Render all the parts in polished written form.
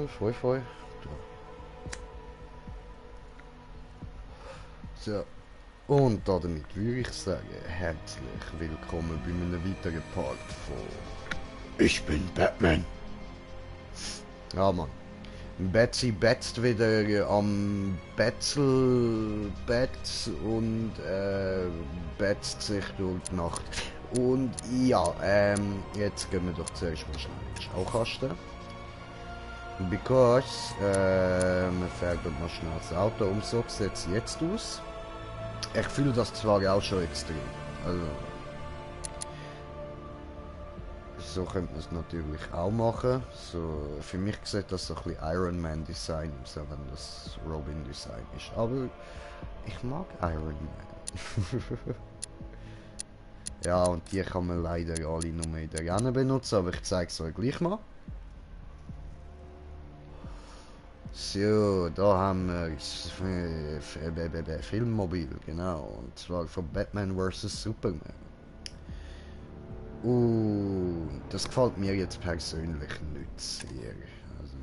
Hoi, hoi. So, und damit würde ich sagen, herzlich willkommen bei einem weiteren Part von Ich bin Batman. Ja, Mann. Betsy betzt wieder am Betzelbett und betzt sich durch die Nacht. Und ja, jetzt gehen wir doch zuerst mal schnell in den Schaukasten. Because, wir färben mal schnell das Auto um, so sieht es jetzt aus. Ich fühle das zwar auch schon extrem. Also, so könnte man es natürlich auch machen. So, für mich sieht das so ein bisschen Iron Man Design aus, auch wenn das Robin Design ist. Aber ich mag Iron Man. Ja, und die kann man leider alle nur in der Rennen benutzen, aber ich zeige es euch gleich mal. So, da haben wir das Filmmobil, genau, und zwar von Batman vs. Superman. Das gefällt mir jetzt persönlich nicht sehr. Also,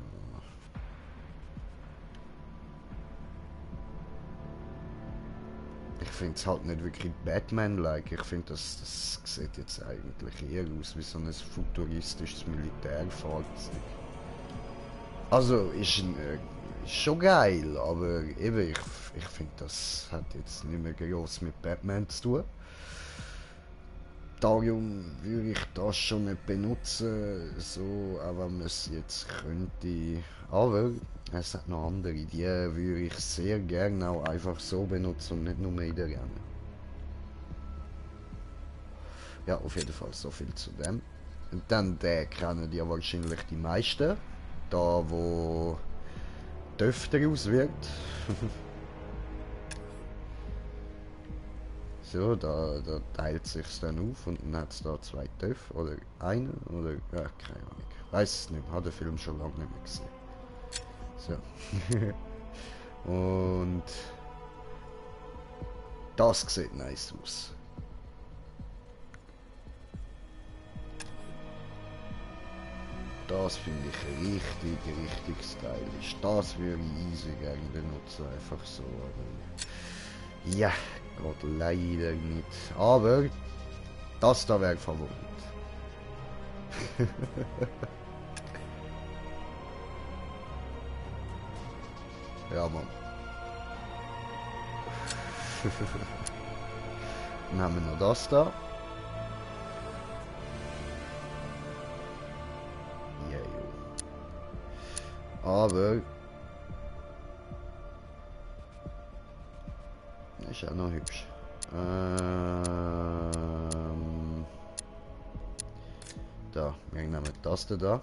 ich finde es halt nicht wirklich Batman-like. Ich finde, das sieht jetzt eigentlich eher aus wie so ein futuristisches Militärfahrzeug. Also, ist schon geil, aber eben, ich finde, das hat jetzt nicht mehr groß mit Batman zu tun. Darum würde ich das schon nicht benutzen, so, auch wenn man es jetzt könnte. Aber es hat noch andere, die würde ich sehr gerne auch einfach so benutzen und nicht nur in der Rennen. Ja, auf jeden Fall so viel zu dem. Und dann den kennen ja wahrscheinlich die meisten. Da wo Töfter auswirkt. So, da teilt sich's dann auf und dann hat es da zwei Töpfe oder einen oder ja, keine Ahnung. Weiß es nicht, hat den Film schon lange nicht mehr gesehen. So. Und das sieht nice aus. Das finde ich richtig stylisch. Das würde ich easy gerne benutzen, einfach so. Aber ja, geht leider nicht. Aber das da wäre Favorit. Ja, Mann. Dann haben wir noch das da. Ja, jo. Aber ist auch noch hübsch. Da, wir nehmen das da.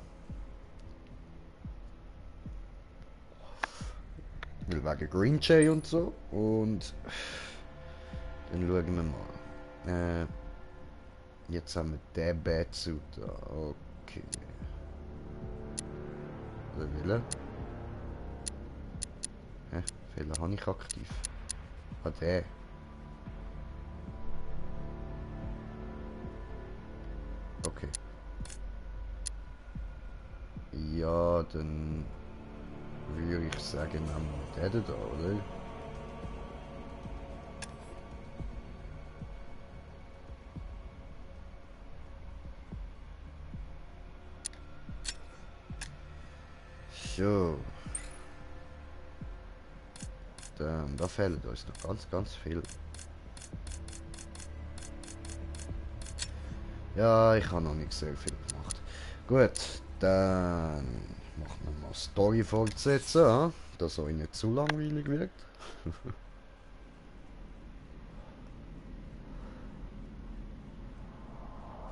Weil wegen Green Jay und so. Und dann schauen wir mal. Jetzt haben wir den Batsuit da. Okay. Oder will er? Fehler habe ich aktiv. Ah, der. Okay. Ja, dann würde ich sagen, nehmen wir den da, oder? So. Dann, da fehlen uns noch ganz viel. Ja, ich habe noch nicht sehr viel gemacht. Gut, dann machen wir mal Story fortsetzen, dass euch nicht zu langweilig wird.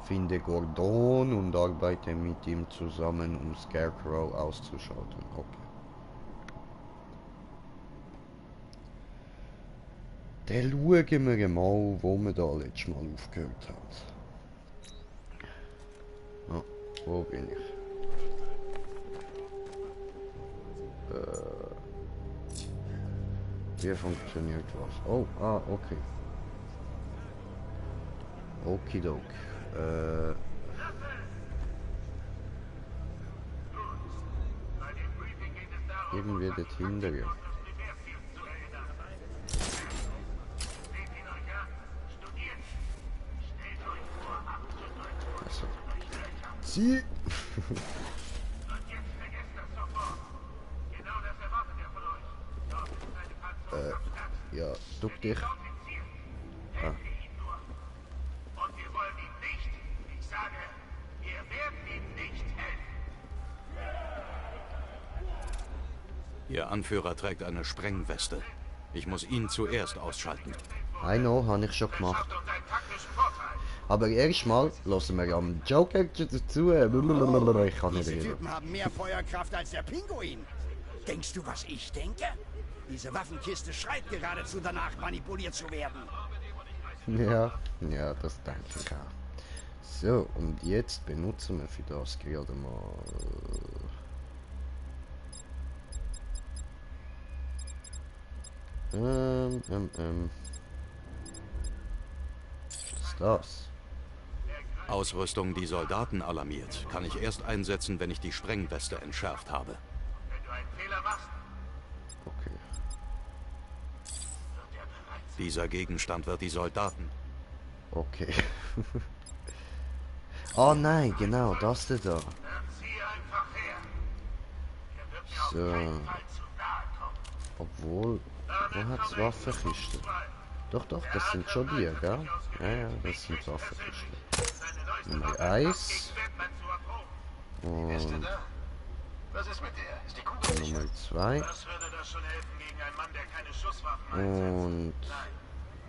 Finde Gordon und arbeite mit ihm zusammen, um Scarecrow auszuschalten. Okay. Dann schauen wir mal, wo wir da letztes Mal aufgehört haben. Ah, wo bin ich? Wie funktioniert was? Oh, okay. Okidok. irgendwie dort hinten. Also. Zieh! Ja, duck dich. Ah. Und wir wollen ihm nicht. Ich sage, wir werden ihm nicht helfen. Ihr Anführer trägt eine Sprengweste. Ich muss ihn zuerst ausschalten. I know, habe ich schon gemacht. Aber erstmal lassen wir am Joker dazu. Ich kann nicht Diese reden. Typen haben mehr Feuerkraft als der Pinguin. Denkst du, was ich denke? Diese Waffenkiste schreit geradezu danach, manipuliert zu werden. Ja, das denke ich auch. So, und jetzt benutzen wir für das gerade mal. Was ist das? Ausrüstung, die Soldaten alarmiert, kann ich erst einsetzen, wenn ich die Sprengweste entschärft habe. Wenn du einen Fehler machst, Okay. wird er bereits. Dieser Gegenstand wird die Soldaten. Okay. Oh nein, genau, das da. Dann zieh einfach her. Er wird mir auf So. keinen Fall zu nahe kommen. Obwohl, wo hat's Waffenkisten? Doch, das sind schon die, gell? Ja, das sind Waffenkisten. Nummer 1 und Was ist mit der? Ist die Kugel sicher? Nummer 2 Was würde das schon helfen gegen einen Mann, der keine Schusswaffen und Nein.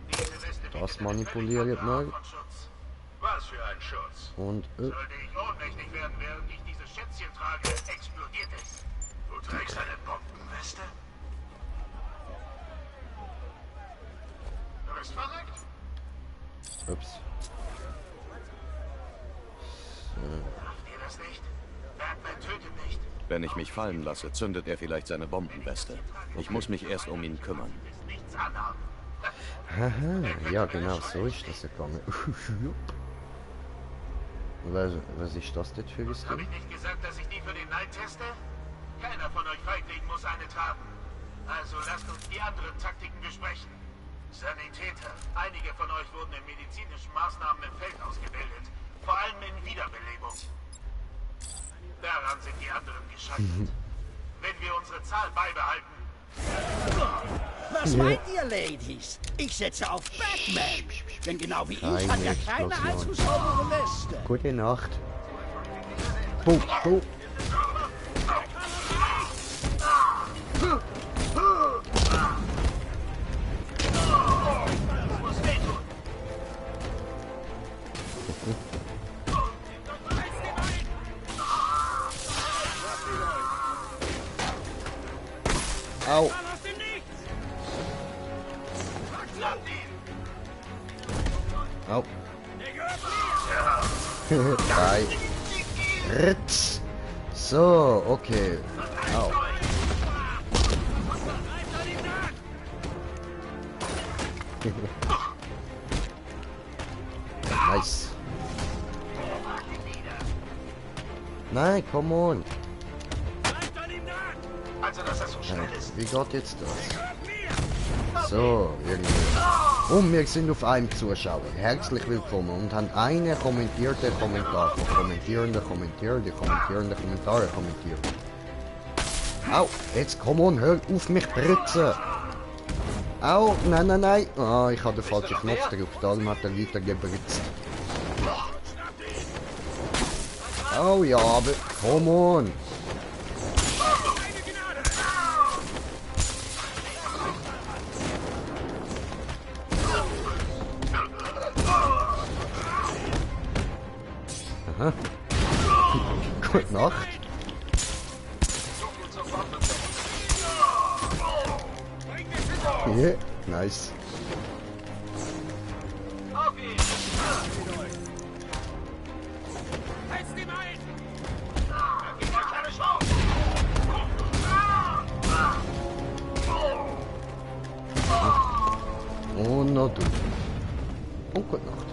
Diese Weste das bietet eine manipuliert völlig andere mal Art von Schutz. Was für ein Schutz? und Sollte ich ohnmächtig werden, während ich diese Schätzchen trage, explodiert es. Du trägst eine Bombenweste? Du bist verrückt. ups. Macht ihr das nicht? Batman tötet nicht. Wenn ich mich fallen lasse, zündet er vielleicht seine Bombenweste. Ich muss mich erst um ihn kümmern. Du bist nichts anhaben. Haha, ja genau, so ist das gegangen. Was ist das denn für ein Habe Ding? ich nicht gesagt, dass ich die für den Neid teste? Keiner von euch Feiglingen muss eine tragen. Also lasst uns die anderen Taktiken besprechen. Sanitäter. Einige von euch wurden in medizinischen Maßnahmen im Feld ausgebildet. Vor allem in Wiederbelebung. Daran sind die anderen gescheitert. Wenn wir unsere Zahl beibehalten, Was meint ihr, Ladies? Ich setze auf Batman. Denn genau wie ich Keine hat er keine Explosion. allzu saubere Weste. Gute Nacht. Boom, boom. muss wehtun. Au. Au. 3. Ritz. So, okay. Au. Nice. Nein, come on. Also, dass das so schnell ist. Wie geht jetzt das? So, irgendwie. Und wir sind auf einem Zuschauer. Herzlich willkommen und haben einen kommentierten Kommentar von kommentierenden Kommentare, die kommentierenden Kommentare kommentiert. Au, jetzt komm on, hör auf mich britzen. Au, nein. Ah, ich habe den falschen Knopf gedrückt, darum hat er weiter gebritzt. Oh ja, aber come on. Aha. Gute Nacht. Yeah, nice. Und noch du. Und gute Nacht.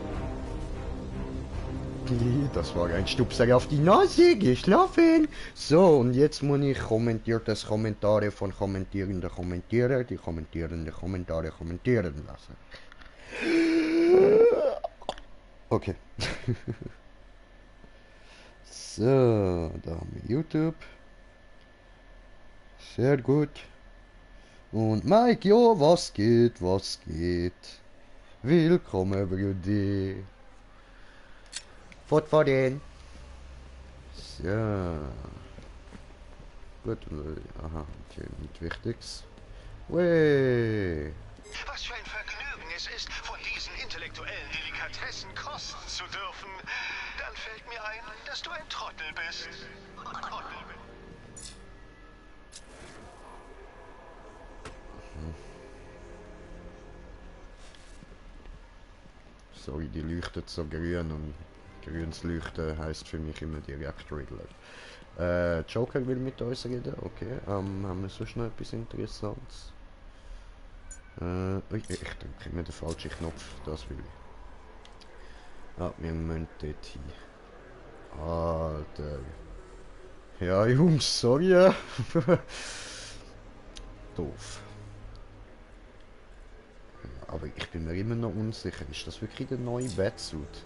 Das war ein Stupser auf die Nase, geschlafen. So, und jetzt muss ich kommentiertes Kommentare von kommentierenden Kommentierer, die kommentierende Kommentare kommentieren lassen. Okay. So, da haben wir YouTube. Sehr gut. Und Mike, ja, was geht, was geht? Willkommen, Brudi. Fortfahren. So. Gut, aha, okay, nicht Wichtiges. Wey. Was für ein Vergnügen es ist, von diesen intellektuellen Delikatessen kosten zu dürfen. Dann fällt mir ein, dass du ein Trottel bist. Sorry, die leuchtet so grün und grünes Leuchten heisst für mich immer direkt Riddler. Joker will mit uns reden, okay. Haben wir sonst noch etwas Interessantes? Ich drücke immer den falschen Knopf, das will ich. Ah, wir müssen dort hin. Alter. Ja, Jungs, sorry. Doof. Aber ich bin mir immer noch unsicher. Ist das wirklich der neue Batsuit?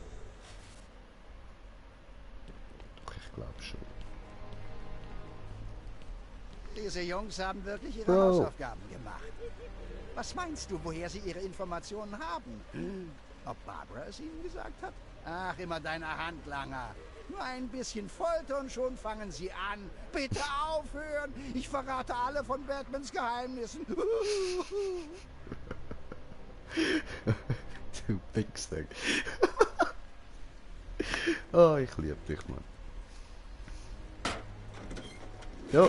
Doch, ich glaube schon. Diese Jungs haben wirklich ihre Bro. Hausaufgaben gemacht. Was meinst du, woher sie ihre Informationen haben? Ob Barbara es ihnen gesagt hat? Ach, immer deine Handlanger. Nur ein bisschen Folter und schon fangen sie an. Bitte aufhören! Ich verrate alle von Batmans Geheimnissen. Du Wichser. Oh, ich liebe dich, Mann. Ja.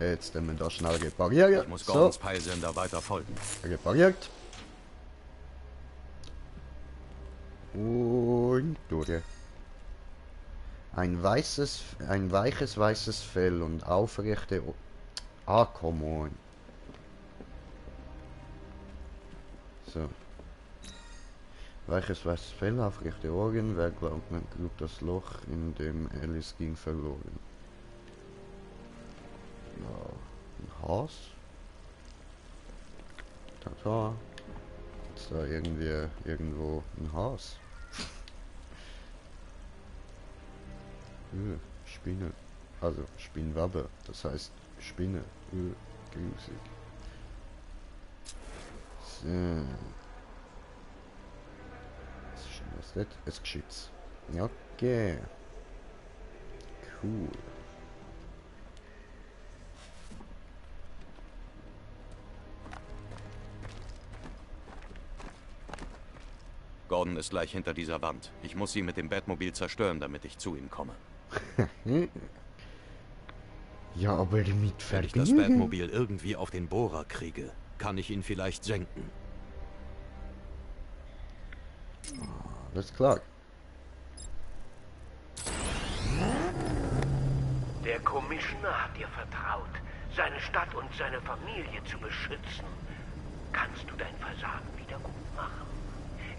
Jetzt müssen wir das schnell reparieren. Ich muss So, Gordons Peilsender weiter folgen. repariert. Und durch. Ein weiches weißes Fell und aufrechte... Ah, come on. So. Weiches weißes Fell, aufrechte Ohren. Wer glaubt, man grub das Loch, in dem Alice ging, verloren. Ja, ein Haus. Tata. Ist da irgendwo ein Haus? Spinne. Also Spinnwabbe. Das heißt Spinne. Grusig. So. Was ist das? Ein Geschütz. Ja, okay. Cool. Gordon ist gleich hinter dieser Wand. Ich muss sie mit dem Batmobil zerstören, damit ich zu ihm komme. Ja, aber mit Wenn ich das Vergnügen. Batmobil irgendwie auf den Bohrer kriege, kann ich ihn vielleicht senken. Alles klar. Der Commissioner hat dir vertraut, seine Stadt und seine Familie zu beschützen. Kannst du dein Versagen wieder gut machen?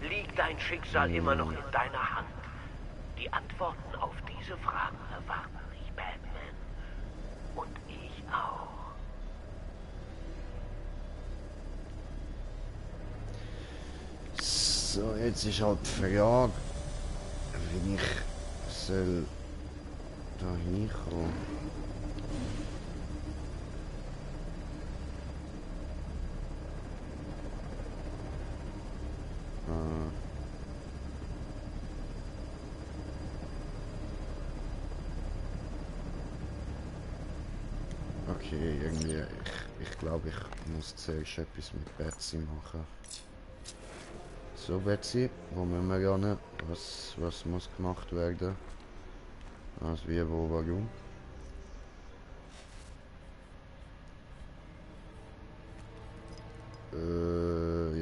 Liegt dein Schicksal immer noch in deiner Hand? Die Antworten auf diese Fragen erwarten dich, Batman. Und ich auch. So, jetzt ist halt die Frage, wie ich soll da hinkommen. Okay, irgendwie, ich glaube, ich muss zuerst etwas mit Betsy machen. So, Betsy, wo müssen wir ran? Was muss gemacht werden? Was, wie, wo, warum?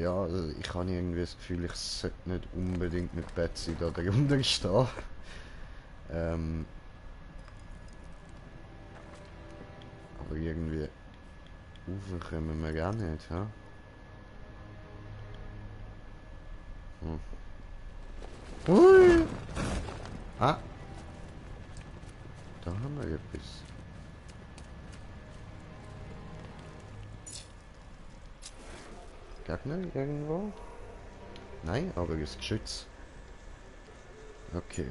Ja, also ich habe irgendwie das Gefühl, ich sollte nicht unbedingt mit Betsy da drunter stehen. Aber irgendwie raufkommen wir gar nicht, ja? Hui! Ah! Da haben wir etwas. Gegner irgendwo? Nein, aber das Geschütz. Okay.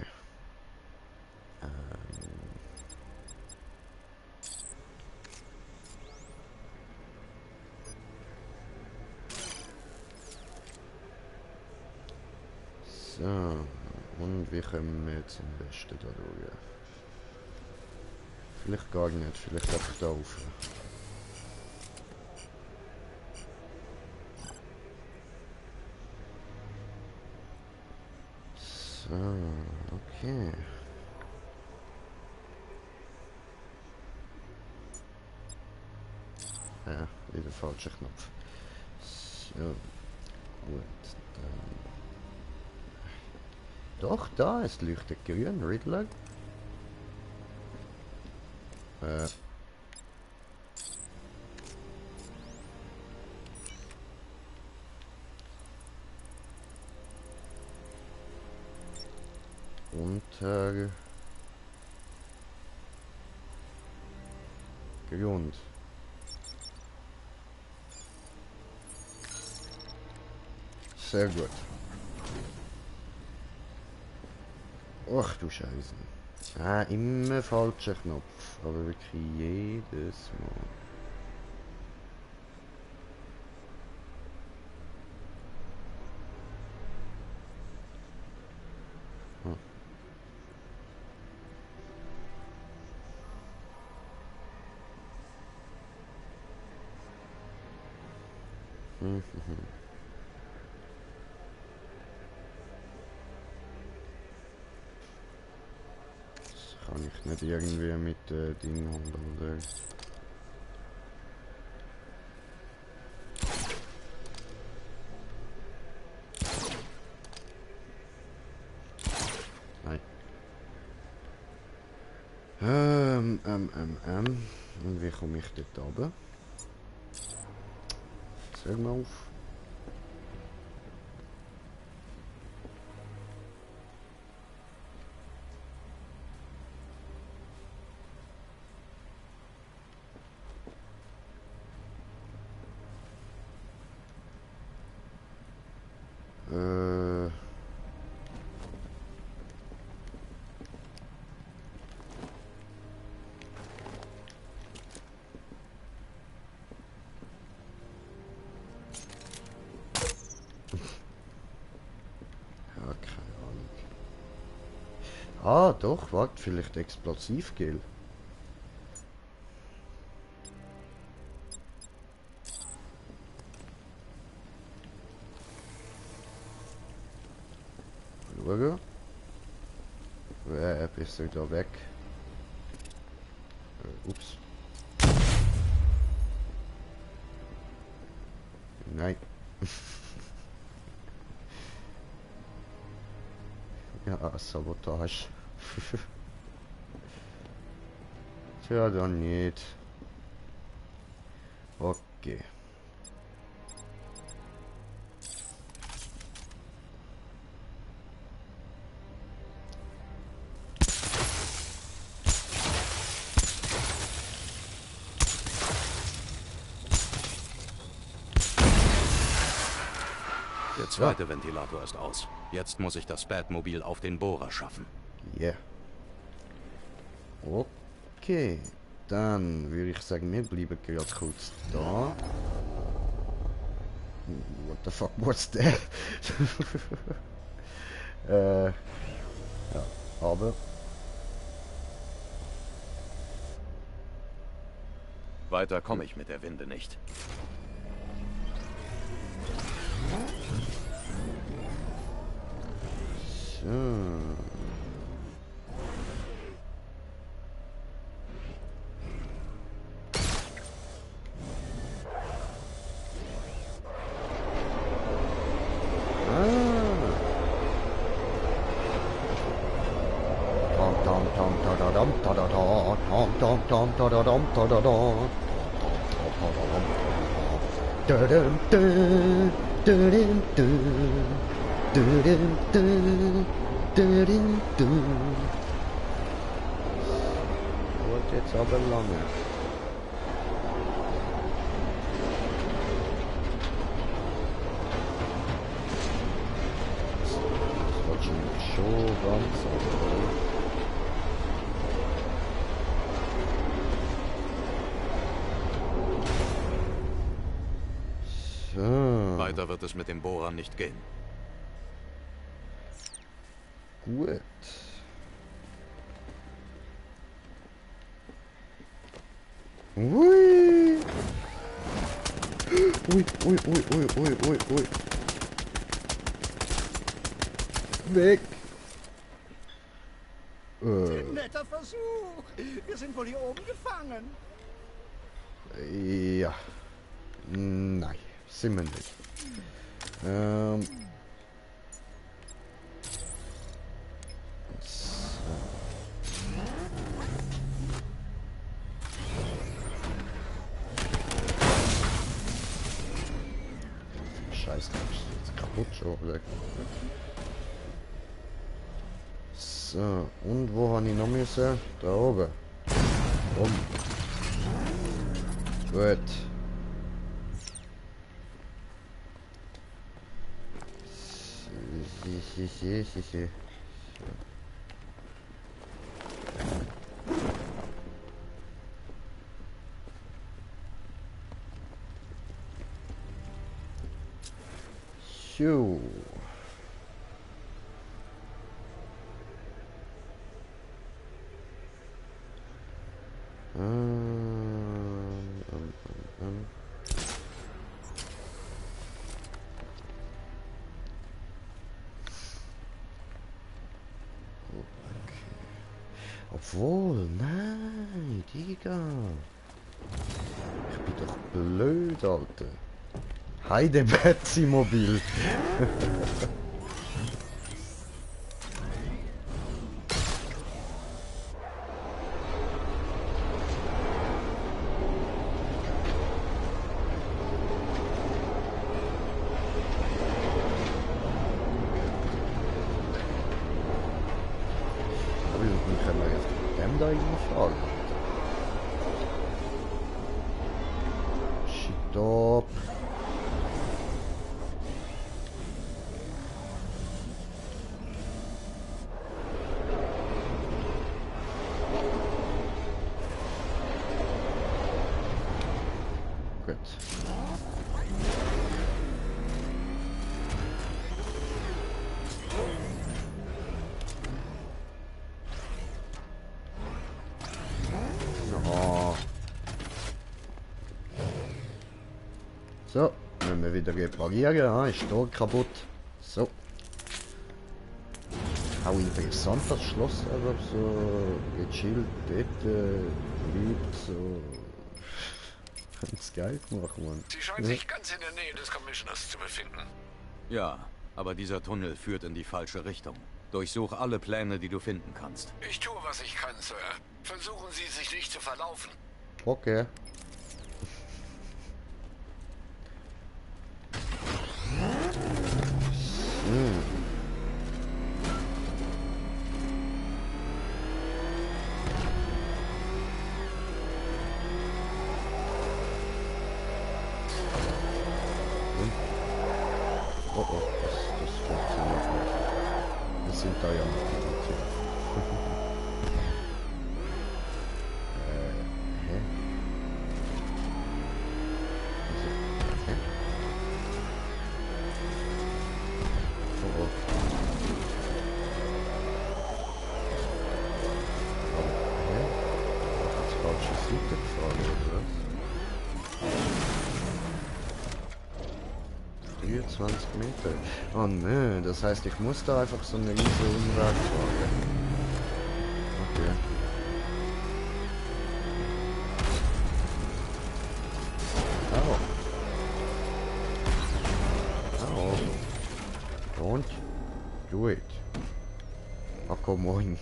So, und wie kommen wir jetzt am besten da durch? Vielleicht gar nicht, vielleicht einfach da rauf. So, okay. Ja, wieder falscher Knopf. So, gut, dann... Doch, da, es leuchtet grün, Riddler. Unter... Grund. Sehr gut. Ach du Scheiße. Ah, immer falscher Knopf. Aber wirklich jedes Mal. Das kann ich nicht irgendwie mit Dingen handeln, oder? Nein. Und wie komme ich dort runter? Sag mal auf. Ja, keine Ahnung. Ah, doch, warte, vielleicht Explosivgel. Schauen. Bist du da weg? Ups. Nein. Ja, Sabotage. Tja, dann nicht. Okay. Der zweite Ventilator ist aus. Jetzt muss ich das Batmobil auf den Bohrer schaffen. Yeah. Okay. Dann würde ich sagen, wir bleiben gerade kurz da. What the fuck was der? Ja, aber... Weiter komme ich mit der Winde nicht. So. Dauert jetzt aber lange. Das war schon ganz aber. So. Weiter wird es mit dem Bohrer nicht gehen. Gut. Ui. Ui, ui, ui, ui, ui, ui, ui. Weg. Netter Versuch. Wir sind wohl hier oben gefangen. Ja. Nein, sind wir nicht. Scheiße, ist jetzt kaputt schon, oder? So, und wo habe ich noch müssen? Da oben. Komm. Gut. So. So. Obwohl, nein, Digga. Ich bin doch blöd, Alter. Heide Betzi-Mobil. Dann können wir jetzt mit dem da reinfahren. Shit up. Gut. Oh. So, wenn wir wieder reparieren, ist hier kaputt. So. Auch interessant, das Schloss einfach so gechillt dort bleibt, so ganz geil gemacht, Mann. Sie scheinen sich ganz in der Nähe des Commissioners zu befinden. Ja, aber dieser Tunnel führt in die falsche Richtung. Durchsuch alle Pläne, die du finden kannst. Ich tue, was ich kann, Sir. Versuchen Sie, sich nicht zu verlaufen. Okay. Oh oh, das funktioniert nicht. Wir sind da ja noch nicht. Hä? Hä? Oh oh. Hä? Jetzt falsche Seite gefahren, oder was? 23 Meter. Oh nö, das heißt, ich muss da einfach so eine riesige Umweg fahren. Okay. Au. Au. Und? Do it. Ach komm, moin.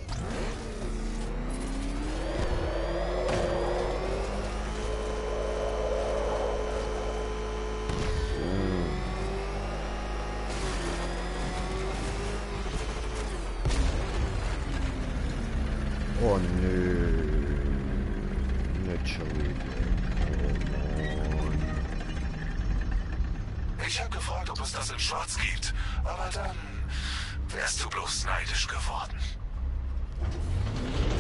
Oh nö. Nicht schon wieder. Oh Mann. Ich habe gefragt, ob es das in Schwarz gibt, aber dann wärst du bloß neidisch geworden.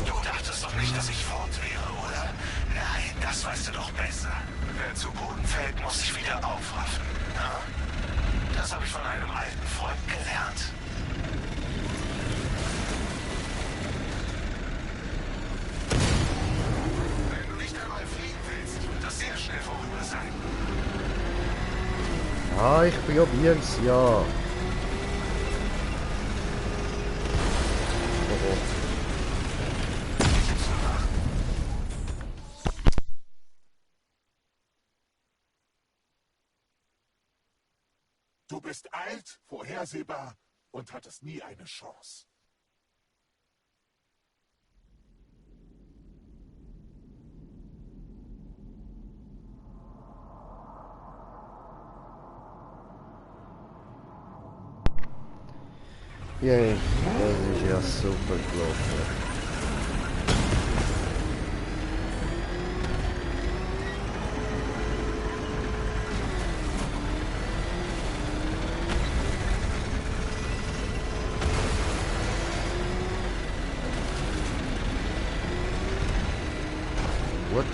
Du dachtest doch nicht, dass ich fort wäre, oder? Nein, das weißt du doch besser. Wer zu Boden fällt, muss sich wieder aufraffen. Na? Das habe ich von einem alten Freund gelernt. Wenn du nicht einmal fliegen willst, wird das sehr schnell vorüber sein. Ah, ich probier's ja. Oh. Du bist alt, vorhersehbar und hattest nie eine Chance. Yay, das ist ja super gelaufen. What?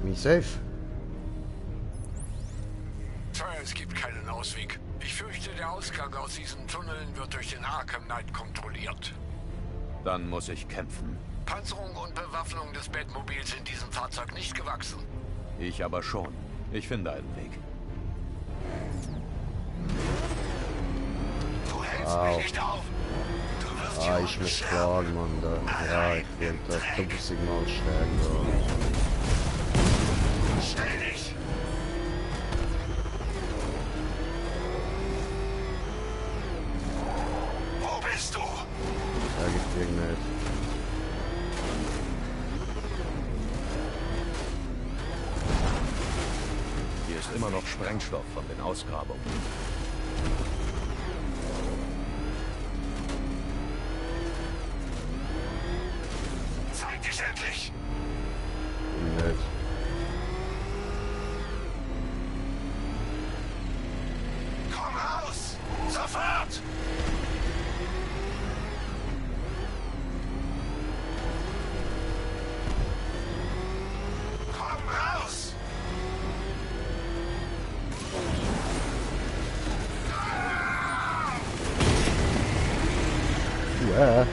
Me safe? Tja, es gibt keinen Ausweg. Ich fürchte, der Ausgang aus diesen Tunneln wird durch den Arkham Knight kontrolliert. Dann muss ich kämpfen. Panzerung und Bewaffnung des Batmobils sind diesem Fahrzeug nicht gewachsen. Ich aber schon. Ich finde einen Weg. Du hältst mich nicht auf. Du wirst Ah, hier ich unten muss sterben. fragen, Mann. Ja, ich will das Doppelsignal stellen. Stell dich! Wo bist du? Sag ich dir nicht. Hier ist immer noch Sprengstoff von den Ausgrabungen. Zeig dich endlich! Nicht. Komm raus! Sofort! Komm raus! Ja.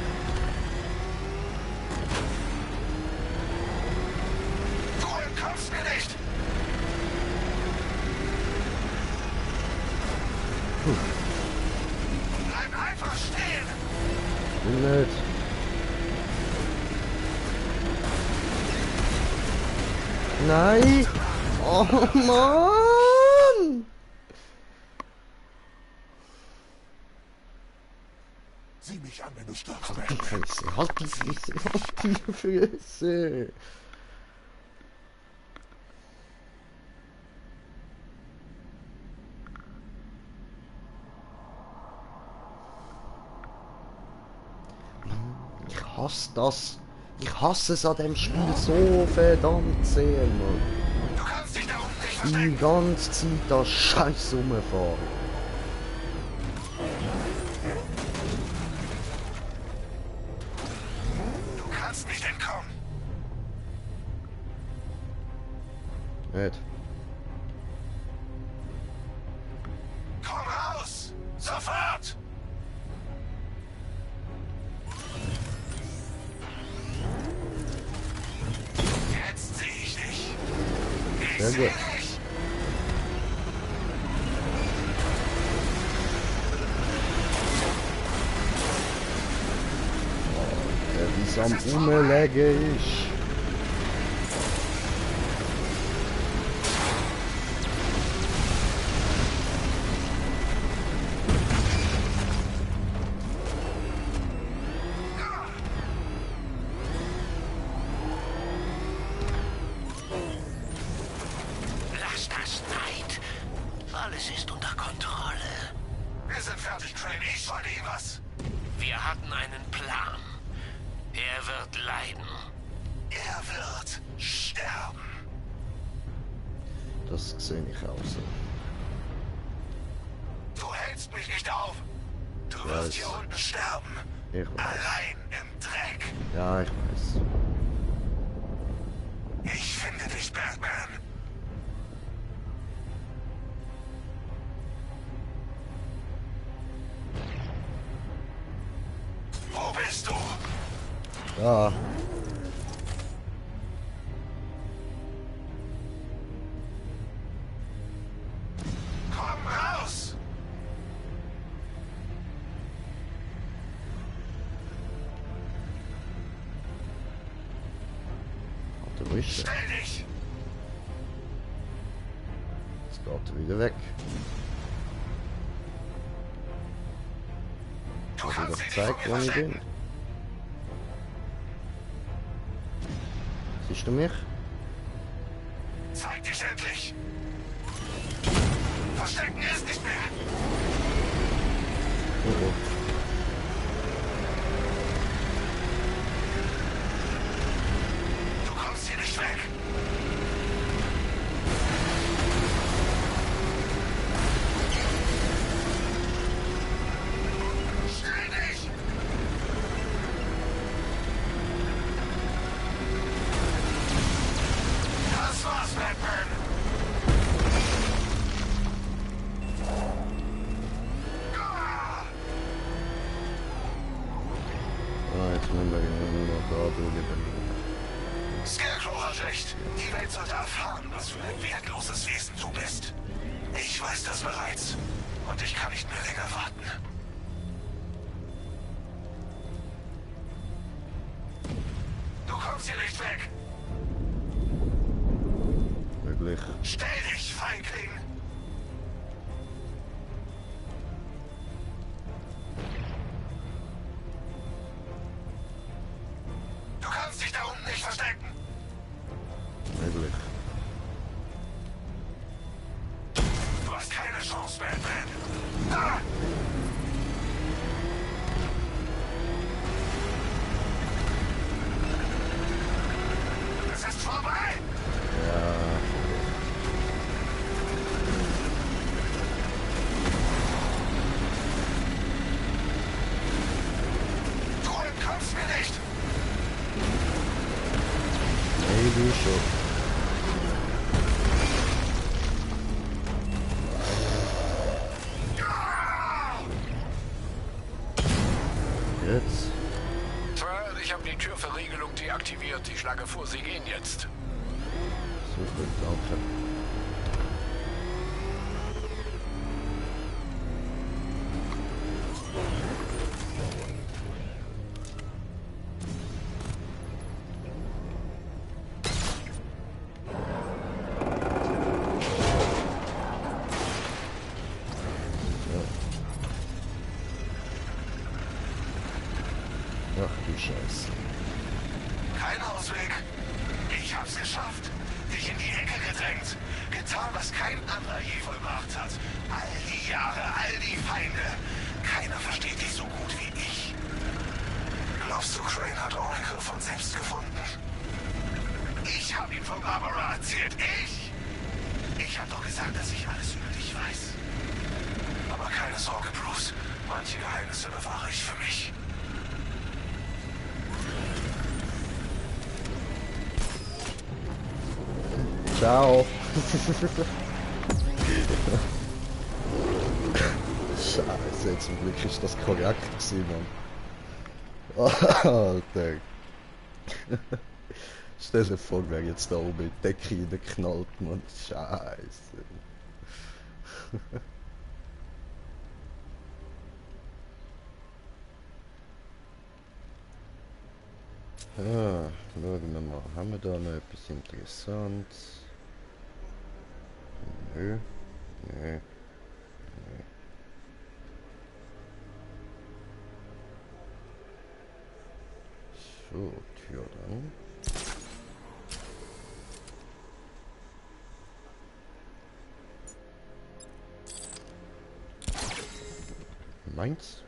Du entkommst mir nicht! Bleib einfach stehen! Nicht. Nein! Oh Mann! Sieh mich an, wenn du stirbst, Halt die Batman. Fresse, halt die Fresse, halt die Fresse! Ich hasse das. Ich hasse es an dem Spiel so verdammt sehr, Mann. Du kannst dich da unten nicht Die verstecken. ganze Zeit da Scheiß rumfahren. Du kannst nicht entkommen. Nicht. Komm raus! Sofort! Jetzt sehe ich dich. Ich Sehr sehe gut. dich. Wie es am Umlegen ist. Lass das, Knight. Alles ist unter Kontrolle. Das sehe ich auch so. Du hältst mich nicht auf. Du wirst hier unten sterben. Ich weiß. Allein im Dreck. Ja, ich weiß. Ich finde dich, Batman. Wo bist du? Ja. Komm raus! Warte, wo ist der? Stell dich! Jetzt geht er wieder weg. Du Hat er kannst doch dich nicht vor gezeigt, mir wo ich bin? verstecken. Siehst du mich? Zeig dich endlich! Verstecken ist nicht mehr! Oh, oh. Du kommst hier nicht weg! Stell dich! Das war's, Batman! Ah! Ah, jetzt müssen wir nur noch da drüben. Scarecrow hat recht. Die Welt sollte erfahren, was für ein wertloses Wesen du bist. Ich weiß das bereits. Und ich kann nicht mehr länger warten. Du kommst hier nicht weg. Möglich. Stell dich, Feigling. Du kannst dich da unten nicht verstecken. Möglich. Du hast keine Chance, Batman. Ah! Es ist vorbei. Ja. Du entkommst mir nicht. Maybe schon. Jetzt. Sir, ich habe die Türverriegelung deaktiviert. Ich schlage vor, Sie gehen jetzt. So gut, danke. Ach du Scheiße. Kein Ausweg. Ich hab's geschafft. Dich in die Ecke gedrängt. Getan, was kein anderer je vollbracht hat. All die Jahre, all die Feinde. Keiner versteht dich so gut wie ich. Glaubst du, Crane hat Oracle von selbst gefunden? Ich hab ihm von Barbara erzählt. Ich hab doch gesagt, dass ich alles über dich weiß. Aber keine Sorge, Bruce. Manche Geheimnisse bewahre ich für mich. Ciao. Scheiße, zum Glück ist das korrekt gewesen, Mann. Alter. Stell dir vor, wer jetzt da oben in die Decke reingeknallt, Mann. Scheiße. Ah, schauen wir mal. Haben wir da noch etwas Interessantes? Nö. Nö. Nö. So, Tür dann. Meins?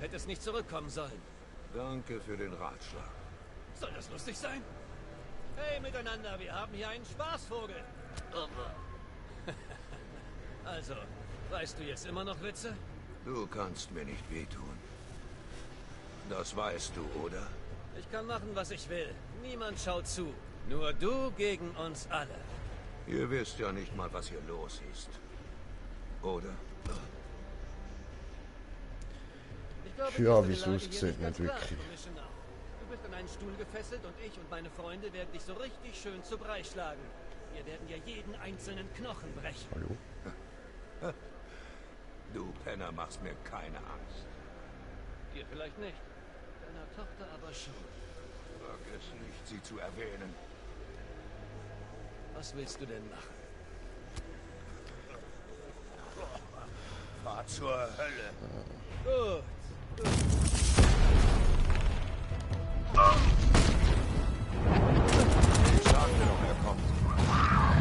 hättest nicht zurückkommen sollen. Danke für den Ratschlag. Soll das lustig sein? Hey, miteinander, wir haben hier einen Spaßvogel. Also, weißt du jetzt immer noch Witze? Du kannst mir nicht wehtun. Das weißt du, oder? Ich kann machen, was ich will. Niemand schaut zu. Nur du gegen uns alle. Ihr wisst ja nicht mal, was hier los ist. Oder? Ich glaube, Ja, diese wie es Lage aussieht, hier nicht ganz klar, wirklich. Commissioner. Du bist an einen Stuhl gefesselt und ich und meine Freunde werden dich so richtig schön zu Brei schlagen. Wir werden dir jeden einzelnen Knochen brechen. Hallo? Du Penner machst mir keine Angst. Dir vielleicht nicht. Deiner Tochter aber schon. Vergiss nicht, sie zu erwähnen. Was willst du denn machen? Fahr zur Hölle. Gut. Ich sagte doch, er kommt.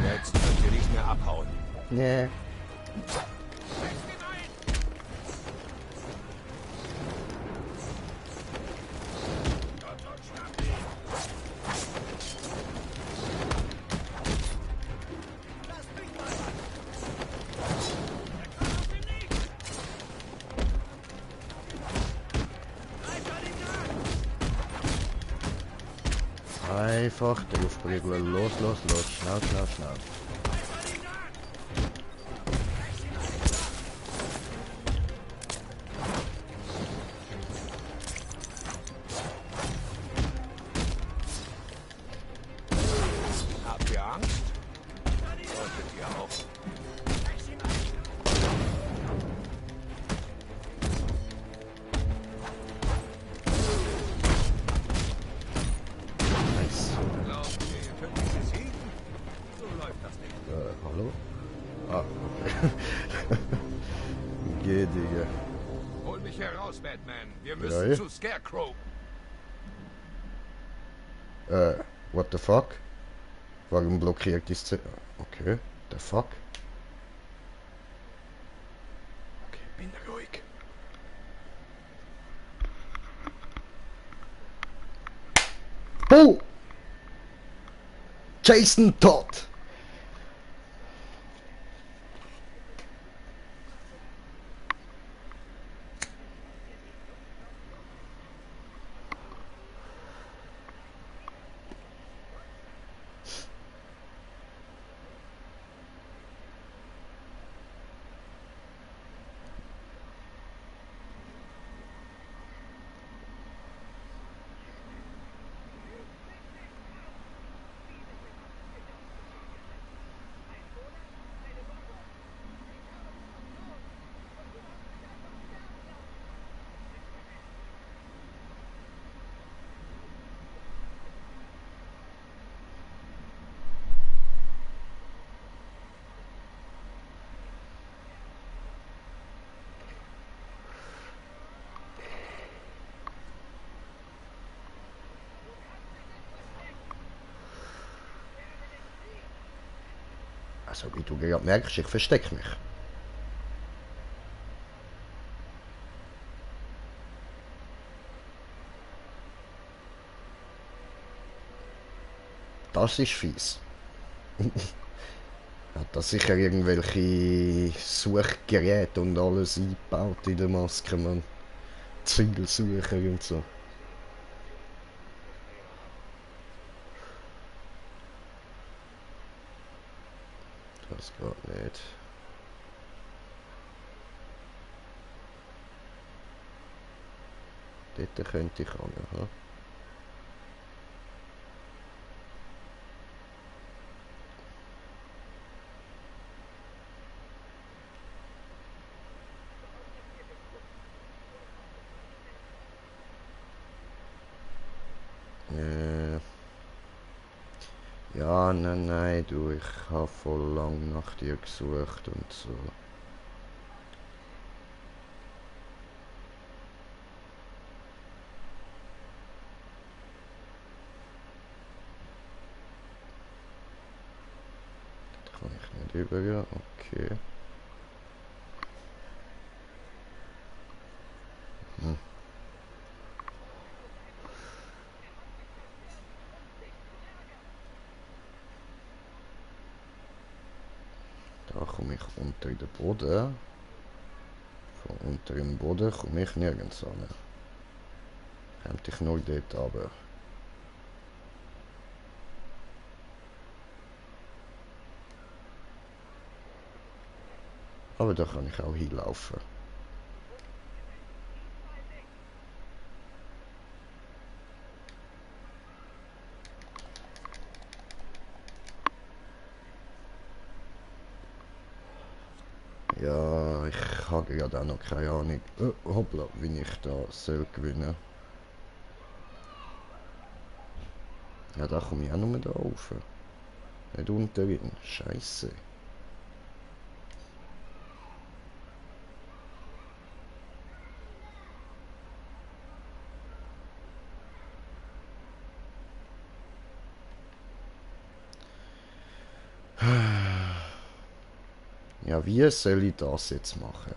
Jetzt könnt ihr nicht mehr abhauen. Nee. Einfach den Luftregler los, schnell, schnell, schnell. Habt ihr Angst? Solltet ihr auch. Nice. Glaubt ihr, ihr könnt mich besiegen? So läuft das nicht. Hallo? Ah, okay. Geh, Digga. Hol mich heraus, Batman. Wir Ja, müssen ja. zu Scarecrow. What the fuck? Warum blockiert die Szene? Okay, the fuck? Okay, bin ruhig. Oh! Jason Todd! Also wie du gerade merkst, ich verstecke mich. Das ist fies. Hat da sicher irgendwelche Suchgeräte und alles eingebaut in der Maske, man. Zielsucher und so. Das geht nicht. Dort könnte ich an, aha. Ja, nein, du, ich habe voll lang nach dir gesucht und so. Da kann ich nicht übergehen, okay. Da komme ich unter den Boden. Von unter dem Boden komme ich nirgends an. Kommt ich nur dort runter. Aber da kann ich auch hinlaufen. Ja, ich habe gerade auch noch keine Ahnung, hoppla, wie ich da soll gewinnen. Ja, da komme ich auch nur da rauf. Nicht unten rein. Scheiße. Ja, wie soll ich das jetzt machen?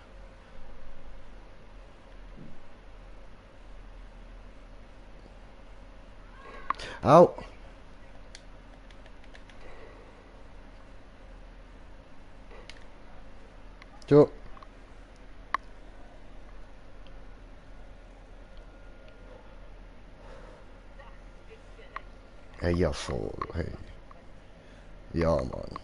Au! Jo. Hey, ja voll, hey. Ja, Mann.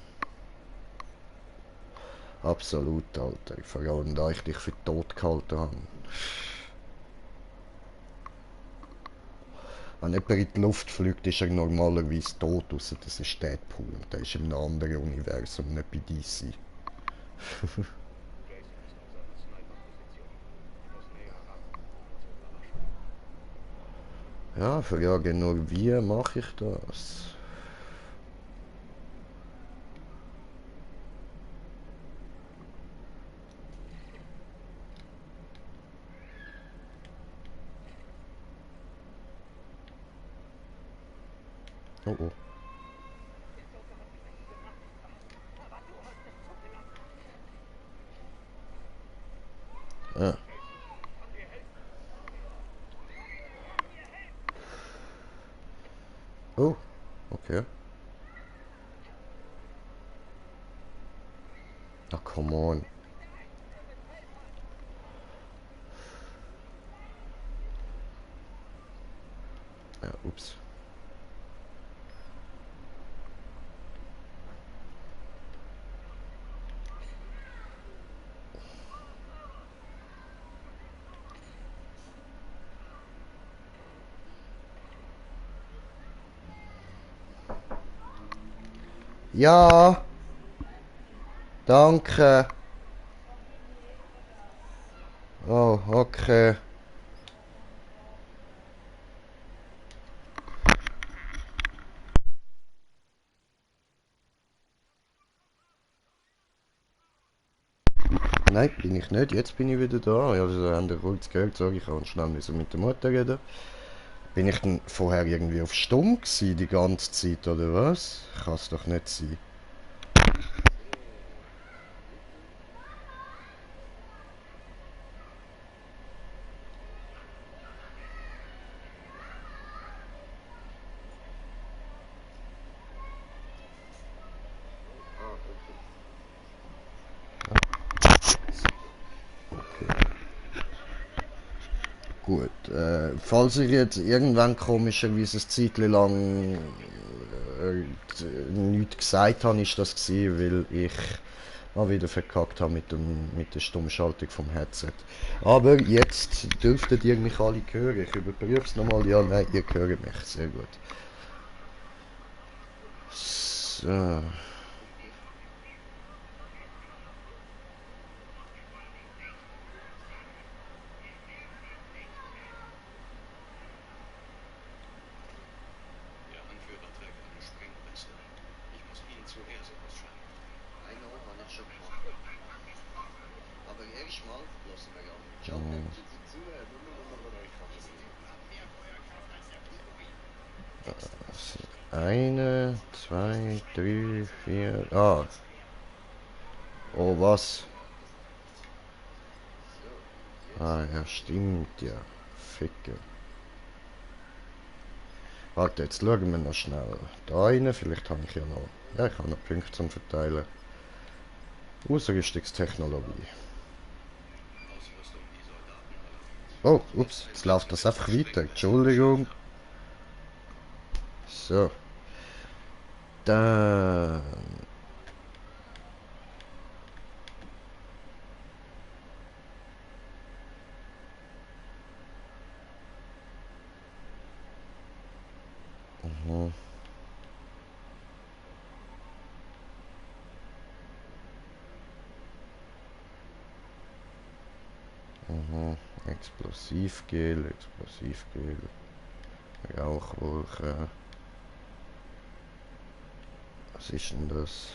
Absolut, Alter. Vor allem, da ich dich für tot gehalten habe. Wenn jemand in die Luft fliegt, ist er normalerweise tot, ausser das ist Deadpool. Und der ist in einem anderen Universum, nicht bei DC. Ja, frage nur, wie mache ich das? Oh oh. Ah. Oh, okay. Ah, come on. Ja, ups. Ja, danke. Oh, okay. Nein, bin ich nicht. Jetzt bin ich wieder da. Ja, also haben wir kurz gehört, sage ich, kann schnell mit der Mutter reden. Bin ich denn vorher irgendwie auf Stumm gewesen, die ganze Zeit, oder was? Kann es doch nicht sein. Gut, falls ich jetzt irgendwann komischerweise ein Zeitchen lang nichts gesagt habe, ist das gewesen, weil ich mal wieder verkackt habe mit der Stummschaltung vom Headset. Aber jetzt dürftet ihr mich alle hören. Ich überprüfe es nochmal. Ja, nein, ihr hört mich. Sehr gut. So. Eine, zwei, drei, vier. Ah. Oh, was? Ah, ja, stimmt ja. Ficke. Warte, jetzt schauen wir noch schnell. Da rein, vielleicht habe ich ja noch. Ja, ich habe noch Punkte zum Verteilen. Ausrüstungstechnologie. Oh, ups, jetzt läuft das einfach weiter. Entschuldigung. So. Dann. Mhm. Mhm. Explosivgel, Explosivgel. Rauchwolke. Was ist denn das?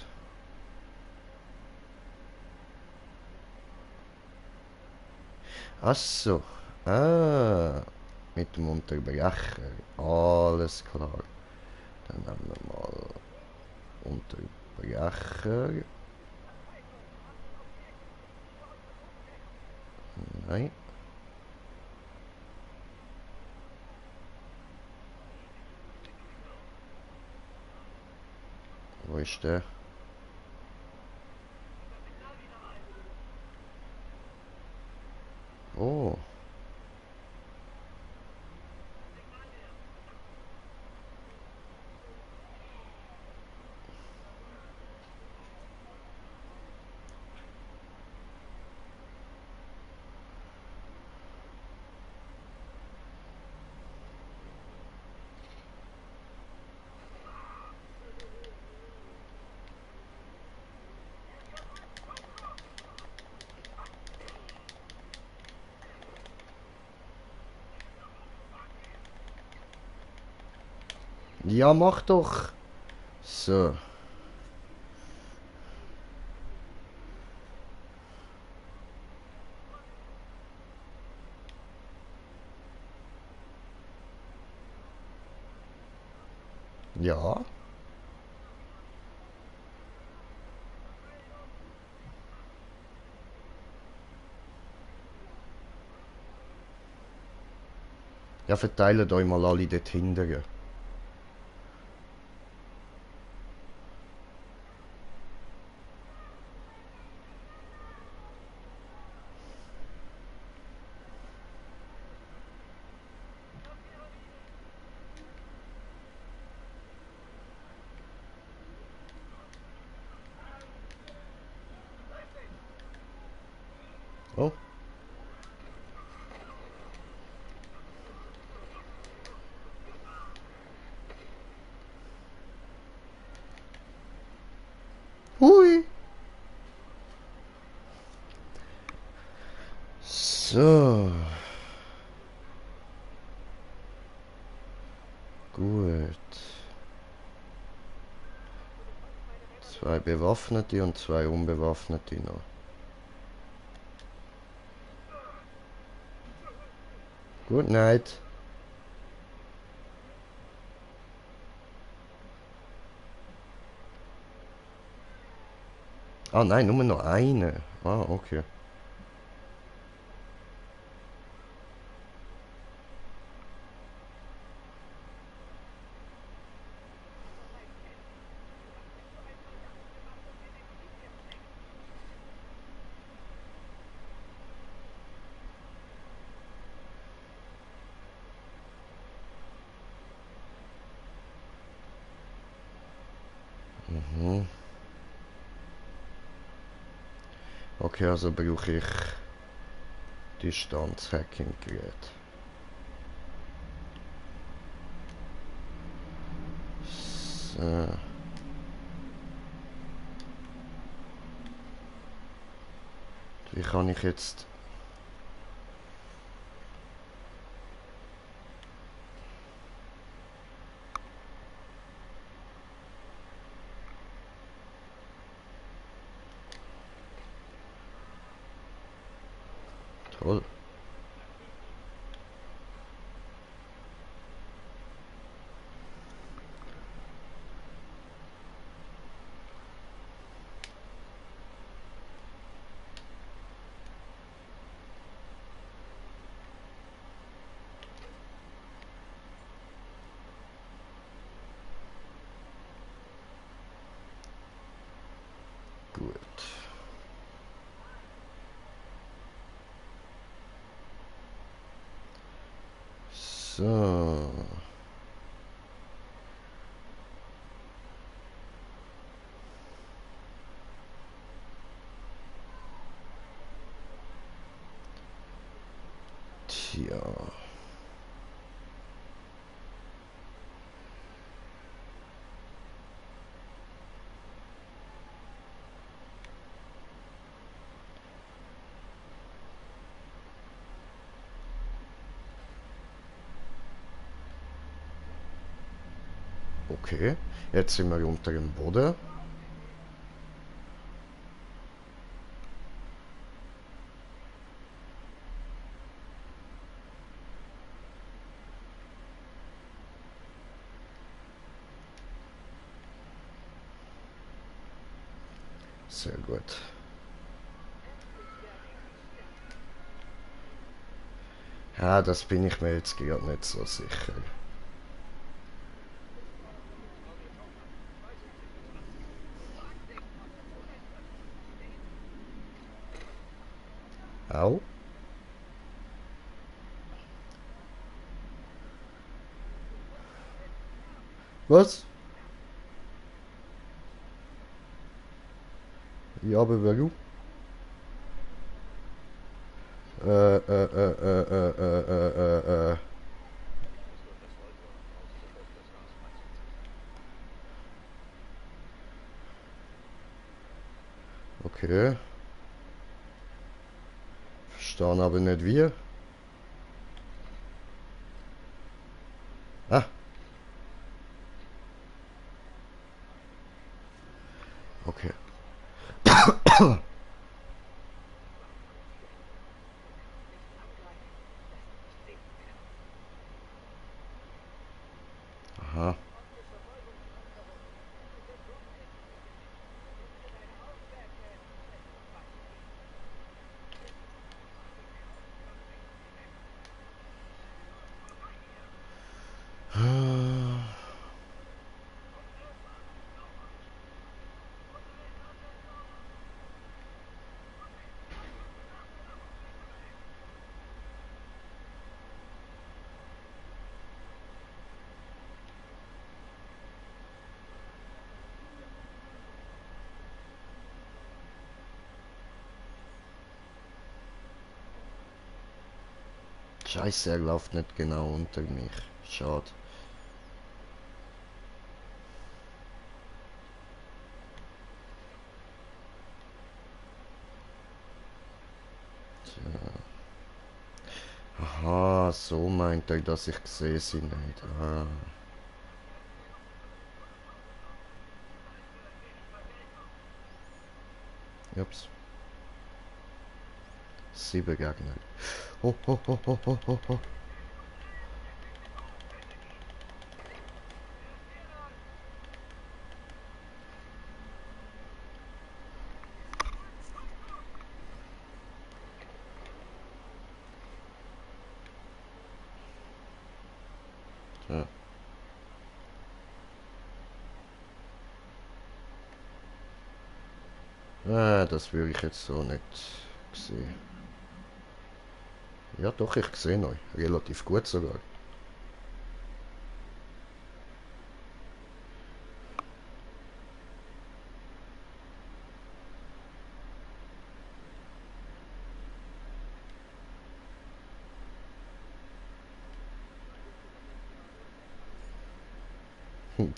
Ach so. Ah. Mit dem Unterbrecher. Alles klar. Dann nehmen wir mal Unterbrecher. Nein. Wo ist der? Oh. Ja, mach doch. So. Ja. Ja, verteilt euch mal alle dort hinten. Oh. Hui. So. Gut. 2 Bewaffnete und 2 Unbewaffnete noch. Good night. Ah nein, nur noch eine. Ah, okay. Mhm. Okay, also brauche ich Distanz-Hacking-Gerät. So. Wie kann ich jetzt... Toll. Gut. So. Tja. Okay, jetzt sind wir unter dem Boden. Sehr gut. Ja, das bin ich mir jetzt gerade nicht so sicher. Au. Was? Ja, aber warum? Äh, äh, äh, äh, äh, äh. Okay. Verstehen aber nicht wie. Ah. Okay. Aha. Scheiße, er läuft nicht genau unter mich. Schade. Tja. Aha, so meint er, dass ich sehe sie nicht. Ah. Ups. 7 Gegner. Ho, ho, ho, ho, ho, ho, ho. Ja. Ah, das würde ich jetzt so nicht sehen. Ja doch, ich sehe euch. Relativ gut sogar.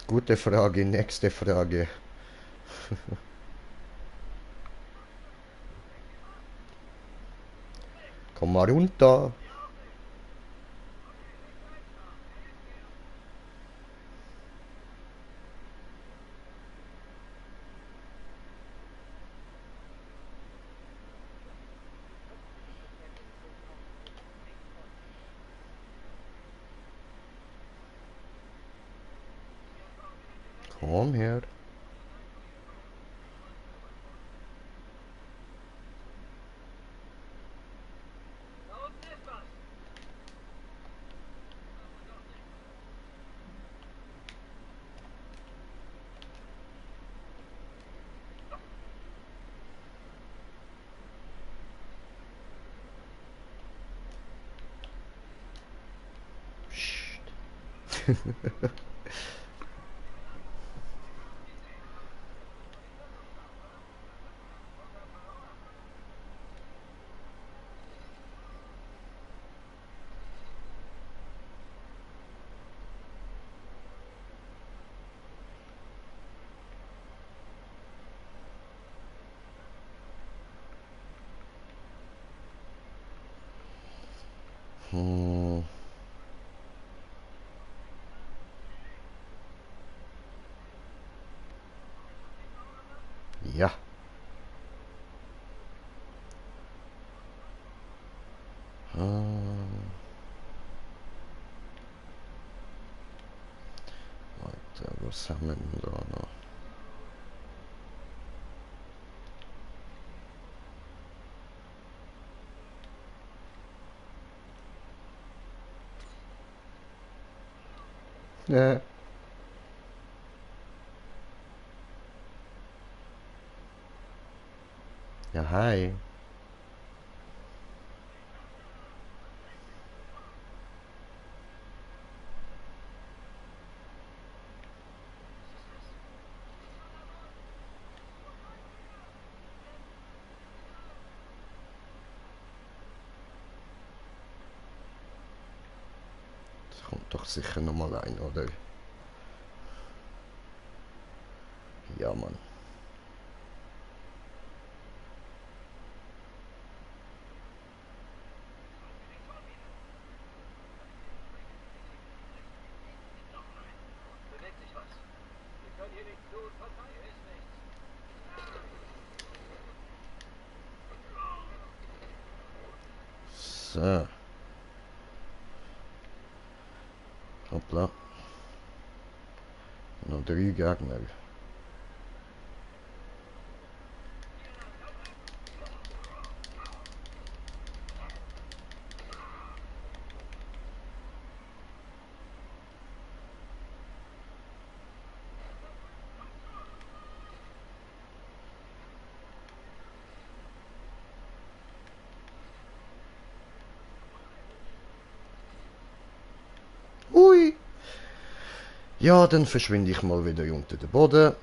Gute Frage, nächste Frage. Komm mal runter. Komm her. Ja. Weiter, was haben wir denn da noch? Ja. Ja, hi. Es kommt doch sicher noch mal ein, oder? Ja, Mann. So. Hoppla. Noch 3 Gegner. Ui! Ja, dann verschwinde ich mal wieder unter den Boden.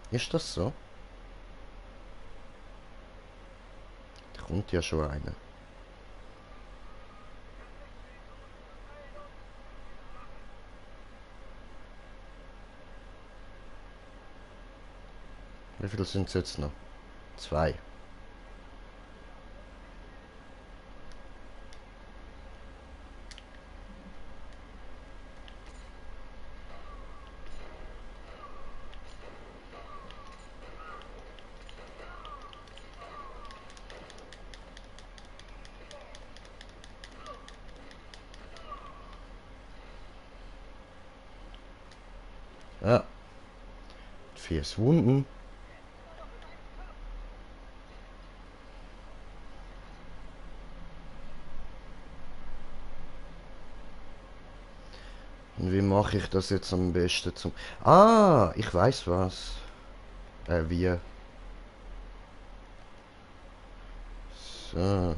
Ist das so? Da kommt ja schon einer. Wie viele sind es jetzt noch? 2. Ja. 4 Wunden. Und wie mache ich das jetzt am besten zum... Ah, ich weiß was. Wie. So.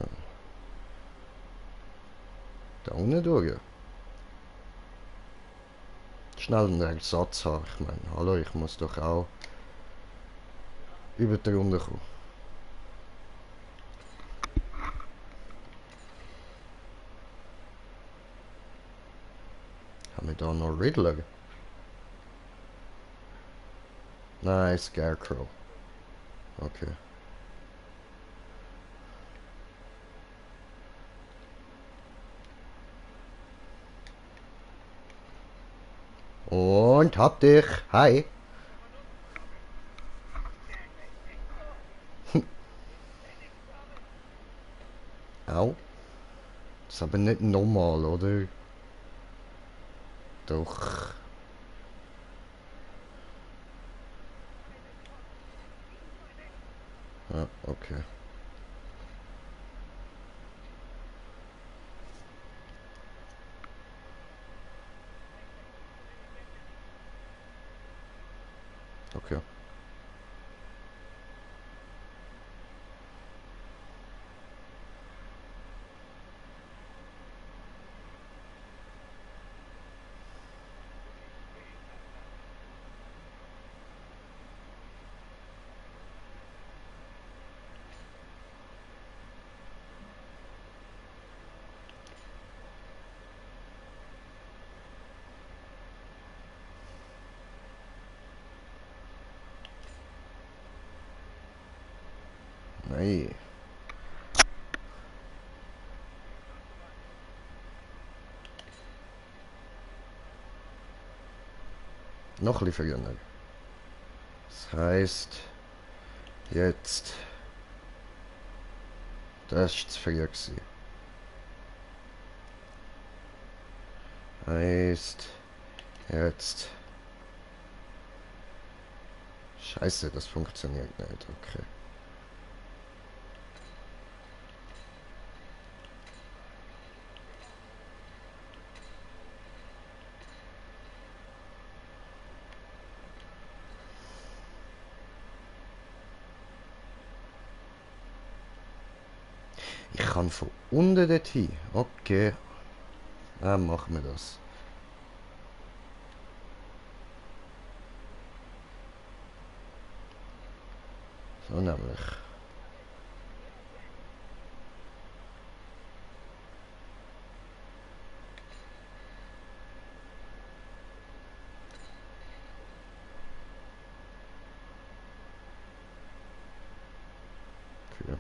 Da unten durch. Schnell einen Ersatz haben. Ich meine, hallo, ich muss doch auch über die Runde kommen. Haben wir da noch Riddler? Nein, Scarecrow. Okay. Und hab dich. Hi. Au. Das ist aber nicht normal, oder? Doch. Ja, okay. Okay. Noch ein bisschen früher. Das heisst, jetzt... Das war zu früh gewesen. Heisst, jetzt... Scheiße, das funktioniert nicht, okay. Ich kann von unten dorthin. Okay. Dann machen wir das. So nämlich. Okay.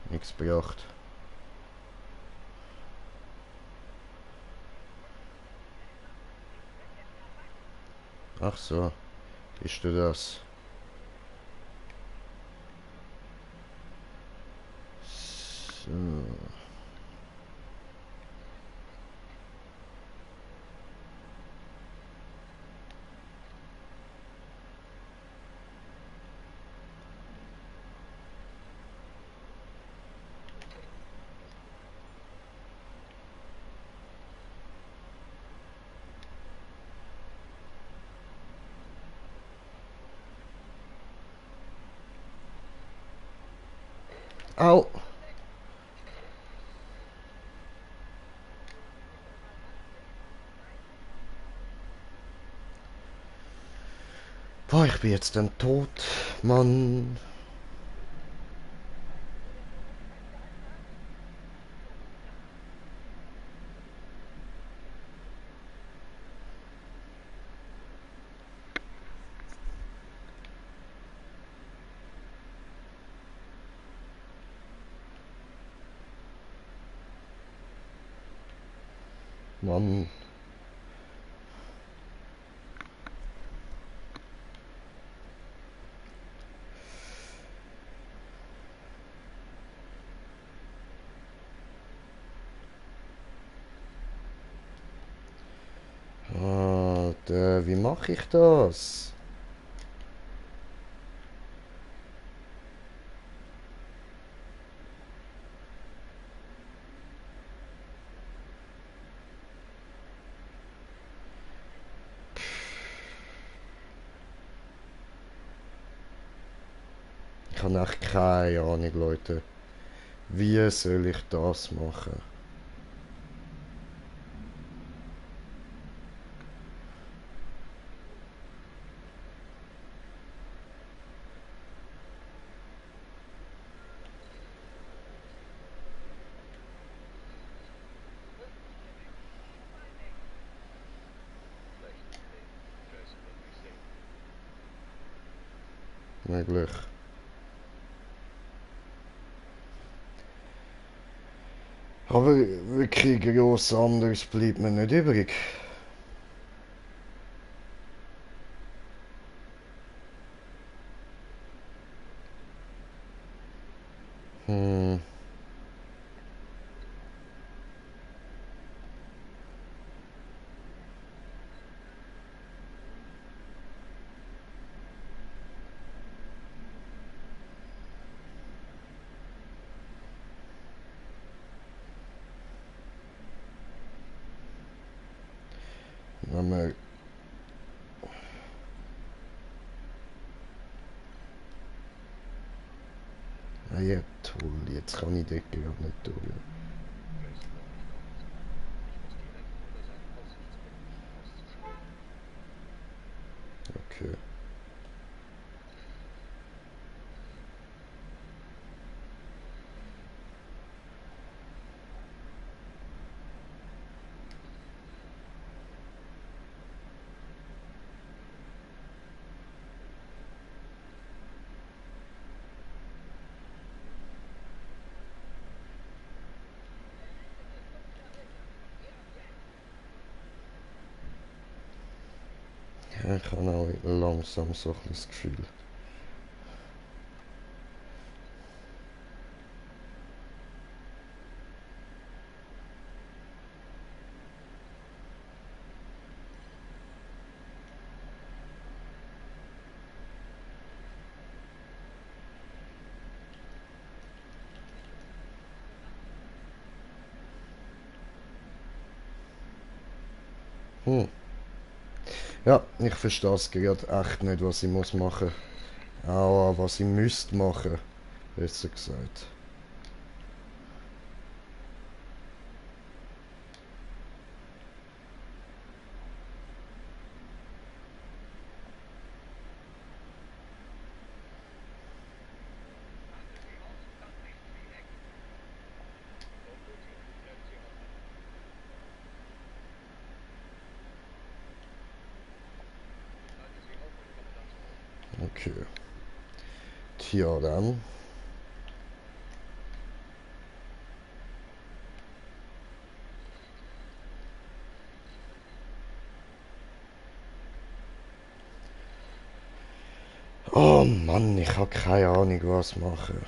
Nichts beacht. Ach so. Bist du das? So. Au! Boah, ich bin jetzt dann tot, Mann. Mann. Alter, wie mache ich das? Ich habe echt keine Ahnung, Leute. Wie soll ich das machen? Möglich. Aber wirklich gross anderes bleibt mir nicht übrig. Hm. Wenn wir... Ah ja, toll, jetzt kann ich dort gar nicht durch. Okay. Ja, ich habe auch langsam so ein bisschen das Gefühl. Ja, ich verstehe es gerade echt nicht, was ich muss machen. Auch was ich müsste machen, besser gesagt. Okay. Tja, dann. Oh Mann, ich habe keine Ahnung, was machen.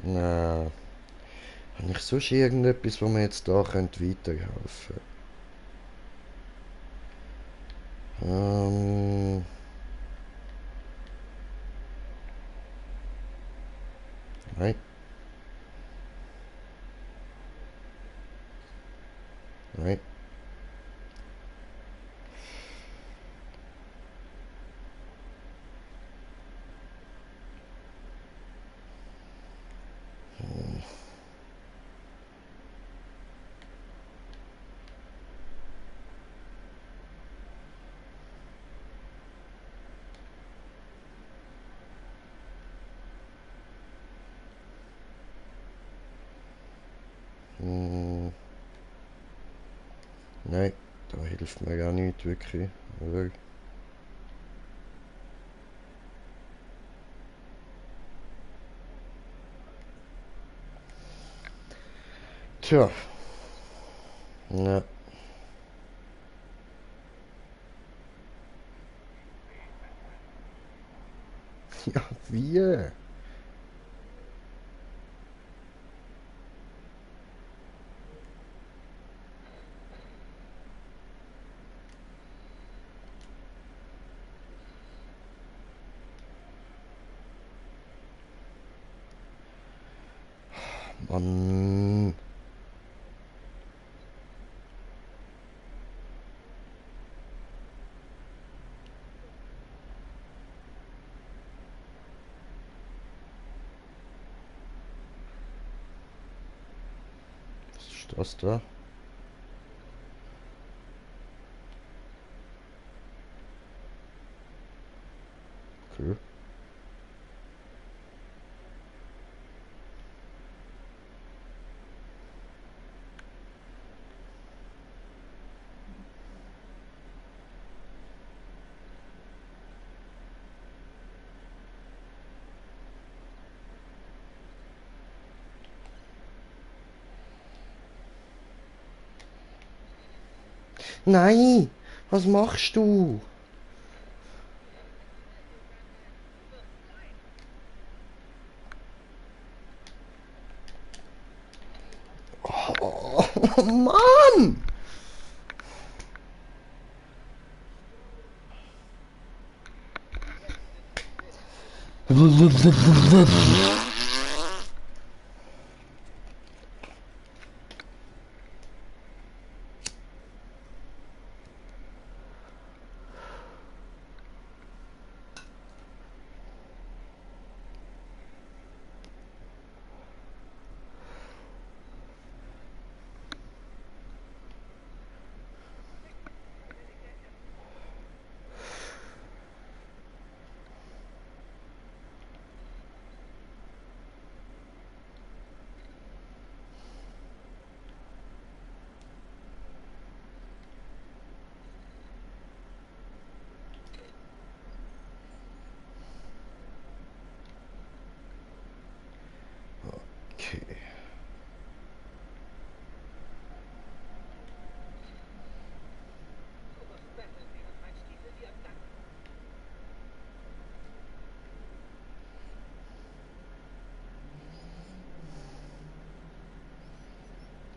Na, habe ich sonst irgendetwas, wo mir jetzt da könnte weiterhelfen? Ähm, nein, nein. Hm, nein, da hilft mir gar nicht wirklich. Oder? Tja, ja. Ja, wie? Mann. Was ist das da? Okay. Nein! Was machst du? Oh, Mann!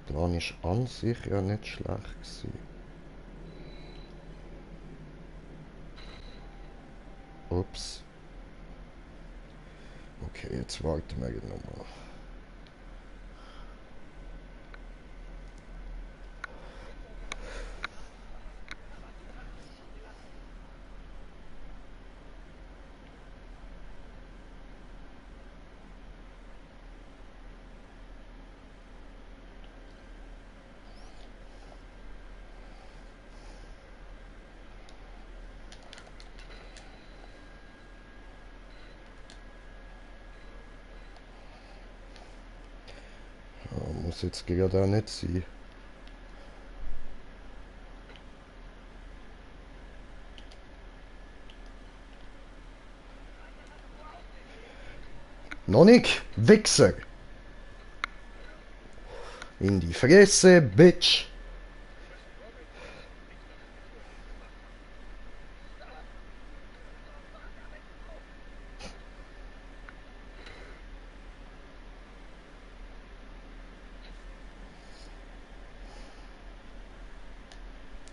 Plan ist an sich ja nicht schlecht gewesen. Ups. Okay, jetzt warten wir nochmal. Muss jetzt gerade auch nicht sein. Noch nicht, Wichser! In die Fresse, Bitch!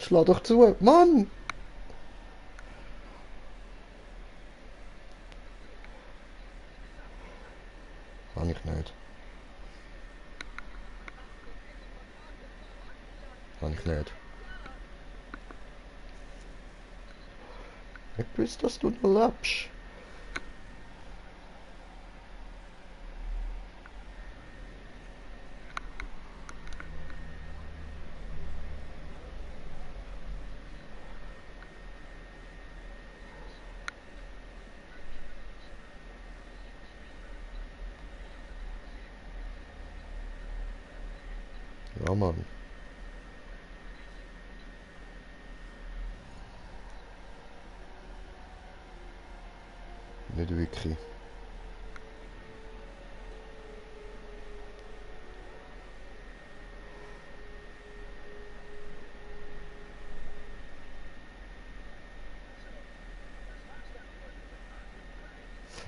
Schlag doch zu, Mann! Kann ich nicht. Kann ich nicht. Ich wusste, dass du noch lebst. Ja, Mann. Nicht wirklich.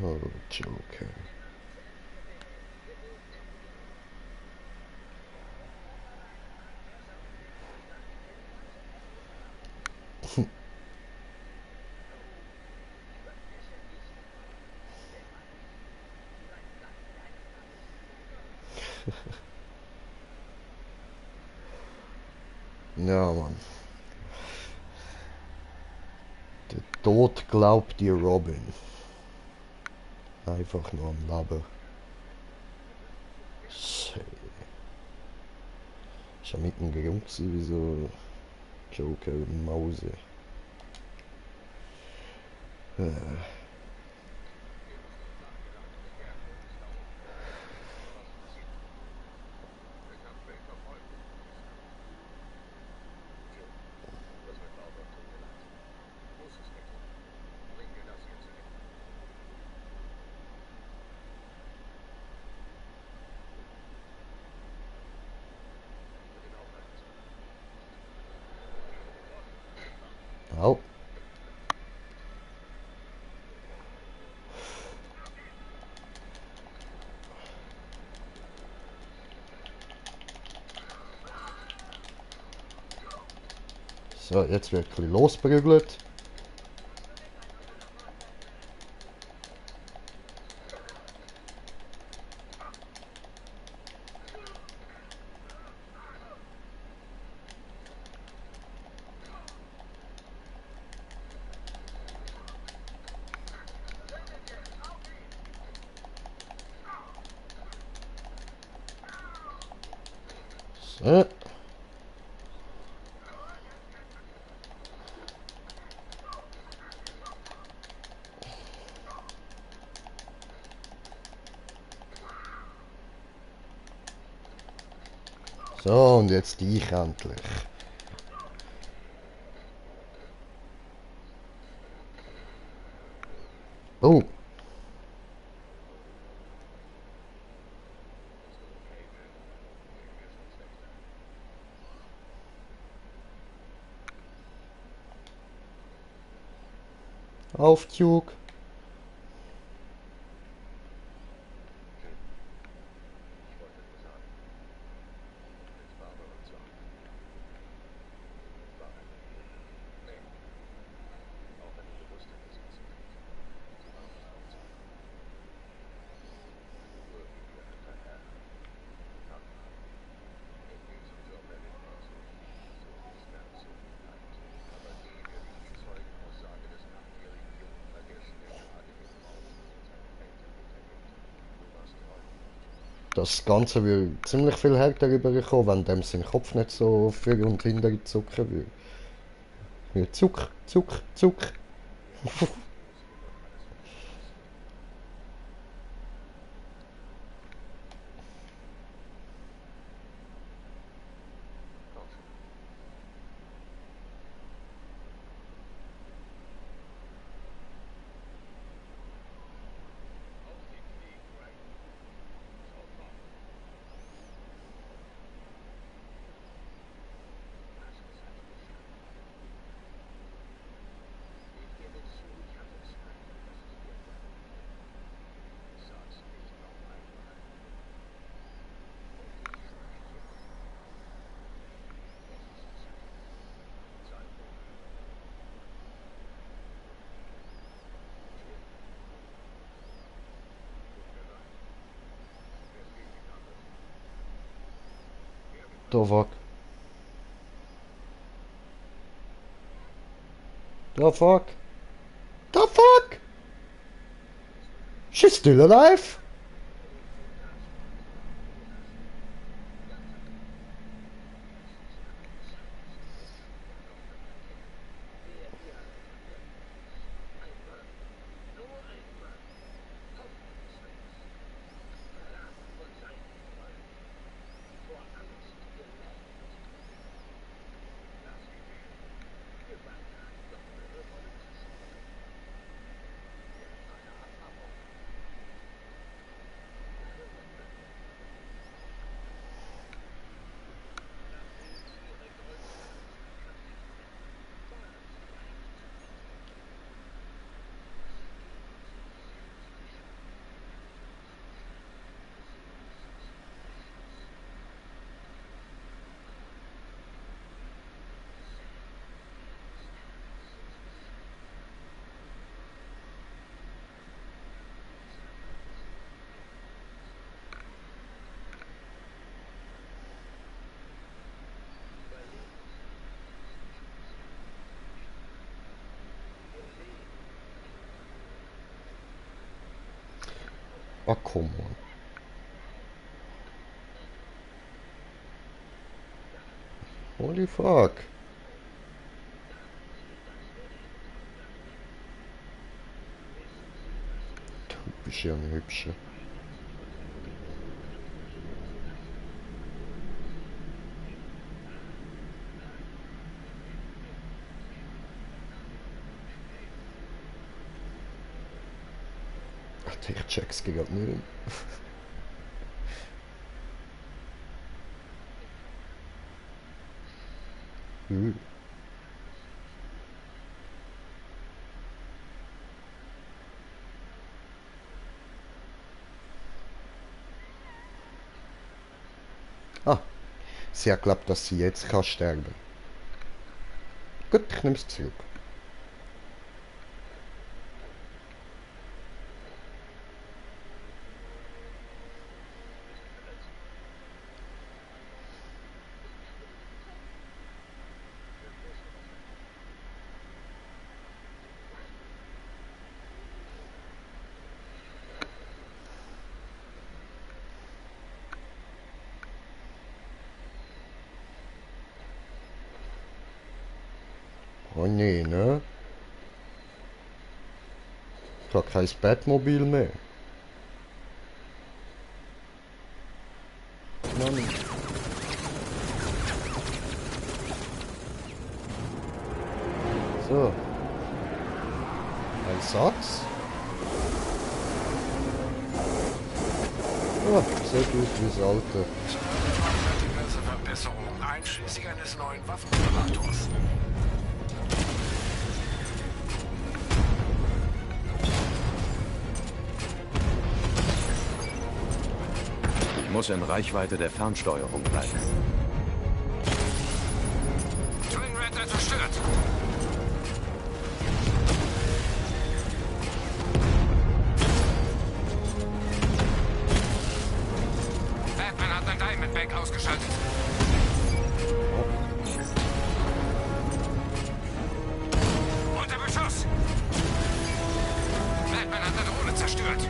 Oh, Joker. Ja, Mann. Der Tod glaubt dir, Robin. Einfach nur am Leben. Shit. Ich war mitten gegangen wie so Joker und Mause. Au. So, jetzt wird ein bisschen losprügelt. So. So, und jetzt ich endlich. Oh. Auf, Duke. Das Ganze würde ziemlich viel härter rüberkommen, wenn dem sein Kopf nicht so für und hinter zucken würde. Wie Zuck, Zuck, Zuck. The fuck? The fuck? The fuck? She's still alive? Oh, come on. Holy fuck. Du bist ja ein Hübscher. Ich check's gerade nicht. Ah, sie hat geglaubt, dass sie jetzt kann sterben. Gut, ich nehme es zurück. Oh nee, ne? Ich habe kein Batmobil mehr. Mann. So. Ein Satz. Oh, sieht aus wie das alte. Diverse Verbesserungen, einschließlich eines neuen Waffensimulators. Ich muss in Reichweite der Fernsteuerung bleiben. Twin Red zerstört. Batman hat ein Diamondback ausgeschaltet. Unter Beschuss. Batman hat eine Drohne zerstört.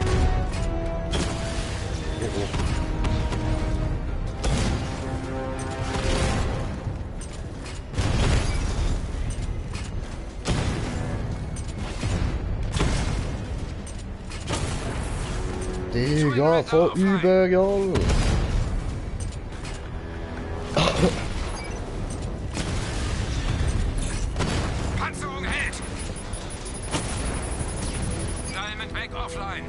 klar, von überall. Panzerung hält! Diamond weg offline!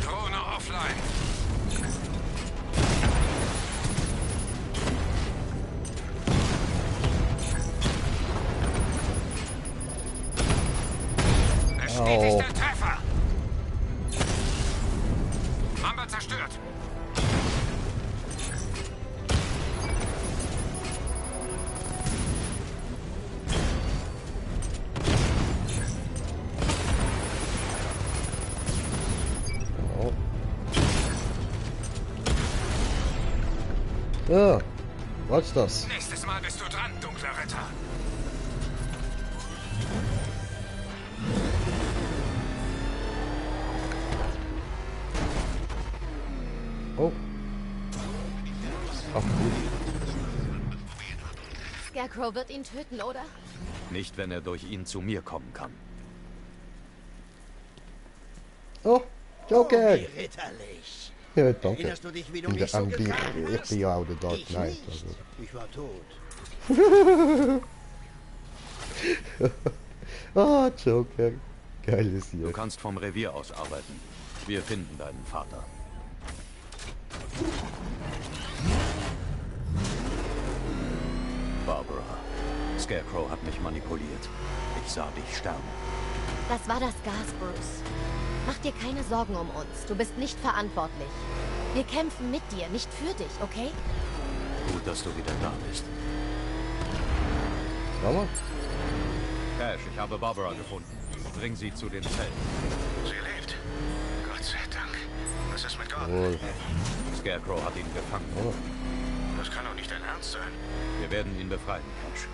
Drohne offline! Bestätigter Treffer! Mamba zerstört! Ja, was das? Nächstes Mal bist du dran, dunkler Ritter! Oh. Ach gut. Scarecrow wird ihn töten, oder? Nicht, wenn er durch ihn zu mir kommen kann. Oh, Joker. Wie ritterlich. Ja, danke. Erinnerst du dich, wie du In mich der so Anblick, gefangen ich hast? bin ja auch der Dark Ich Knight. nicht. Also. Ich war tot. Ah, Joker. Geiles Du hier. kannst vom Revier aus arbeiten. Wir finden deinen Vater. Barbara, Scarecrow hat mich manipuliert. Ich sah dich sterben. Das war das Gas, Bruce. Mach dir keine Sorgen um uns. Du bist nicht verantwortlich. Wir kämpfen mit dir, nicht für dich, okay? Gut, dass du wieder da bist. Schau mal. Cash, ich habe Barbara gefunden. Bring sie zu den Zellen. Sie lebt. Gott sei Dank. Was ist mit Gordon? Jawohl. Scarecrow hat ihn gefangen. Oh. Das kann doch nicht dein Ernst sein. Wir werden ihn befreien, Cash.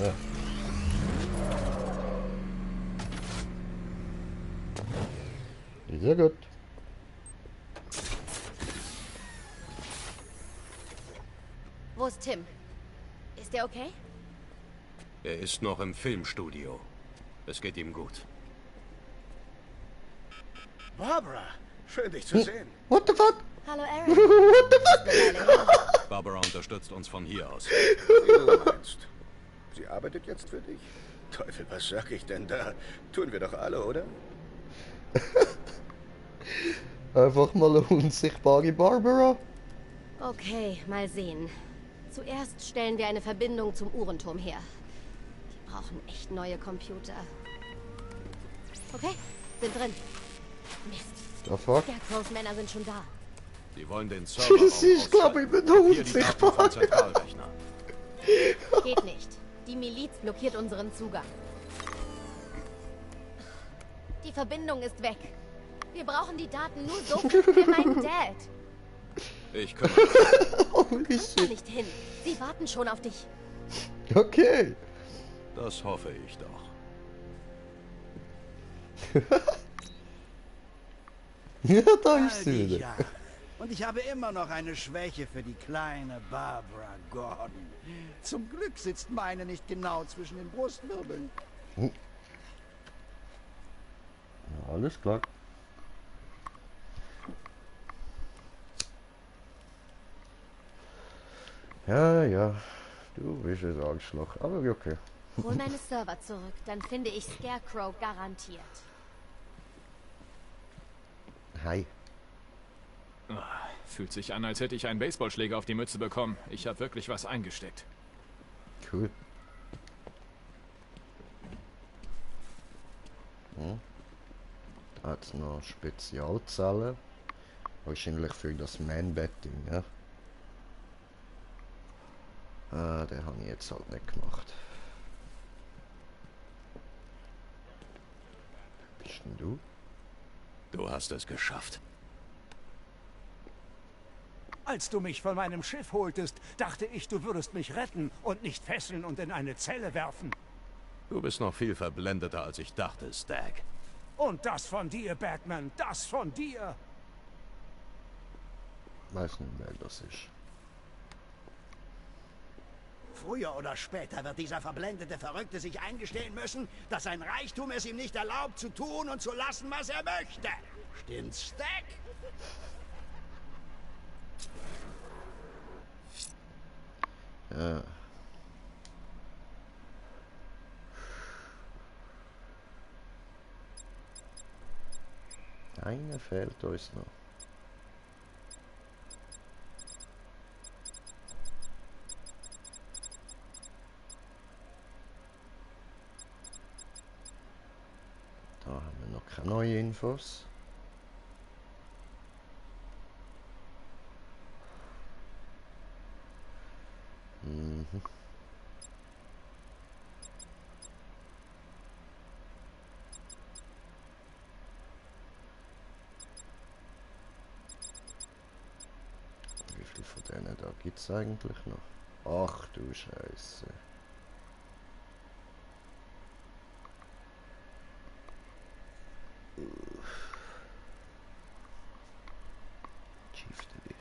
Ja. Sehr gut. Wo ist Tim? Ist er okay? Er ist noch im Filmstudio. Es geht ihm gut. Barbara, schön dich zu sehen. What the fuck? Hallo, Aaron. What the fuck? Barbara unterstützt uns von hier aus. Wie du meinst. Sie arbeitet jetzt für dich? Teufel, was sag ich denn da? Tun wir doch alle, oder? Einfach mal eine unsichtbare Barbara. Okay, mal sehen. Zuerst stellen wir eine Verbindung zum Uhrenturm her. Die brauchen echt neue Computer. Okay, sind drin. Mist. The fuck? Scarecrows Männer sind schon da. Die wollen den Server Ich glaube, ich bin unsichtbar. Zentralrechner. Geht nicht. Die Miliz blockiert unseren Zugang. Die Verbindung ist weg. Wir brauchen die Daten nur so für meinen Dad. Ich kümmere mich. Holy Kommst du shit. nicht hin? Sie warten schon auf dich. Okay. Das hoffe ich doch. Ja, da ist sie wieder. Ja. Und ich habe immer noch eine Schwäche für die kleine Barbara Gordon. Zum Glück sitzt meine nicht genau zwischen den Brustwirbeln. Ja, alles klar. Ja, ja. Du bist ein Arschloch. Aber okay. Hol meine Server zurück, dann finde ich Scarecrow garantiert. Hi. Fühlt sich an, als hätte ich einen Baseballschläger auf die Mütze bekommen. Ich habe wirklich was eingesteckt. Cool. Hm. Da hat es noch Spezialzellen. Wahrscheinlich für das Man-Betting, ja. Ah, den habe ich jetzt halt nicht gemacht. bist denn du? Du hast es geschafft. Als du mich von meinem Schiff holtest, dachte ich, du würdest mich retten und nicht fesseln und in eine Zelle werfen. Du bist noch viel verblendeter, als ich dachte, Stagg. Und das von dir, Batman, das von dir! Weiß nicht, wer das ist. Früher oder später wird dieser verblendete Verrückte sich eingestehen müssen, dass sein Reichtum es ihm nicht erlaubt, zu tun und zu lassen, was er möchte. Stimmt's, Stagg? Ja. Einer fehlt uns noch. Da haben wir noch keine neuen Infos. Wie viel von denen da gibt es eigentlich noch? Ach du Scheiße. Chieftain.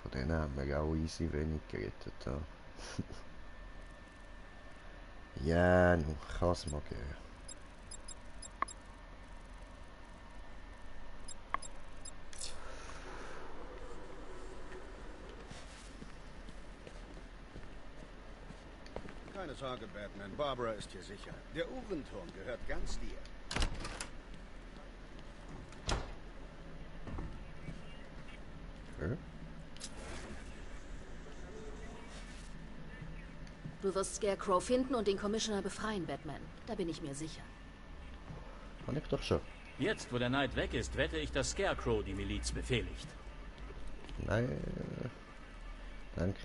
Von denen haben wir auch easy wenig gerettet. Ja, ja nun kann es mal gehen. Keine Sorge, Batman. Barbara ist hier sicher. Der Uhrenturm gehört ganz dir. Okay. Du wirst Scarecrow finden und den Commissioner befreien, Batman. Da bin ich mir sicher. Kann ich doch schon. Jetzt, wo der Knight weg ist, wette ich, dass Scarecrow die Miliz befehligt. Nein.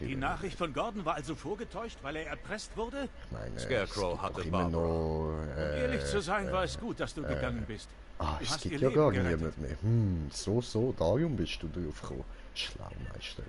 Die Nachricht von Gordon war also vorgetäuscht, weil er erpresst wurde? Ich meine, Scarecrow hatte Barbara. Noch, um ehrlich zu sein, war es gut, dass du gegangen bist. Ah, Du es hast gibt ihr ja Leben gar gerettet. niemand mehr. So, darum bist du drauf gekommen. Schlaumeister.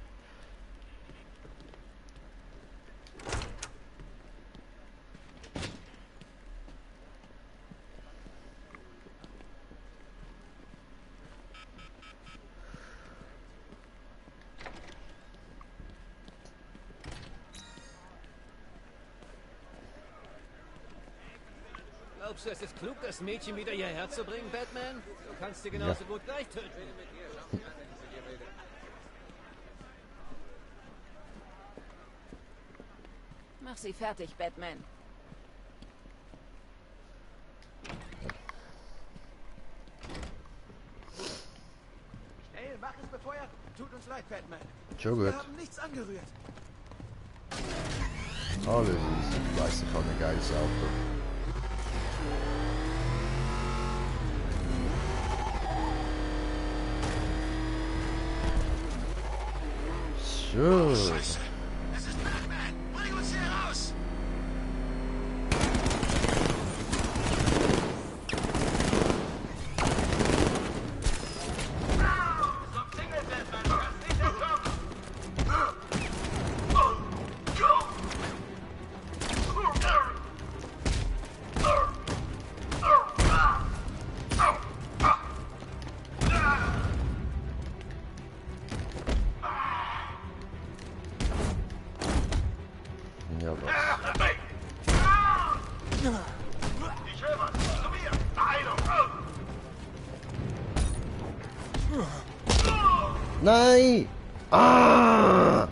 Glaubst du, es ist klug, das Mädchen wieder hierher zu bringen, Batman? Du kannst sie genauso gut gleich töten. Mach sie fertig, Batman. Schnell, mach es, bevor er... Tut uns leid, Batman. Schon gut. Wir haben nichts angerührt. Alles easy. Ich weiss, ich habe ein geiles Auto. So. Scheiße! Es ist Batman! Bring uns hier raus! Ja, was? Ich höre was. Zu mir. Beeilung. Nein! Ah!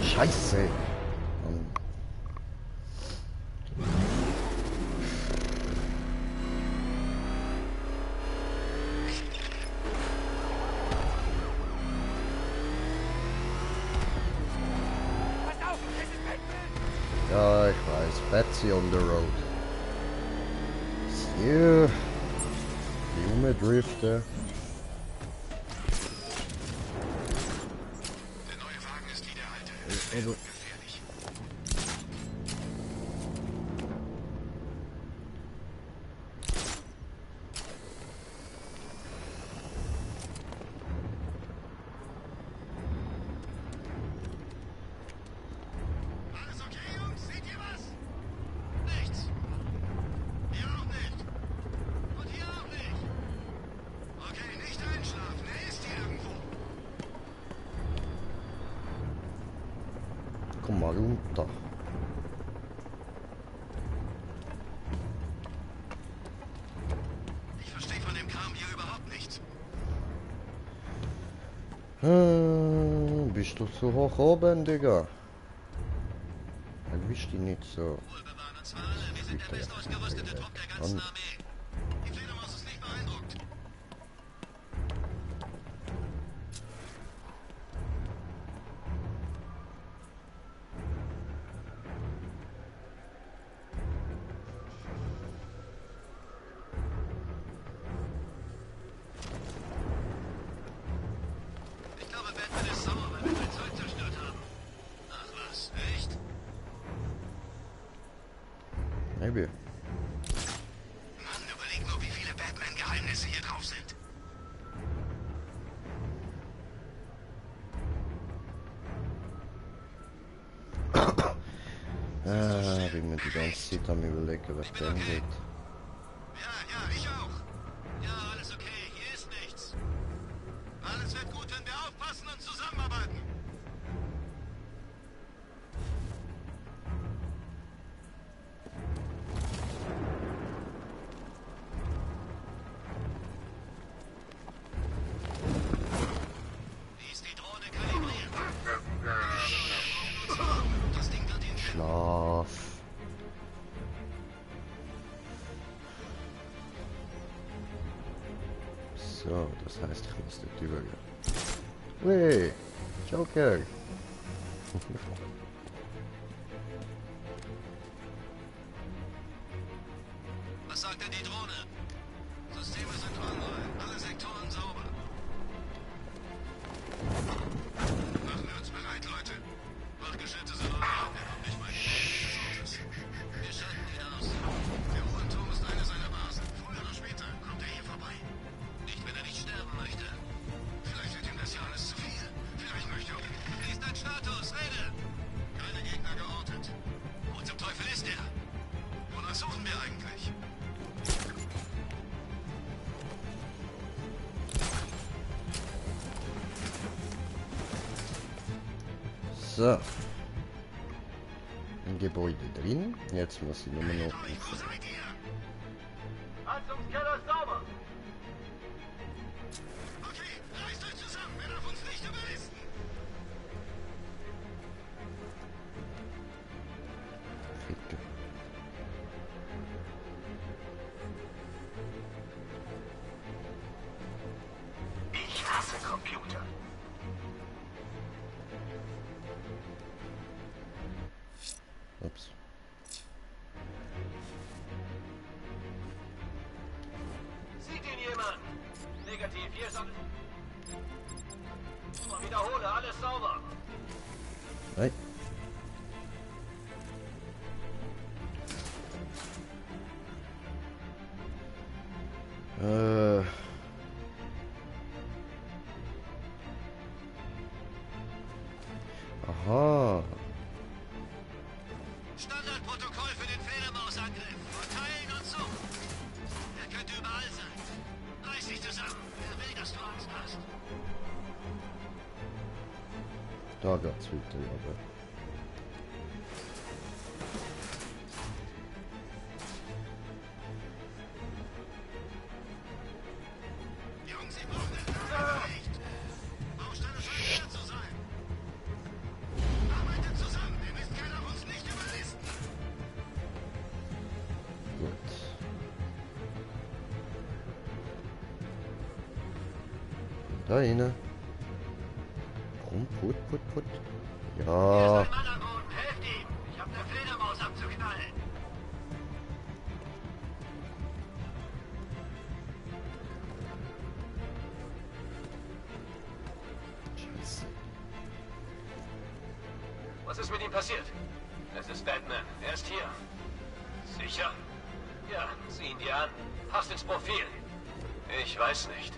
Scheiße! Betsy on the road. So. Die rumdriften. Der neue Wagen ist wie der alte. Gefährlich. Komm mal runter. Ich verstehe von dem Kram hier überhaupt nichts. Bist du so hoch oben, Digga? Dann bist du nicht so. Wir sind der bestausgerüstete Trupp der ganzen Armee. Die Fledermaus ist nicht beeindruckt. Ich glaube, Batman ist sauer, weil wir sein Zeug zerstört haben. Ach was, echt? Maybe. Mann, überleg nur, wie viele Batman-Geheimnisse hier drauf sind. Wie mir die ganze Zeit am überlegen, was denn geht. Ja, ich auch. Ja, alles okay, hier ist nichts. Alles wird gut, wenn wir aufpassen und zusammenarbeiten. Wie ist die Drohne kalibriert? Das Ding wird ihn Schlaf. So, das heißt, ich muss dort übergehen. Weh, Joker. Was sagt denn die Drohne? Systeme sind online, alle Sektoren sauber. Machen wir uns bereit, Leute. Wachgeschütze sind online, wir haben nicht mal die Hälfte des Ortes. Wir schalten ihn aus. Der Uhrenturm ist eine seiner Basen. Früher oder später kommt er hier vorbei. Nicht, wenn er nicht sterben möchte. Vielleicht wird ihm das ja alles zu viel. Vielleicht möchte er... Wie ist dein Status? Rede! Keine Gegner geortet. Wo zum Teufel ist er? Wonach suchen wir eigentlich? So. Im Gebäude drin. Jetzt muss ich nur noch... Heizungskeller ist sauber. Okay, reißt euch zusammen. Wer darf uns nicht überlisten? Fick. Ich hasse Computer. Ups. Sieht ihn jemand? Negativ, hier ist alles. Wiederhole, alles sauber. Nein. Aha. Standardprotokoll für den Fledermausangriff. Verteilen und suchen. Er könnte überall sein. Reiß dich zusammen. Wer will, dass du Angst hast? Da geht's weiter, aber. Jungs, ihr braucht den Tag nicht. Baustelle scheint leer zu sein. Arbeitet zusammen. Ihr müsst keiner von uns nicht überlisten. Gut. Da rein. Komm, put. Ja. Mann am Boden, helft ihm. Ich hab eine Fledermaus abzuknallen. passiert? Es ist Batman. Er ist hier. Sicher? Ja, sieh ihn dir an. Passt ins Profil. Ich weiß nicht.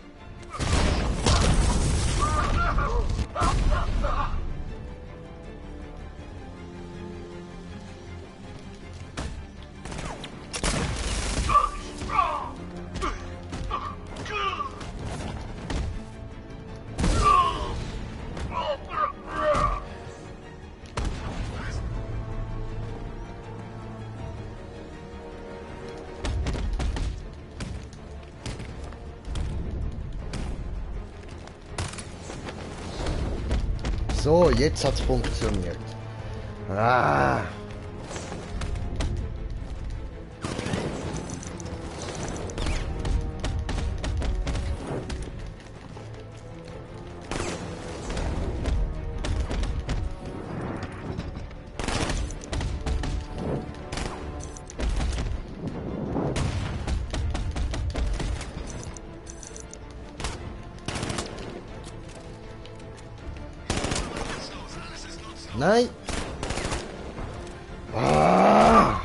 So, jetzt hat's funktioniert. Ah. Nein! Ah.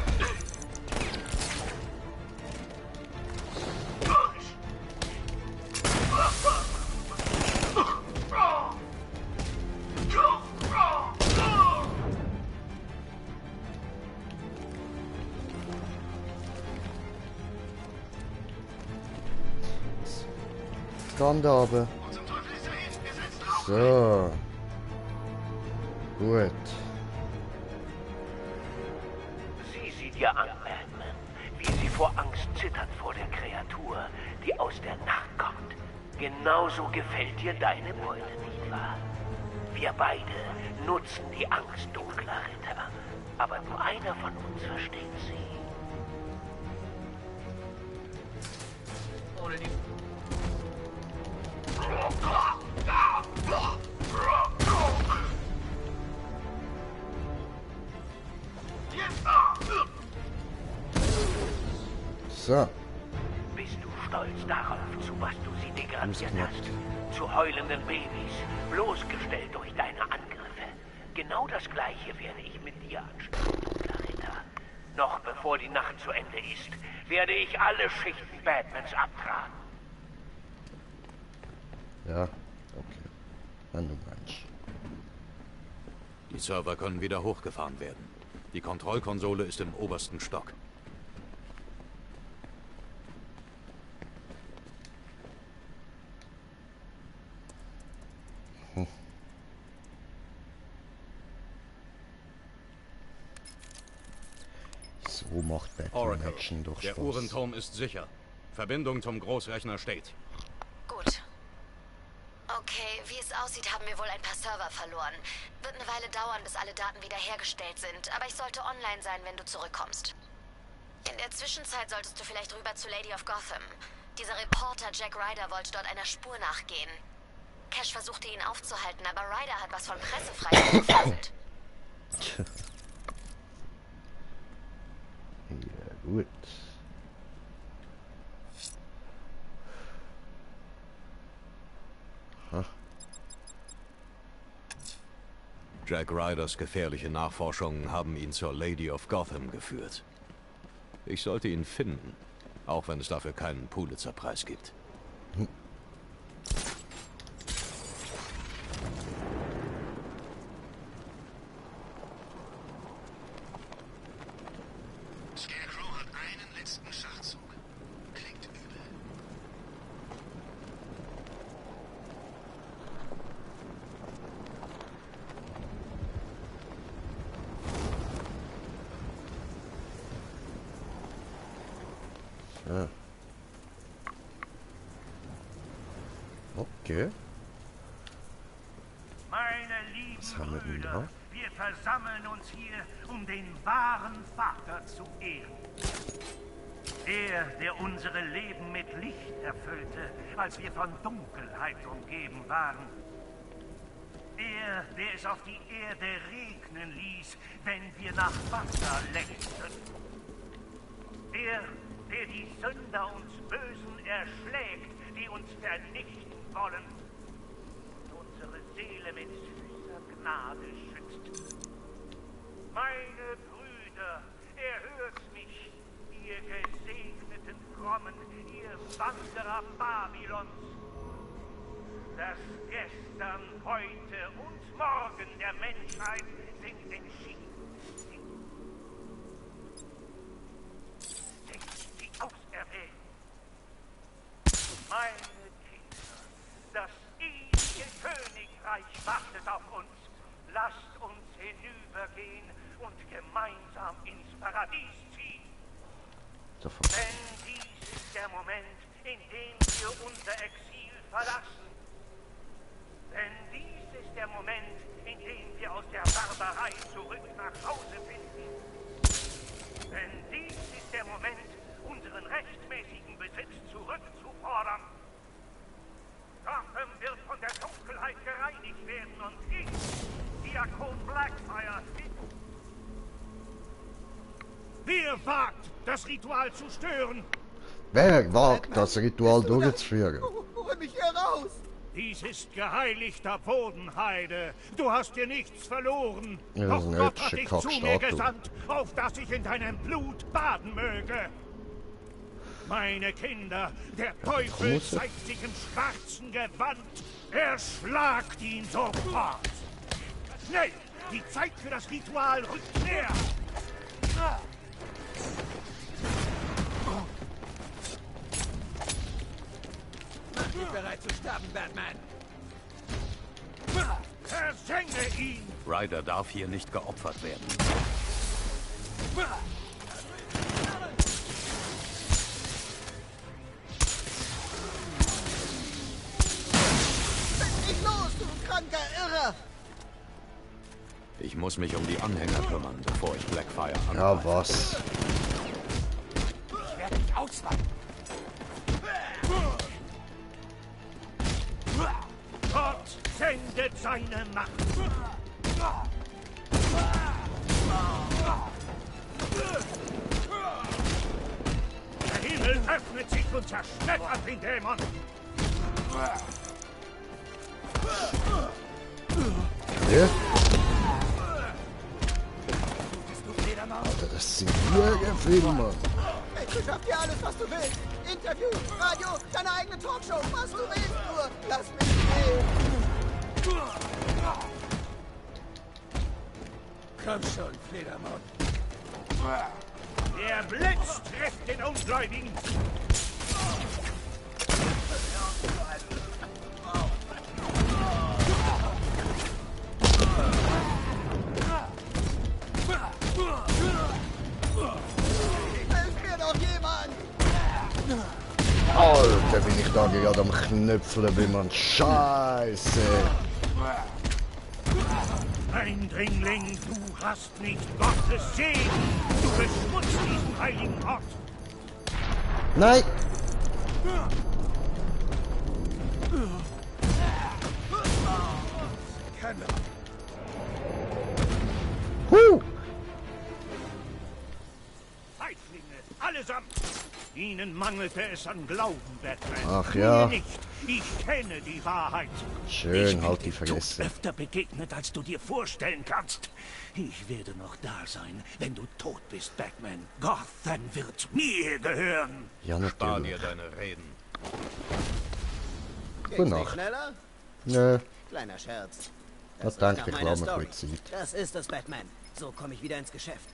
Kann da oben. So. Gut. Sieh sie dir an, Batman, wie sie vor Angst zittert vor der Kreatur, die aus der Nacht kommt. Genauso gefällt dir deine Beute, nicht wahr? Wir beide nutzen die Angst dunkler Ritter, aber nur einer von uns versteht sie. Ohne die... So. Bist du stolz darauf, zu was du sie degradiert hast? Zu heulenden Babys, bloßgestellt durch deine Angriffe. Genau das Gleiche werde ich mit dir anstellen, dunkler Ritter. Noch bevor die Nacht zu Ende ist, werde ich alle Schichten Batmans abtragen. Ja, okay. Wenn du meinst. Die Server können wieder hochgefahren werden. Die Kontrollkonsole ist im obersten Stock. So macht Batman Action durch Der Spaß. Uhrenturm ist sicher. Verbindung zum Großrechner steht. Gut. Okay, wie es aussieht, haben wir wohl ein paar Server verloren. Wird eine Weile dauern, bis alle Daten wiederhergestellt sind, aber ich sollte online sein, wenn du zurückkommst. In der Zwischenzeit solltest du vielleicht rüber zu Lady of Gotham. Dieser Reporter Jack Ryder wollte dort einer Spur nachgehen. Cash versuchte ihn aufzuhalten, aber Ryder hat was von Pressefreiheit gefaselt. Ja, gut. Ha. Jack Ryders gefährliche Nachforschungen haben ihn zur Lady of Gotham geführt. Ich sollte ihn finden, auch wenn es dafür keinen Pulitzer-Preis gibt. Scarecrow hat einen letzten Schachzug. Klingt übel. Ja. Okay. Meine lieben Was haben wir denn Brüder, da? wir versammeln uns hier, um den wahren Vater zu ehren. Er, der unsere Leben mit Licht erfüllte, als wir von Dunkelheit umgeben waren. Er, der es auf die Erde regnen ließ, wenn wir nach Wasser lechzten. Er, der die Sünder und Bösen erschlägt, die uns vernichten wollen. Und unsere Seele mit süßer Gnade schützt. Meine Brüder, erhört mich, ihr gesegneten Frommen, ihr Wanderer Babylons. Das Gestern, heute und morgen der Menschheit sind entschieden. Sind die Auserwählten. Meine Kinder, das ewige Königreich wartet auf uns. Lasst uns hinübergehen und gemeinsam ins Paradies ziehen. Denn dies ist der Moment, in dem wir unser Exil verlassen. Denn dies ist der Moment, in dem wir aus der Barbarei zurück nach Hause finden. Denn dies ist der Moment, unseren rechtmäßigen Besitz zurückzufordern. Gotham wird von der Dunkelheit gereinigt werden und ich, Diakon Blackfire, wer wagt, das Ritual zu stören? Wer wagt, das Ritual durchzuführen? Hol mich hier raus! Dies ist geheiligter Bodenheide. Du hast dir nichts verloren. Ja, Doch Gott hat hübsche dich zu mir Kackstatue. gesandt, auf dass ich in deinem Blut baden möge. Meine Kinder, der Teufel muss ich? zeigt sich im schwarzen Gewand. Erschlagt ihn sofort. Schnell, die Zeit für das Ritual rückt näher. Mach dich bereit zu sterben, Batman. Versenke ihn. Ryder darf hier nicht geopfert werden. Lass mich los, du kranker Irrer! Ich muss mich um die Anhänger kümmern, bevor ich Blackfire angreife. Ja, was? Ich werde dich ausweiten. Gott sendet seine Macht. Der Himmel öffnet sich und zerschmettert den Dämon. Ja? Alter, das sind Filme. Ich schaff dir alles, was du willst. Interview, Radio, deine eigene Talkshow, was du willst nur. Lass mich leben. Komm schon, Fledermaus. Der Blitz trifft den Ungläubigen. Hilf mir doch jemand. Alter, bin ich da gerade am Knöpfeln, bin man Scheiße. Eindringling, du hast nicht Gottes Segen. Du beschmutzt diesen heiligen Ort. Nein. Feiglinge, allesamt. Ihnen mangelte es an Glauben, Batman. Ach ja. Mir nicht. Ich kenne die Wahrheit. Schön, halt die vergessen. Öfter begegnet, als du dir vorstellen kannst. Ich werde noch da sein, wenn du tot bist, Batman. Gotham wird mir gehören. Ja, Spar natürlich. dir deine Reden. Gute Ging's nicht Nacht. schneller? Nö, Kleiner Scherz. da ist danke nach ich, meiner lass mir Story. gut Zeit. Das ist es, Batman. So komme ich wieder ins Geschäft.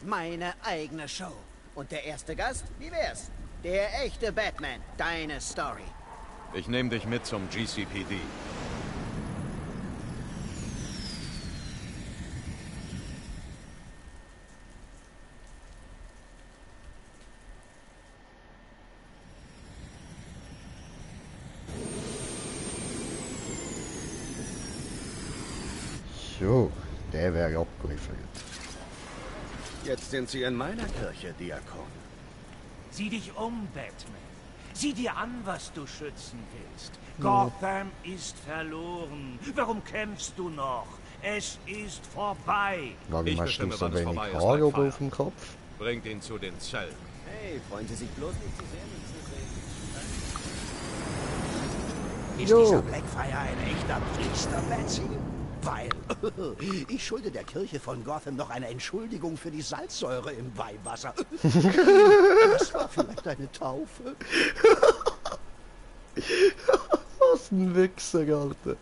Meine eigene Show. Und der erste Gast, wie wär's? Der echte Batman. Deine Story. Ich nehme dich mit zum GCPD. So, der wäre abgeliefert. Jetzt sind Sie in meiner Kirche, Diakon. Sieh dich um, Batman. Sieh dir an, was du schützen willst. Gotham ist verloren. Warum kämpfst du noch? Es ist vorbei. Warum Ich hast du bestimme, so wann es wenig vorbei ist, Haare Blackfire. auf dem Kopf? Bringt ihn zu den Zellen. Hey, freuen Sie sich bloß nicht zu sehr mit zu sehen. Ist Jo. dieser Blackfire ein echter Priester, Betsy? Weil ich schulde der Kirche von Gotham noch eine Entschuldigung für die Salzsäure im Weihwasser. Das war vielleicht eine Taufe. Was ein Wichser, Alter.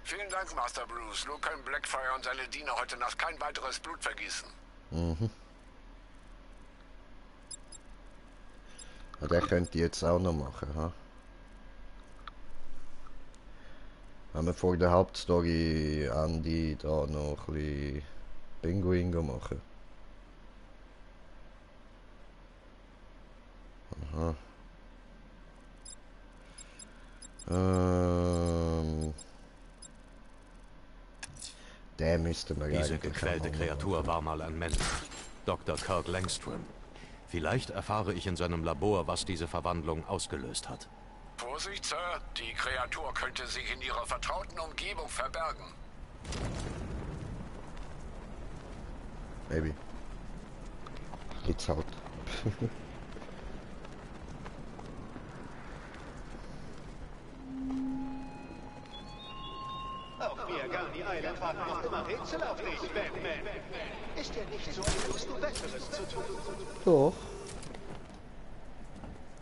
Vielen Dank, Master Bruce. Nur können Blackfire und seine Diener heute Nacht kein weiteres Blut vergießen. Mhm. Ja, der könnte jetzt auch noch machen, ha? Wenn wir vor der Hauptstory Andy da noch ein bisschen Bingo machen. Aha. Der müsste man Diese gequälte Kreatur war mal ein Mensch. Dr. Kirk Langstrom. Vielleicht erfahre ich in seinem Labor, was diese Verwandlung ausgelöst hat. Vorsicht, Sir. Die Kreatur könnte sich in ihrer vertrauten Umgebung verbergen. Maybe. Geht's halt. Auf Miagani Island warten noch immer Rätsel auf dich, Batman. Ist ja nicht so, als wüsstest du Besseres zu tun. Doch.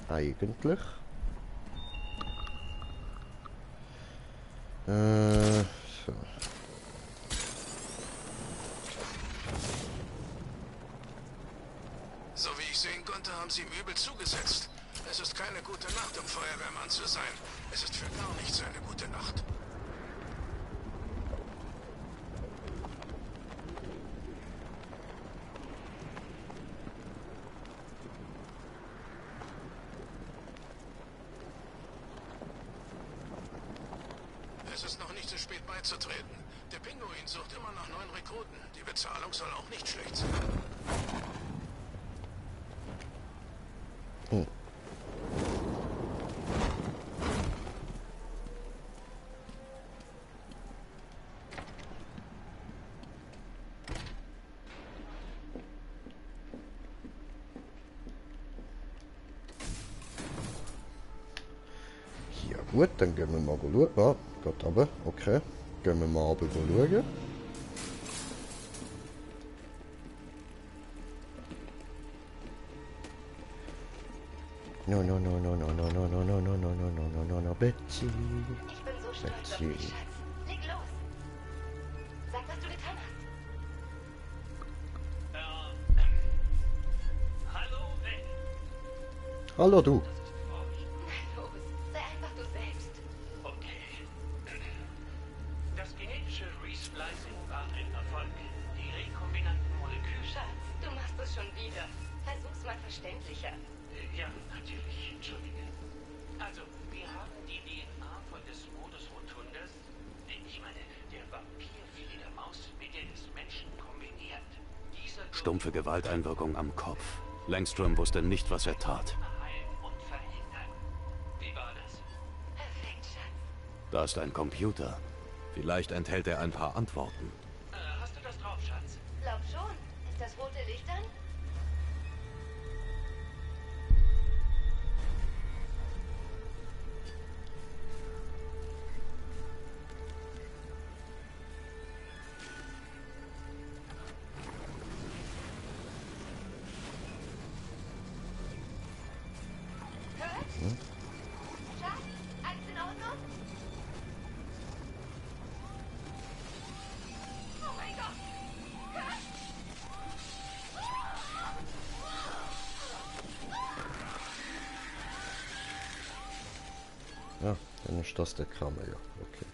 Eigentlich. So. So wie ich sehen konnte, haben sie ihm übel zugesetzt. Es ist keine gute Nacht, um Feuerwehrmann zu sein. Es ist für gar nichts eine gute Nacht. Es ist noch nicht zu spät beizutreten. Der Pinguin sucht immer nach neuen Rekruten. Die Bezahlung soll auch nicht schlecht sein. Hm. Ja gut, dann gehen wir mal schauen. Ah, geht runter. Okay. Gehen wir mal runter schauen. No, Betsy. Ich bin so stolz auf dich, Schatz. Leg los. Sag, was du getan hast. Hallo, Ben. Hallo, du. Na los, sei einfach du selbst. Okay. Das genetische Resplicing war ein Erfolg. Die rekombinanten Moleküle... Schatz, du machst es schon wieder. Versuch's mal verständlicher. Ja, natürlich. Entschuldige. Also, wir haben die DNA von des Modus Rotundus, ich meine, der Vampirfledermaus, mit der des Menschen kombiniert. Dieser Stumpfe Gewalteinwirkung am Kopf. Langstrom wusste nicht, was er tat. heilen und verhindern. Wie war das? Perfekt, Schatz. Da ist ein Computer. Vielleicht enthält er ein paar Antworten. Hast du das drauf, Schatz? Glaub schon. Ist das rote Licht an? Schatz, alles in Ordnung? Oh mein Gott! Ja, dann ist das der Kram, ja. Okay.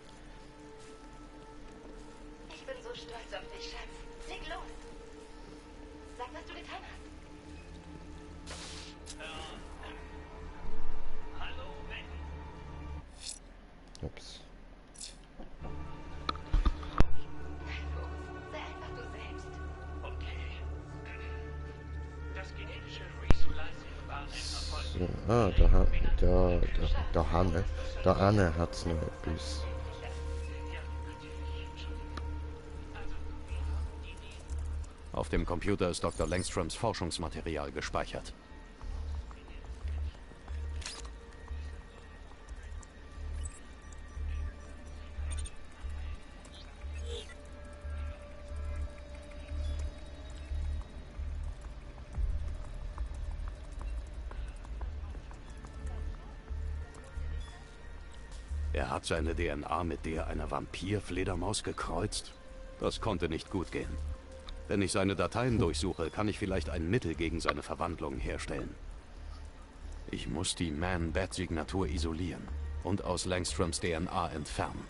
Ich bin so stolz auf dich, Schatz. Leg los. Sag, was du getan hast. Hallo, Ben. Ups. Sei einfach du selbst. Okay. Das genetische Resplicing war ein Erfolg. So, da Hanne. Da Anne hat's noch etwas. Auf dem Computer ist Dr. Langstroms Forschungsmaterial gespeichert. Er hat seine DNA mit der einer Vampir-Fledermaus gekreuzt? Das konnte nicht gut gehen. Wenn ich seine Dateien durchsuche, kann ich vielleicht ein Mittel gegen seine Verwandlung herstellen. Ich muss die Man-Bat-Signatur isolieren und aus Langstroms DNA entfernen.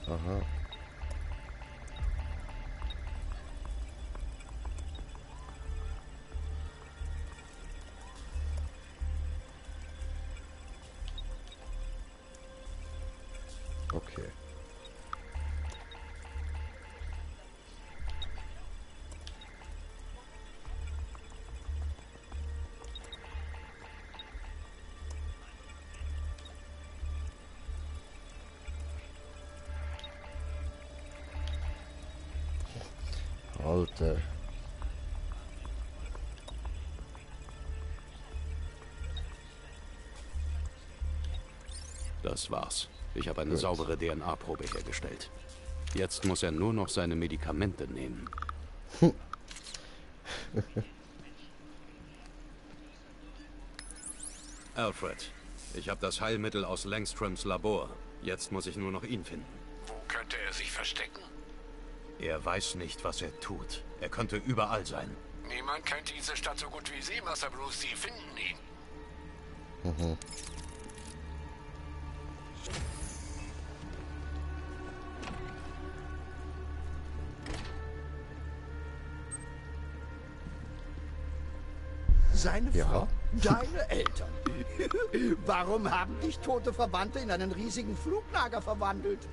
Aha. Okay. Alter. Das war's. Ich habe eine saubere DNA-Probe hergestellt. Jetzt muss er nur noch seine Medikamente nehmen. Alfred, ich habe das Heilmittel aus Langstroms Labor. Jetzt muss ich nur noch ihn finden. Wo könnte er sich verstecken? Er weiß nicht, was er tut. Er könnte überall sein. Niemand kennt diese Stadt so gut wie Sie, Master Bruce. Sie finden ihn. Mhm. Seine Frau? Deine Eltern. Warum haben dich tote Verwandte in einen riesigen Fluglager verwandelt?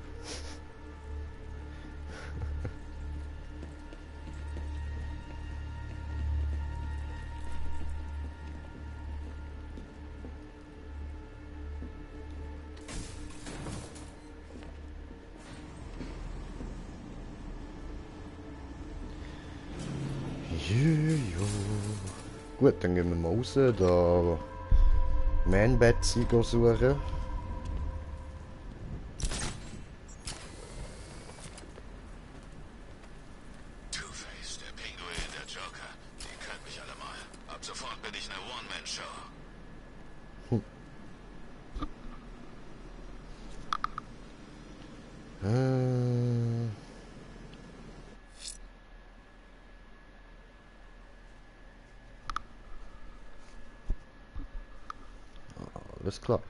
Gut, dann gehen wir mal raus, da Man-Bat-Sieger suchen. Two-Face, der Pinguin, der Joker, die können mich alle mal. Ab sofort bin ich eine One-Man-Show. Alles klar.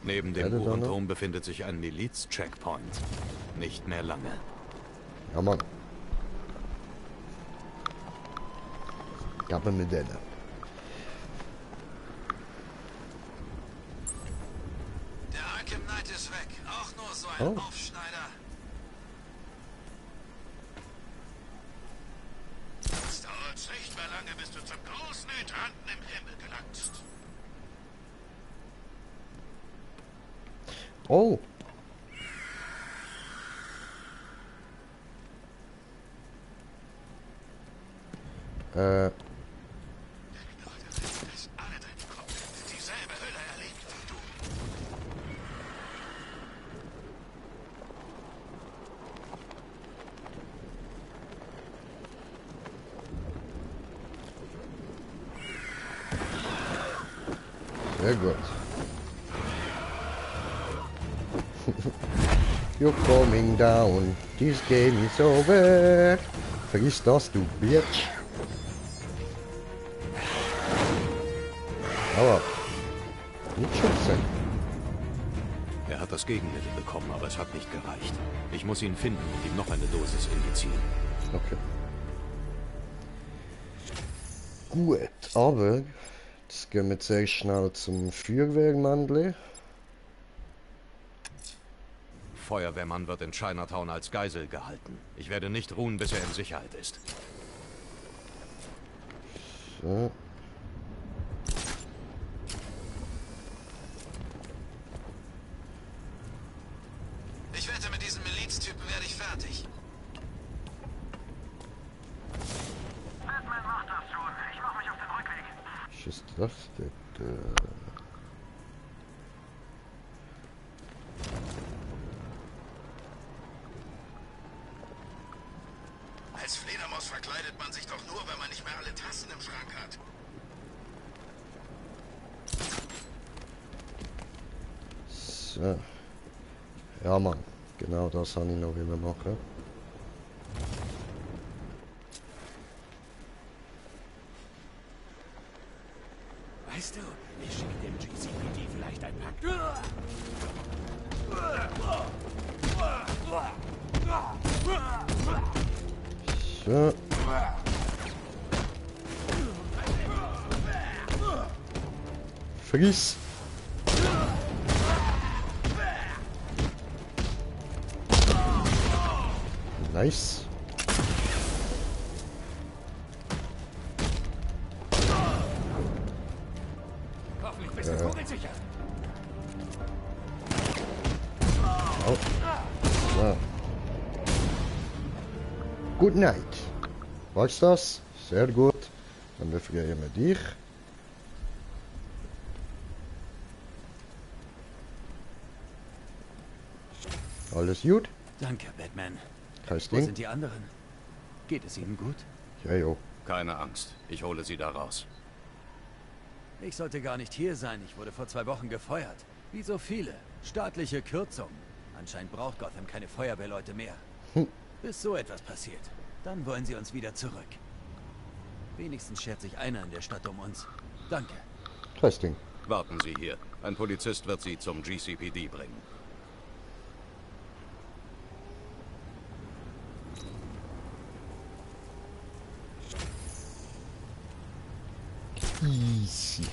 Neben dem Uhrenturm befindet sich ein Miliz-Checkpoint. Nicht mehr lange. Ja, Mann. Gab mir mit denen. Der Arkham Knight ist weg. Auch nur so ein Aufschneider. Es dauert nicht mehr lange, bis du zum großen Hydranten im Himmel gelangst. Oh. Dieselbe Hölle erlebt wie du. Sehr gut. You're coming down. This game is over. Vergiss das, du Bitch. Aber nicht schützen. Er hat das Gegenmittel bekommen, aber es hat nicht gereicht. Ich muss ihn finden und ihm noch eine Dosis injizieren. Okay. Gut, aber jetzt gehen wir sehr schnell zum Feuerwehrmannli. Feuerwehrmann wird in Chinatown als Geisel gehalten. Ich werde nicht ruhen, bis er in Sicherheit ist. So. Ich wette, mit diesem Miliztypen werde ich fertig. Batman macht das schon. Ich mache mich auf den Rückweg. Was ist das denn? verkleidet man sich doch nur, wenn man nicht mehr alle Tassen im Schrank hat. So. Ja, Mann. Genau das habe ich noch machen. Weißt du, ich schicke dem GCPD vielleicht ein paar... So. Friss! Nice. Hoffentlich bist du kugelsicher. Oh. So. Good night. War's das? Sehr gut. Dann befreien wir dich. Alles gut? Danke, Batman. Kein Wo Ding. sind die anderen? Geht es ihnen gut? Ja, jo. Keine Angst, ich hole sie da raus. Ich sollte gar nicht hier sein. Ich wurde vor 2 Wochen gefeuert. Wie so viele. Staatliche Kürzung. Anscheinend braucht Gotham keine Feuerwehrleute mehr. Bis so etwas passiert. Dann wollen sie uns wieder zurück. Wenigstens schert sich einer in der Stadt um uns. Danke. Kein Ding. Warten Sie hier. Ein Polizist wird Sie zum GCPD bringen. Easy.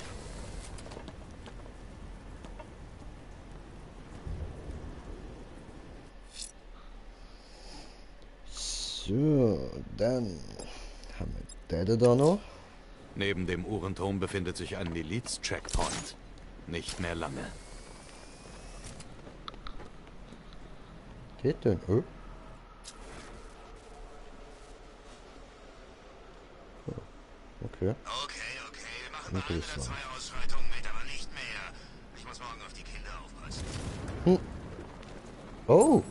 So, dann haben wir den da noch. Neben dem Uhrenturm befindet sich ein Miliz-Checkpoint. Nicht mehr lange. Geht denn? Oh. Okay. Okay, wir machen mal 1 oder Interessant. 2 Ausschreitungen mit, aber nicht mehr. Ich muss morgen auf die Kinder aufpassen. Oh.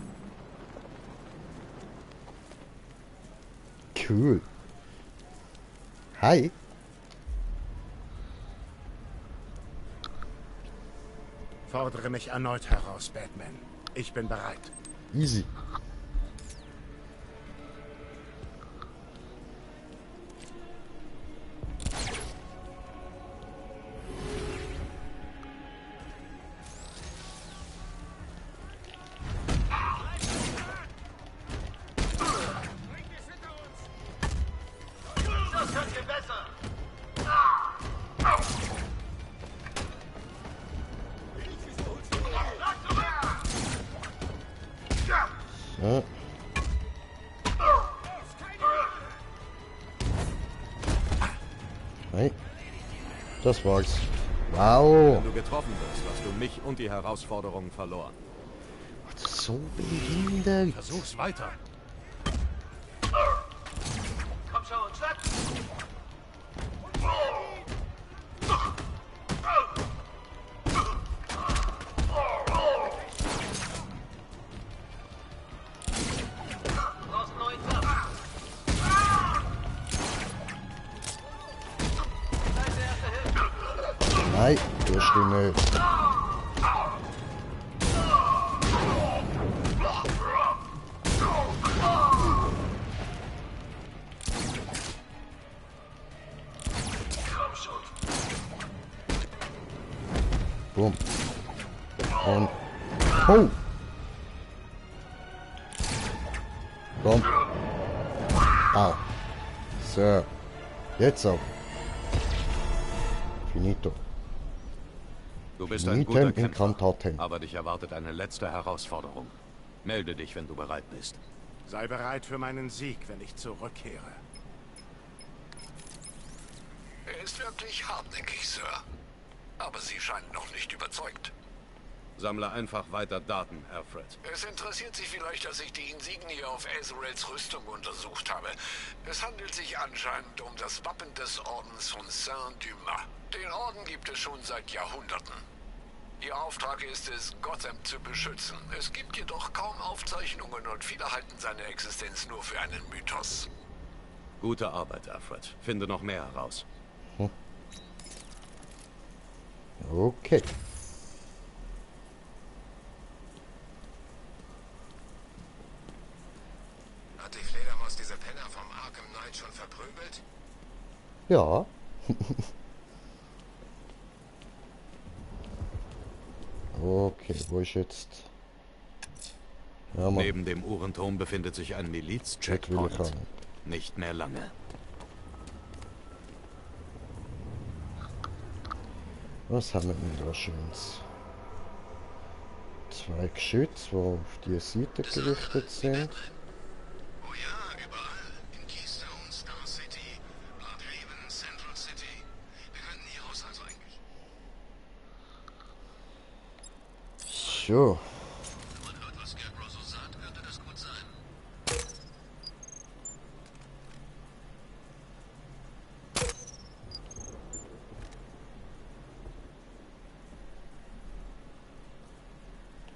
Cool. Hi. Fordere mich erneut heraus, Batman. Ich bin bereit. Easy. Das könnt ihr besser. So. Hey. Das war's. Wow. Wenn du getroffen wirst, hast du mich und die Herausforderungen verloren. So behindert. Versuch's weiter. Komm schon, schnapp! Brauchst einen neuen Job. Leise erste Hilfe. Nein, der stimmt nicht. Boom. Und... Oh! Komm. Au. So. Jetzt auch. Finito. Du bist ein Nitem guter Kämpfer, Incantatem. aber dich erwartet eine letzte Herausforderung. Melde dich, wenn du bereit bist. Sei bereit für meinen Sieg, wenn ich zurückkehre. Er ist wirklich hartnäckig, Sir. Aber Sie scheinen noch nicht überzeugt. Sammle einfach weiter Daten, Alfred. Es interessiert Sie vielleicht, dass ich die Insignie auf Azraels Rüstung untersucht habe. Es handelt sich anscheinend um das Wappen des Ordens von Saint-Dumas. Den Orden gibt es schon seit Jahrhunderten. Ihr Auftrag ist es, Gotham zu beschützen. Es gibt jedoch kaum Aufzeichnungen und viele halten seine Existenz nur für einen Mythos. Gute Arbeit, Alfred. Finde noch mehr heraus. Okay. Hat die Fledermaus diese Penner vom Arkham Knight schon verprügelt? Ja. Okay, wo ist jetzt? Ja, neben dem Uhrenturm befindet sich ein Miliz-Checkpoint. Nicht mehr lange. Was haben wir denn da Schönes? 2 Geschütze, die auf die Seite gerichtet sind. Oh ja, überall. In Keystone, Star City, Bloodhaven, Central City. Wir könnten ihr Haus also eigentlich... So. Wenn man hört, was Scarecrow so sagt, könnte das gut sein.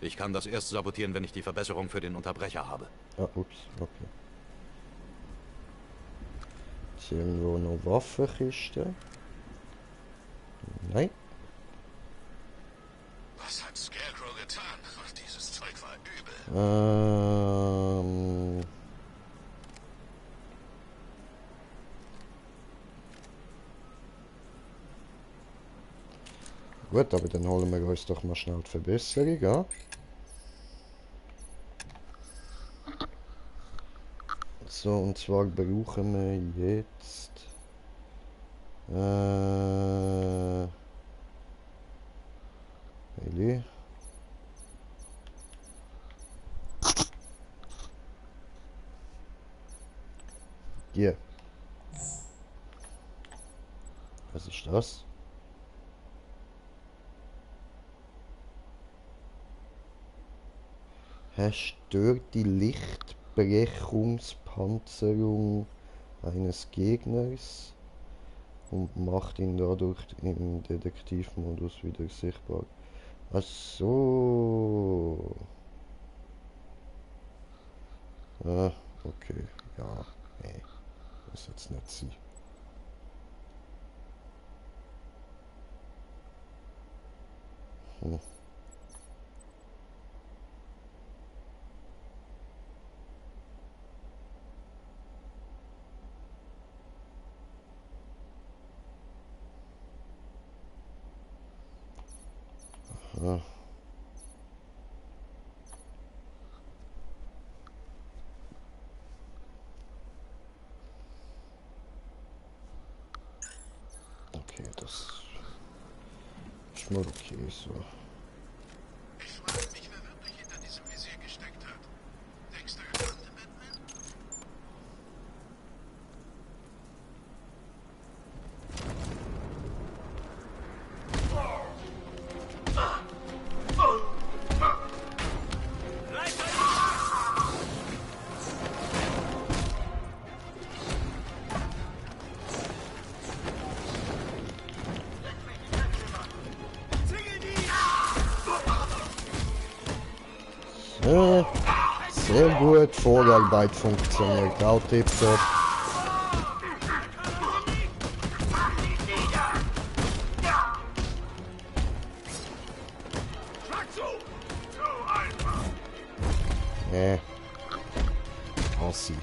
Ich kann das erst sabotieren, wenn ich die Verbesserung für den Unterbrecher habe. Ah, ups, okay. Ist irgendwo noch Waffenkiste? Nein. Was hat Scarecrow getan? Ach, dieses Zeug war übel. Gut, aber dann holen wir uns doch mal schnell die Verbesserung, ja? So, und zwar brauchen wir jetzt... Really? Hier. Was ist das? Stört die Lichtbrechungspanzerung eines Gegners und macht ihn dadurch im Detektivmodus wieder sichtbar. Ach so. Ah, okay. Ja, nee. Das jetzt nicht sein. Aha. Okay, das ist mal okay so. Ich frage mich, wer wirklich hinter diesem Visier gesteckt hat. Denkst du, er kannte Batman? Sehr gut, Vorarbeit funktioniert auch tipptopp. Aussie.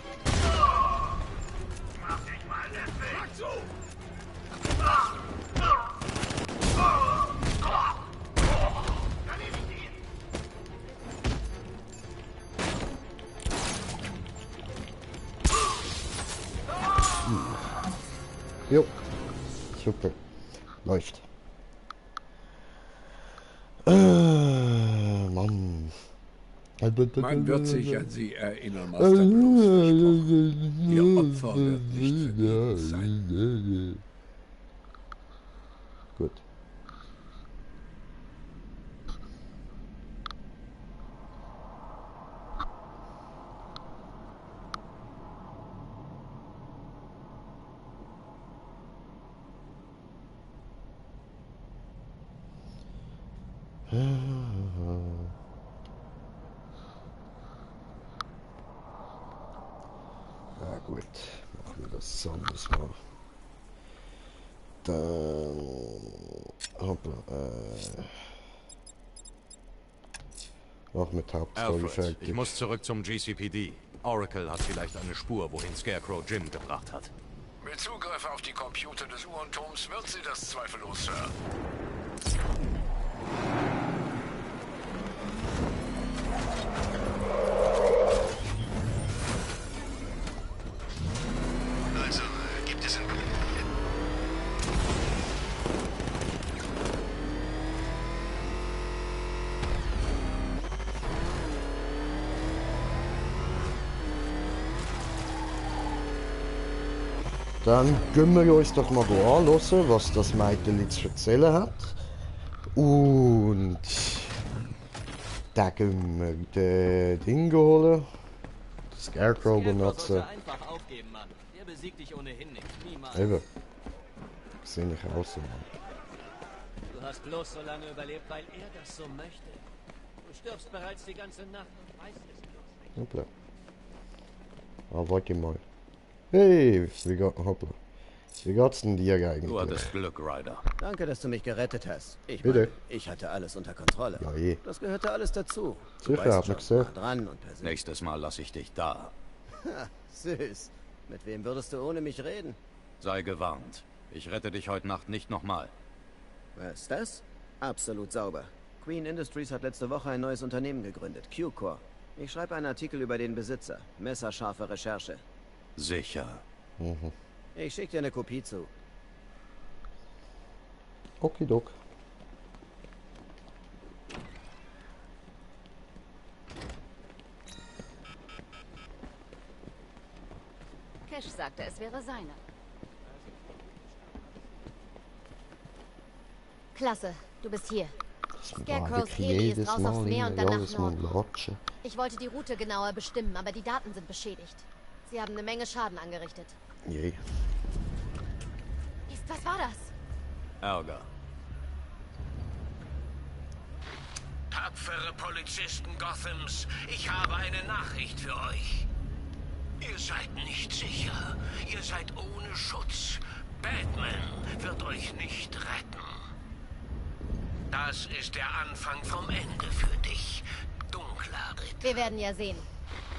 Jo, super. Läuft. Mann. Man wird sich an Sie erinnern, Master Bruce, versprochen. Ihr Opfer wird nicht vergebens sein. Gut. Ja gut, machen wir etwas anderes machen. Dann... Hoppla, Mach mit Hauptstory Alfred, fertig. ich muss zurück zum GCPD. Oracle hat vielleicht eine Spur, wohin Scarecrow Jim gebracht hat. Mit Zugriff auf die Computer des Uhrenturms wird sie das zweifellos, Sir. Also, gibt es ein... Dann gönnen wir uns doch mal da anhören, was das Mädchen zu erzählen hat. Und da gehen wir den Ding holen. Das Scarecrow benutzen. Einfach aufgeben, Mann. Der besiegt dich ohnehin nicht. Niemals. Eben. Sehe ich auch so, Mann. Du hast bloß so lange überlebt, weil er das so möchte. Du stirbst bereits die ganze Nacht und weißt es bloß nicht. Hoppla. Ah, warte mal. Hey, hoppla. Wie geht's denn dir eigentlich? Du hattest Glück, Ryder. Danke, dass du mich gerettet hast. Bitte. Ich hatte alles unter Kontrolle. Ja, je. Das gehörte alles dazu. Sicher, hab ich gesehen. Dran und persönlich. Nächstes Mal lasse ich dich da. Ha, süß. Mit wem würdest du ohne mich reden? Sei gewarnt. Ich rette dich heute Nacht nicht nochmal. Was ist das? Absolut sauber. Queen Industries hat letzte Woche ein neues Unternehmen gegründet, Q-Core. Ich schreibe einen Artikel über den Besitzer. Messerscharfe Recherche. Sicher. Mhm. Ich schicke dir eine Kopie zu. Okidok. Cash sagte, es wäre seine. Klasse, du bist hier. Scarecrows Heli ist raus aufs Meer und dann nach Norden. Rotschen. Ich wollte die Route genauer bestimmen, aber die Daten sind beschädigt. Sie haben eine Menge Schaden angerichtet. Je. Was war das? Ärger. Tapfere Polizisten Gothams, ich habe eine Nachricht für euch. Ihr seid nicht sicher. Ihr seid ohne Schutz. Batman wird euch nicht retten. Das ist der Anfang vom Ende für dich, dunkler Ritter. Wir werden ja sehen.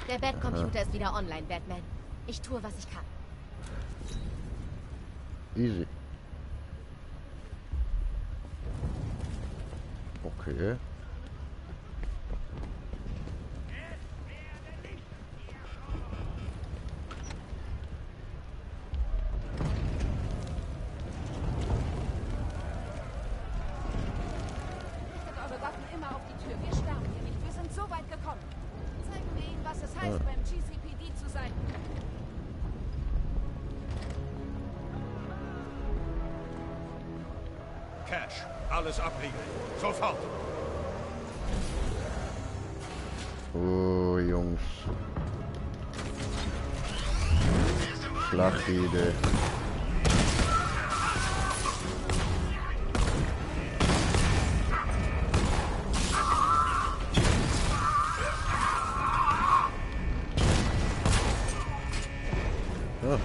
Der Bat-Computer ist wieder online, Batman. Ich tue, was ich kann. Easy. Okay. Eure Waffen immer auf die Tür. Wir sterben hier nicht. Wir sind so weit gekommen. Zeigen wir ihnen, was es heißt, beim GCPD zu sein. Cash, alles abriegeln. Sofort. Oh, Jungs. Flache Idee. Ah.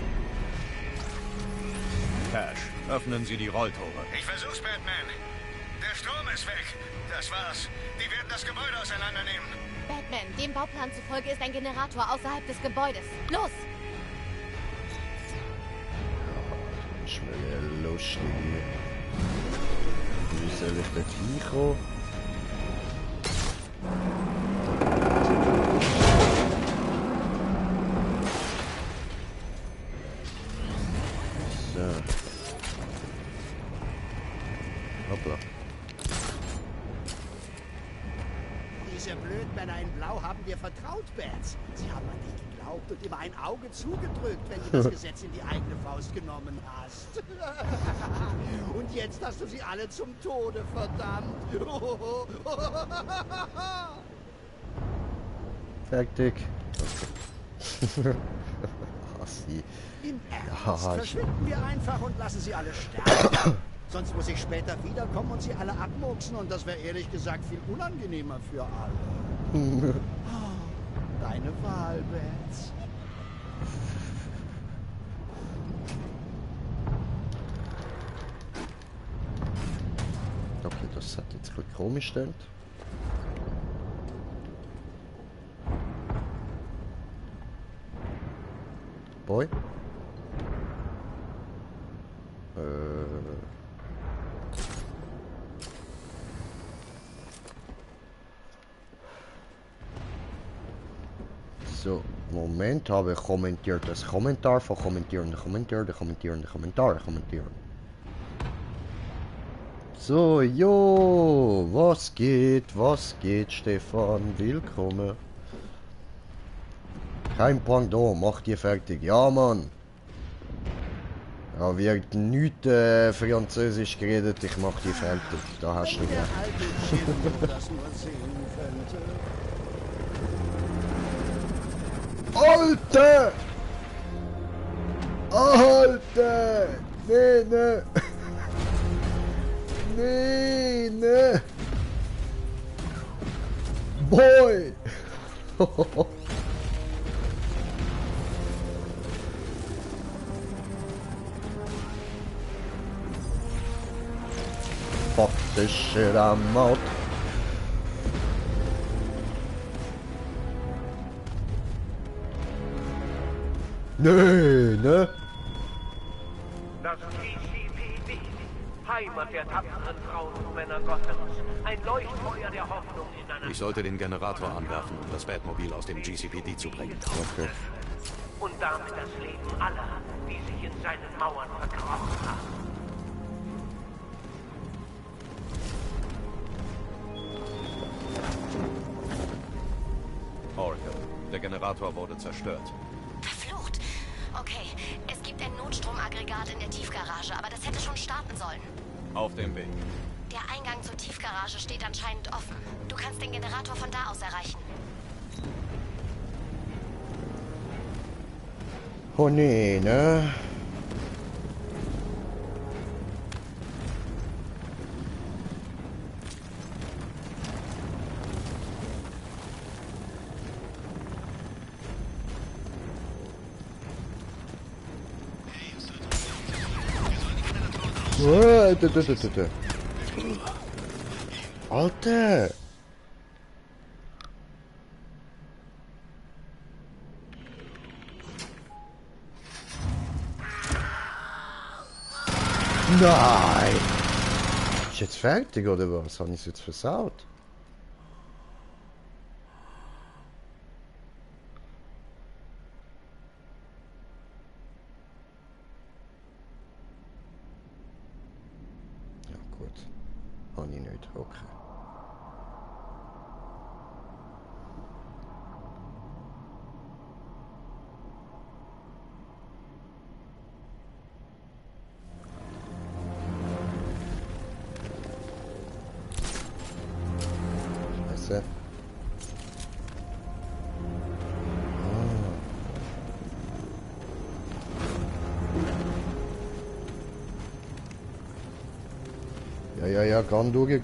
Cash, öffnen Sie die Rolltore. Ich versuch's, Batman. Der Strom ist weg. Das war's. Die werden das Gebäude auseinandernehmen. Batman, dem Bauplan zufolge ist ein Generator außerhalb des Gebäudes. Los! Ich will lustig. Wie soll ich dort hinkommen? So. Hoppla. Diese Blödmänner in Blau haben dir vertraut, Bats. Sie haben an dich geglaubt und immer ein Auge zugedrückt, wenn du das Gesetz in die eigene Faust genommen hast. Und jetzt hast du sie alle zum Tode verdammt. Fertig. Sie. Im Ernst? Ja, Verschwinden wir einfach und lassen sie alle sterben. Sonst muss ich später wiederkommen und sie alle abmurksen und das wäre ehrlich gesagt viel unangenehmer für alle. Deine Wahl, Bats. das hat jetzt ein bisschen komisch gestellt. Boy? So, Moment, habe ich kommentiert das Kommentar von kommentierende Kommentar kommentieren. So, jo, was geht, Stefan, willkommen. Kein Pardon, mach dir fertig, ja Mann. Ja, wird nicht Französisch geredet, ich mach die fertig, da hast du recht. Alter! Alter! Nee, nee! Nee, nee! Boy! Fuck this shit, I'm out. Nee, ne? Das GCPD, Heimat der tapferen Frauen und Männer Gothams. Ein Leuchtfeuer der Hoffnung in einer... Ich sollte den Generator anwerfen, um das Batmobil aus dem GCPD zu bringen. Okay. Und damit das Leben aller, die sich in seinen Mauern verkrochen haben. Oracle, der Generator wurde zerstört. Verflucht. Okay, es gibt ein Notstromaggregat in der Tiefgarage, aber das hätte schon starten sollen. Auf dem Weg. Der Eingang zur Tiefgarage steht anscheinend offen. Du kannst den Generator von da aus erreichen. Oh nee, ne? Alter! Nein! Ist jetzt fertig oder was? Habe ich es jetzt versaut? Ja gut. Habe ich nicht. Okay. Scheiße. Ja, kann durch. Hey,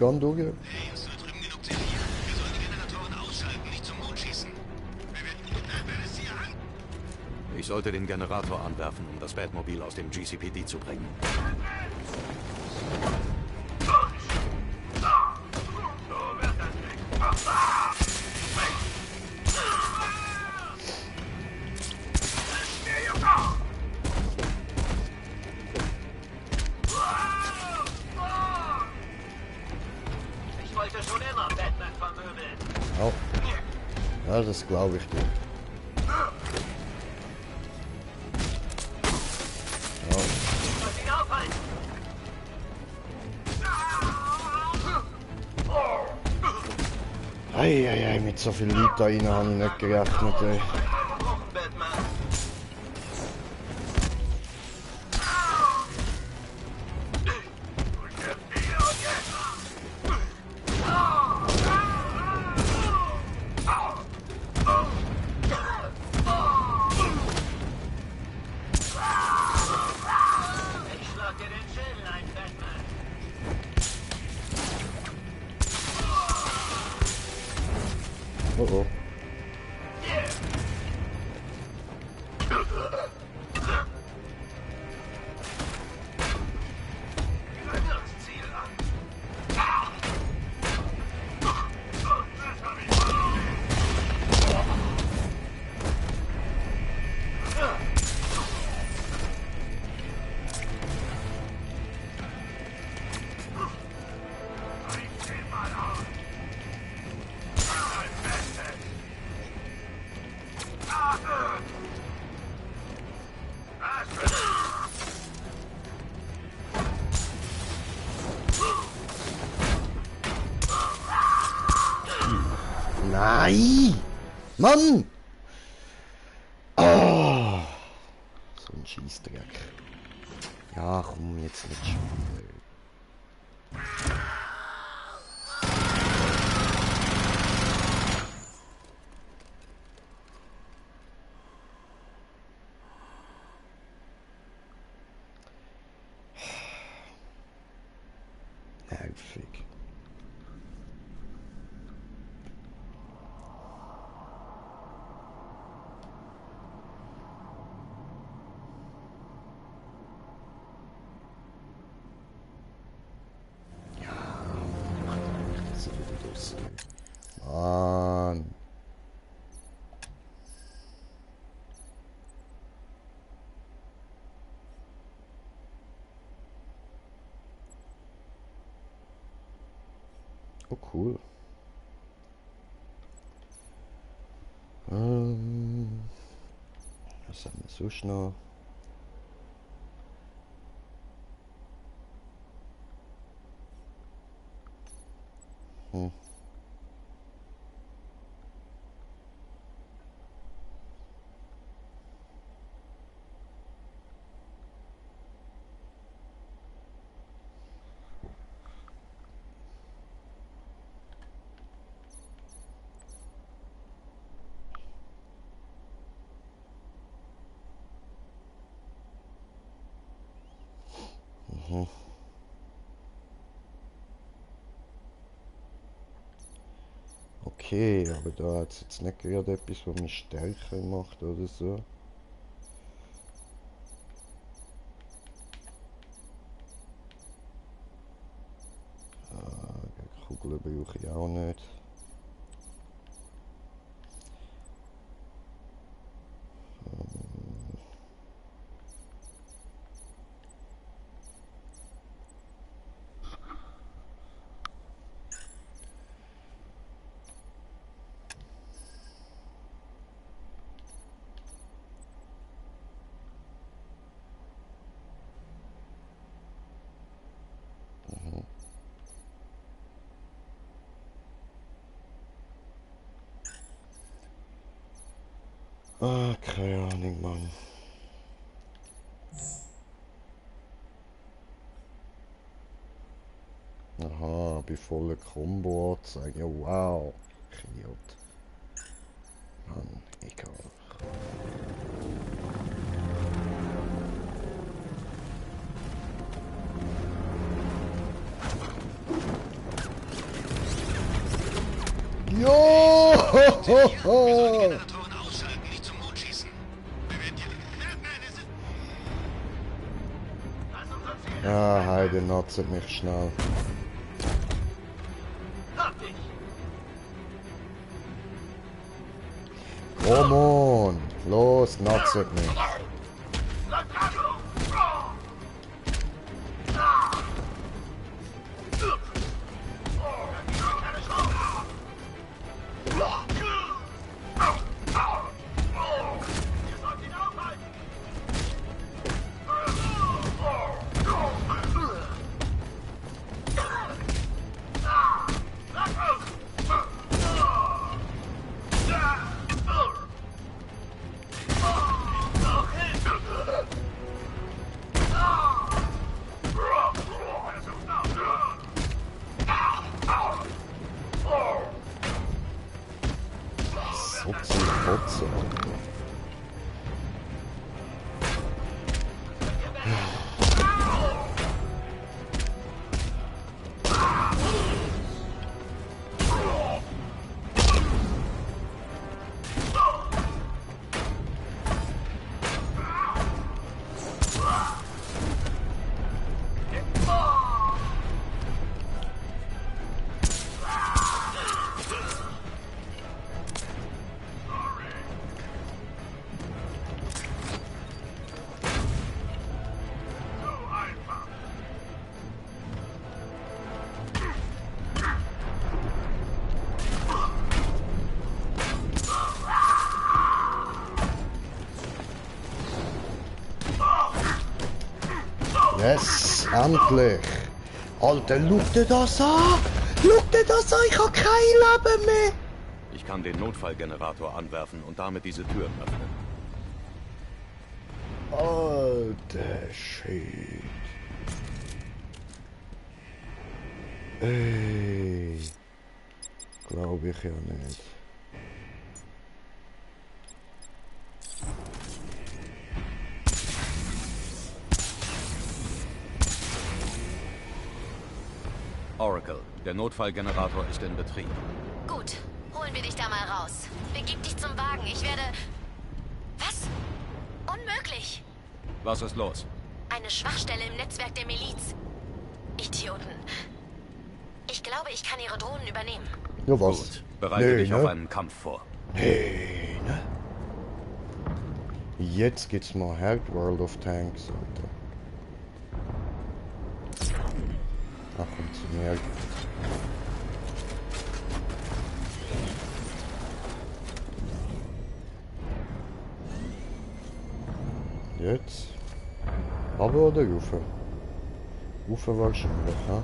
ist da drüben genug Ziel hier? Wir sollen die Generatoren ausschalten, nicht zum Mond schießen. Wir werden es hier an. Ich sollte den Generator anwerfen, um das Batmobil aus dem GCPD zu bringen. Ich wollte schon immer Batman vermöbeln. Oh. Ja, das glaube ich dir. Lass ihn aufhalten. Eieiei, mit so viel Leuten da rein habe ich nicht gerechnet, ey. Batman. Ich schlag dir den Schädel ein, Batman. Oh oh. Nein! Mann! Oh! So ein Scheissdreck. Ja, komm, jetzt nicht spielen. Nervig. Mann. Oh, cool. Was haben wir sonst noch? Okay, aber da hat es jetzt nicht gerade etwas, was mich stärker macht oder so. Kugeln brauche ich auch nicht. Ah, keine Ahnung, Mann. Aha, bei voller Combo anzeigen. Ja, wow. Idiot. Mann, egal. Jo! Ja, Heide natzet mich schnell. Come on! Los, natzet mich. Yes, endlich! Alter, schau dir das an! Schau dir das an, ich habe kein Leben mehr! Ich kann den Notfallgenerator anwerfen und damit diese Türen öffnen. Alter Shit. Ey. Glaube ich ja nicht. Oracle, der Notfallgenerator ist in Betrieb. Gut, holen wir dich da mal raus. Begib dich zum Wagen, ich werde... Was? Unmöglich! Was ist los? Eine Schwachstelle im Netzwerk der Miliz. Idioten. Ich glaube, ich kann ihre Drohnen übernehmen. Ja, was? Gut, bereite dich auf einen Kampf vor. Hey, ne? Jetzt geht's mal her, World of Tanks, Alter. Ach, komm zu mir. Jetzt? Aber oder Ufer? Ufer wahrscheinlich, ha?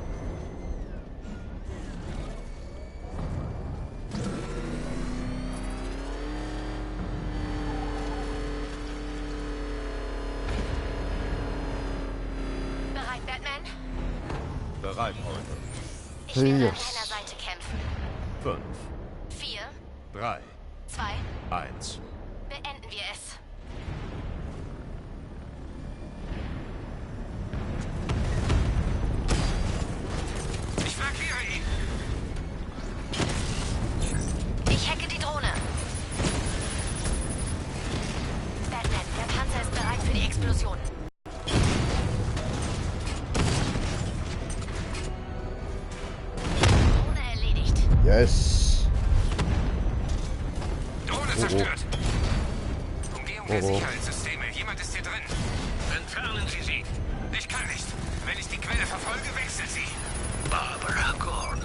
Bereit, Batman? Bereit, Oracle. Ich werde an deiner Seite kämpfen. 5, 4, 3, 2, 1. beenden wir es. Ich flankiere ihn. Ich hacke die Drohne. Batman, der Panzer ist bereit für die Explosion. Drohne erledigt. Yes. Drohne zerstört. Umgehung der Sicherheitssysteme. Jemand ist hier drin. Entfernen Sie sie. Ich kann nicht. Wenn ich die Quelle verfolge, wechselt sie. Barbara Gordon.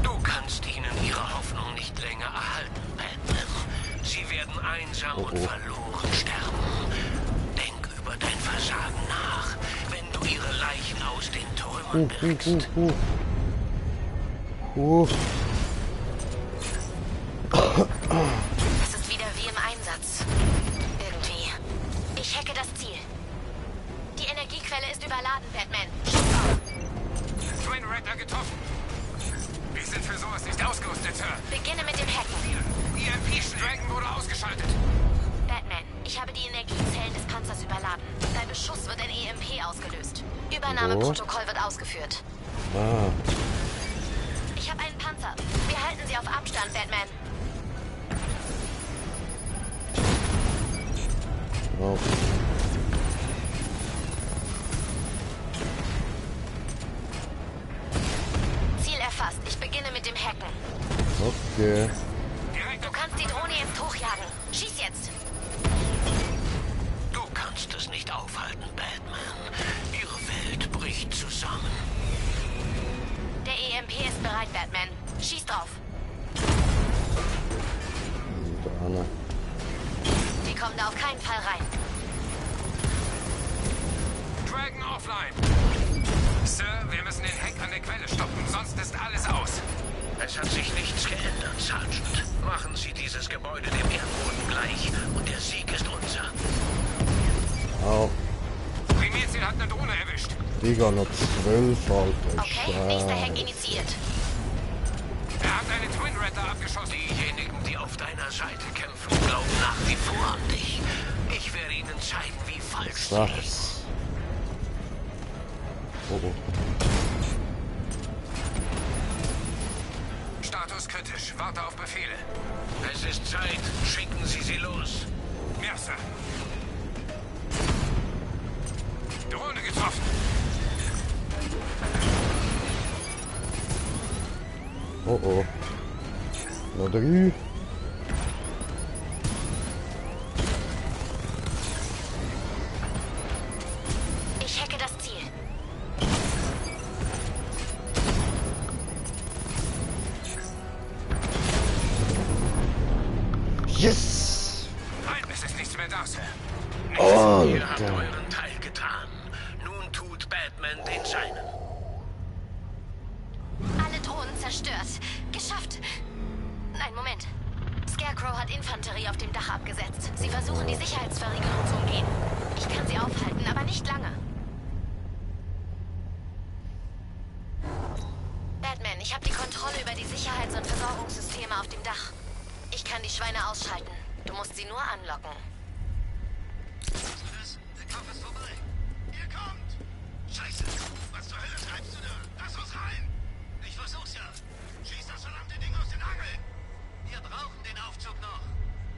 Du kannst ihnen ihre Hoffnung nicht länger erhalten, Batman. Sie werden einsam und verloren sterben. Denk über dein Versagen nach, wenn du ihre Leichen aus den Trümmern bergst. Es ist wieder wie im Einsatz. Irgendwie. Ich hacke das Ziel. Die Energiequelle ist überladen, Batman. Schieß auf. Twin Rattler getroffen. Wir sind für sowas nicht ausgerüstet, Sir. Beginne mit dem Hacken. EMP-Dragon wurde ausgeschaltet. Batman, ich habe die Energiezellen des Panzers überladen. Bei Beschuss wird ein EMP ausgelöst. Übernahmeprotokoll wird ausgeführt. Ich habe einen Panzer. Wir halten sie auf Abstand, Batman. Oh. Ziel erfasst. Ich beginne mit dem Hacken. Okay. Du kannst die Drohne jetzt hochjagen. Schieß jetzt. Du kannst es nicht aufhalten, Batman. Ihre Welt bricht zusammen. Der EMP ist bereit, Batman. Schieß drauf. Die kommen da auf keinen Fall rein. Dragon offline. Sir, wir müssen den Hack an der Quelle stoppen, sonst ist alles aus. Es hat sich nichts geändert, Sergeant. Machen Sie dieses Gebäude dem Erdboden gleich und der Sieg ist unser. Au. Primärziel hat eine Drohne erwischt. Digga, noch 12, Alter. Okay, nächster Hack initiiert. Er hat eine Twin Rattler abgeschossen. Diejenigen, die auf deiner Seite kämpfen, glauben nach wie vor an dich. Ich werde ihnen zeigen, wie falsch sie liegen. Status kritisch. Warte auf Befehle. Es ist Zeit. Schicken Sie sie los. Ja, Sir. Drohne getroffen. Oh oh. Noch 3. Ich hacke das Ziel. Yes! Nein, es ist nichts mehr da, Sir. Oh, Ihr habt euren Teil getan. Nun tut Batman den seinen. Alle Drohnen zerstört. Geschafft! Nein, Moment. Scarecrow hat Infanterie auf dem Dach abgesetzt. Sie versuchen, die Sicherheitsverriegelung zu umgehen. Ich kann sie aufhalten, aber nicht lange. Batman, ich habe die Kontrolle über die Sicherheits- und Versorgungssysteme auf dem Dach. Ich kann die Schweine ausschalten. Du musst sie nur anlocken. Der Kampf ist vorbei. Ihr kommt! Scheiße! Was zur Hölle treibst du da? Lass uns rein! Ich versuch's ja. Schieß das verdammte Ding aus den Angeln! Wir brauchen den Aufzug noch.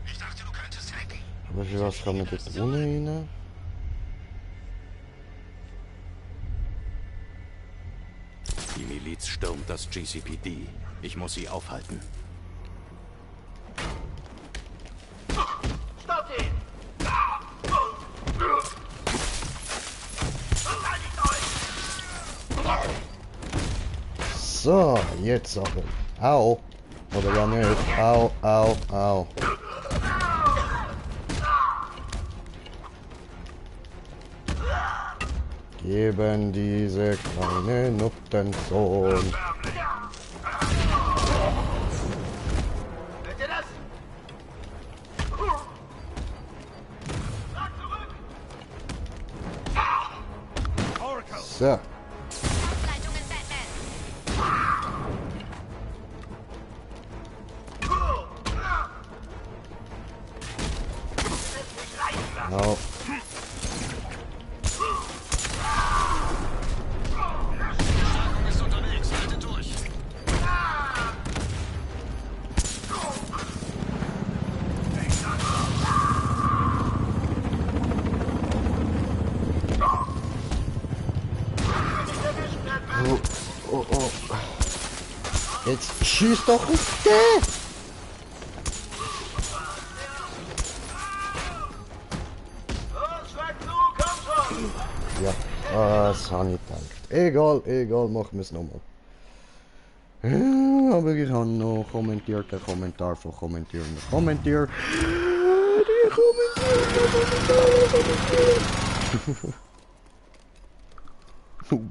Ich dachte, du könntest hacken. Aber wie was kann man dort ohne rein? Die Miliz stürmt das GCPD. Ich muss sie aufhalten. Stoppt ihn! So, jetzt aber. Au! Oder ja nicht. Au, au, au. Geben diese kleine Nuttensohn. So. Au. Ist unterwegs, haltet durch. Oh, oh, oh. Jetzt schieß doch nicht. Ja, das habe ich gedacht. Egal, egal, machen wir es nochmal. Aber ich habe noch kommentiert, den Kommentar von kommentieren. Kommentier. Die kommentieren.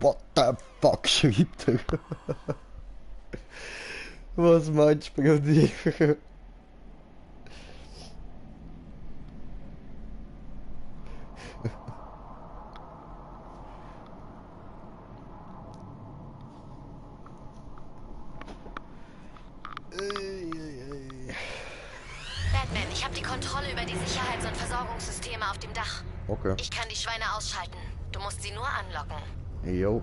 What the fuck schreibt er? Was meinst du bei dir? Batman, ich habe die Kontrolle über die Sicherheits- und Versorgungssysteme auf dem Dach. Okay. Ich kann die Schweine ausschalten. Du musst sie nur anlocken. Jo.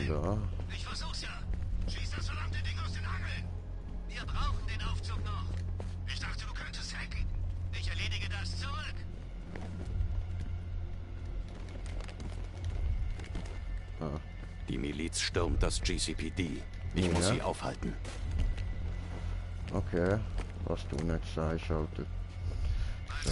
Da. Ich versuch's ja. Schieß das verdammte Ding aus den Angeln. Wir brauchen den Aufzug noch. Ich dachte, du könntest hacken. Ich erledige das zurück. Die Miliz stürmt das GCPD. Ich muss sie aufhalten. Okay. Was du nicht sagst, schaltet. So.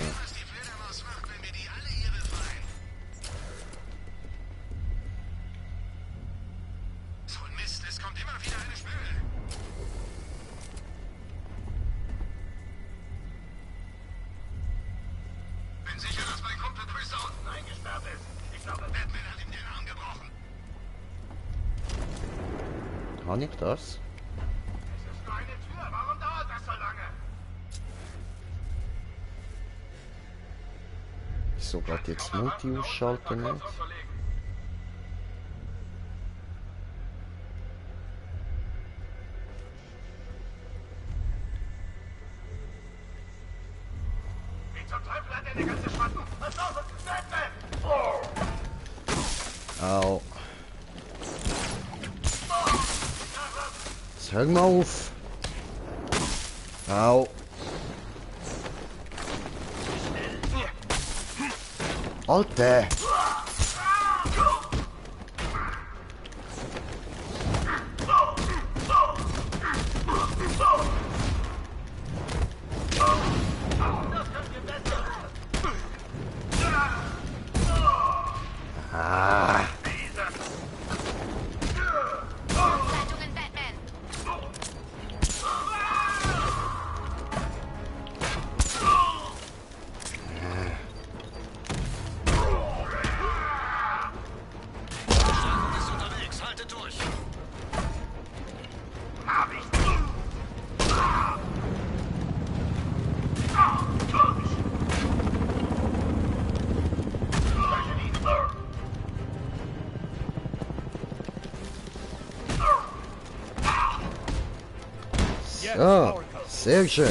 Kann ich das? Es ist nur eine Tür. Warum dauert das so lange? Wieso geht jetzt Multi ausschalten nicht? Wie zum Teufel hat er die ganze Schwatten? Was los ist? Batman! Au. Jetzt hör mal auf. Au. Alter. Ah. Ah, sehr schön.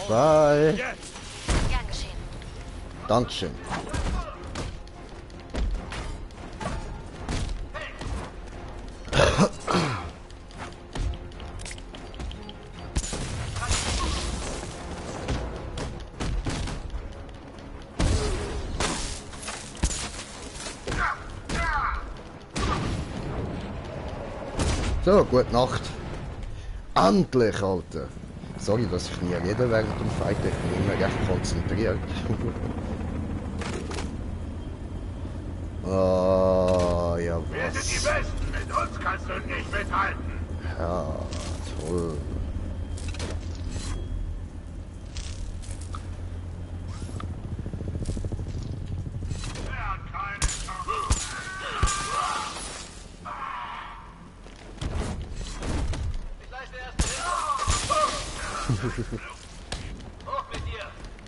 Bye. Dankeschön. So, gute Nacht. Endlich, Alter. Sorry, dass ich nie rede während dem Fight. Ich bin immer recht konzentriert. Ah, ja, was? Wir sind die Besten. Mit uns kannst du nicht mithalten. Ja, toll.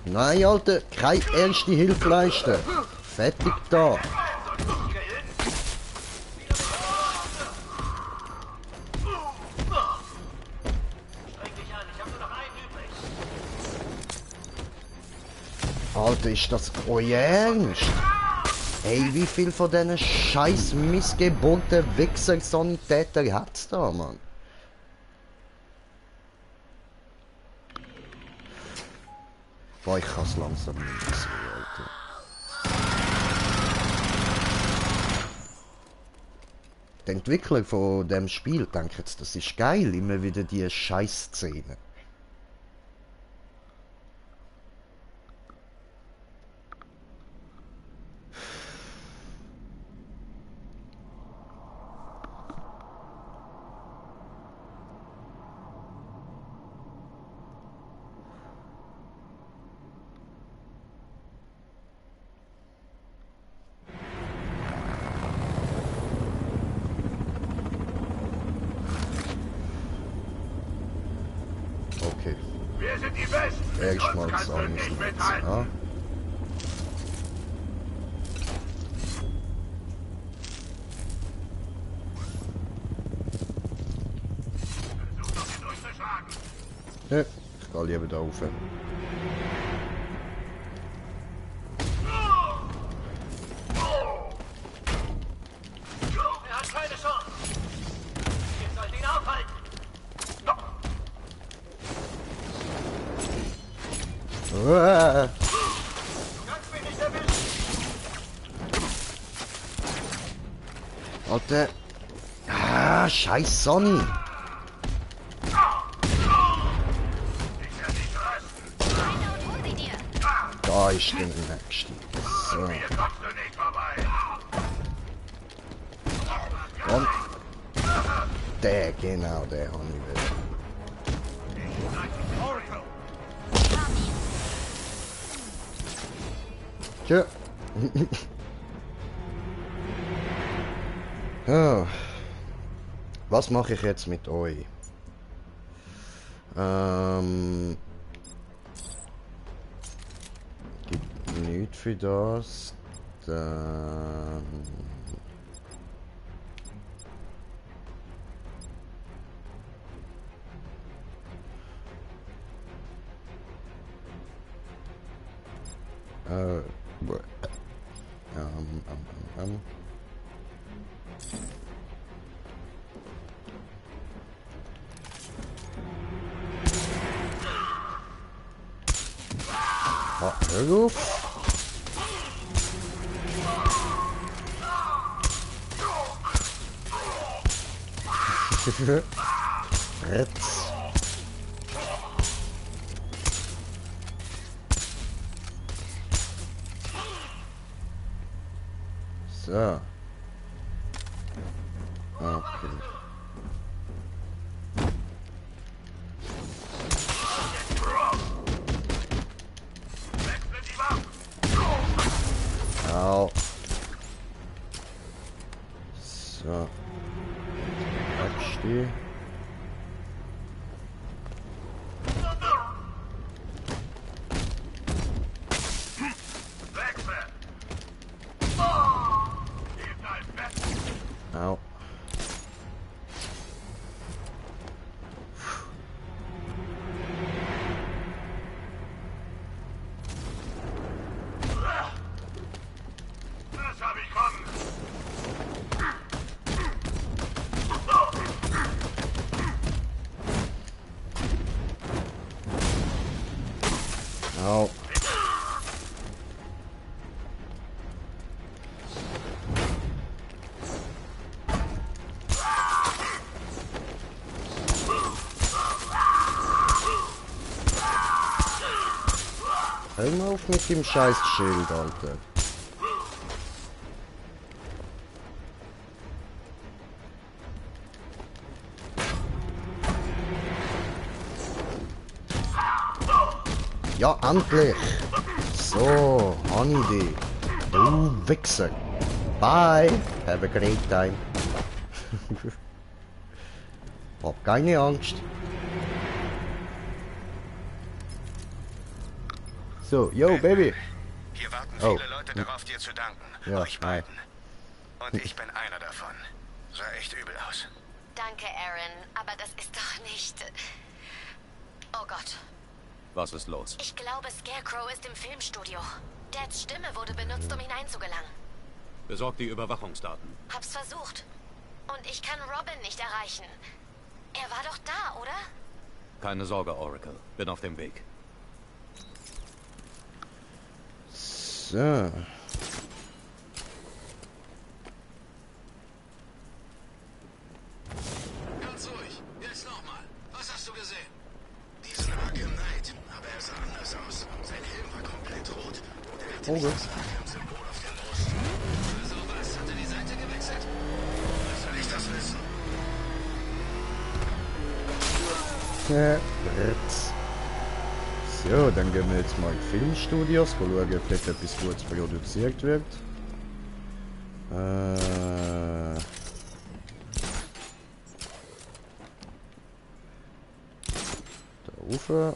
Nein, Alter, keine erste Hilfe leisten. Fertig da. Alter, ist das euer Ernst? Ey, wie viel von diesen scheiß missgeborenen Wichser-Sanitäter hat's da, Mann? Boah, ich kann's langsam nicht mehr sehen, Alter. Die Entwickler von dem Spiel denken jetzt, das ist geil, immer wieder die Scheiß-Szene. Okay. Wir sind die Besten. Erstmal kannst du sagen, nicht ja. mithalten. Versuch doch ihn durchzuschlagen. Ja, ich gehe lieber da rauf. Er hat keine Chance. Ihr sollt ihn aufhalten. Uah. Du kannst mich nicht erwischen. Alter. Ah, scheiß Sonny. Da ist der nächste. So. Und der, genau, der habe ich wieder. Tja. Ja. Was mache ich jetzt mit euch? Gibt nichts für das. Dann... Ah, hör auf. Ritz. So. Okay. Au. So. Absteh. Au. Hör mal auf mit dem scheiß Schild, Alter. Ja, endlich! So, habe ich dich. Du Wichser. Bye! Have a great time. Hab keine Angst. So, yo, Baby. Hier warten viele Leute darauf, dir zu danken. Ja, euch beiden. Und ich bin einer davon. Sah echt übel aus. Danke, Aaron, aber das ist doch nicht... Oh Gott. Was ist los? Ich glaube, Scarecrow ist im Filmstudio. Dads Stimme wurde benutzt, um hineinzugelangen. Besorg die Überwachungsdaten. Hab's versucht. Und ich kann Robin nicht erreichen. Er war doch da, oder? Keine Sorge, Oracle. Bin auf dem Weg. So. Ganz ruhig. Jetzt nochmal. Was hast du gesehen? Diesen Arkham Knight. Aber er sah anders aus. Sein Helm war komplett rot. Und er hatte dieses Arkham-Symbol auf der Brust. Also was? Hat er die Seite gewechselt? Was soll ich das wissen? So, dann gehen wir jetzt mal in Filmstudios, schauen, ob dort etwas Gutes produziert wird. Da rauf.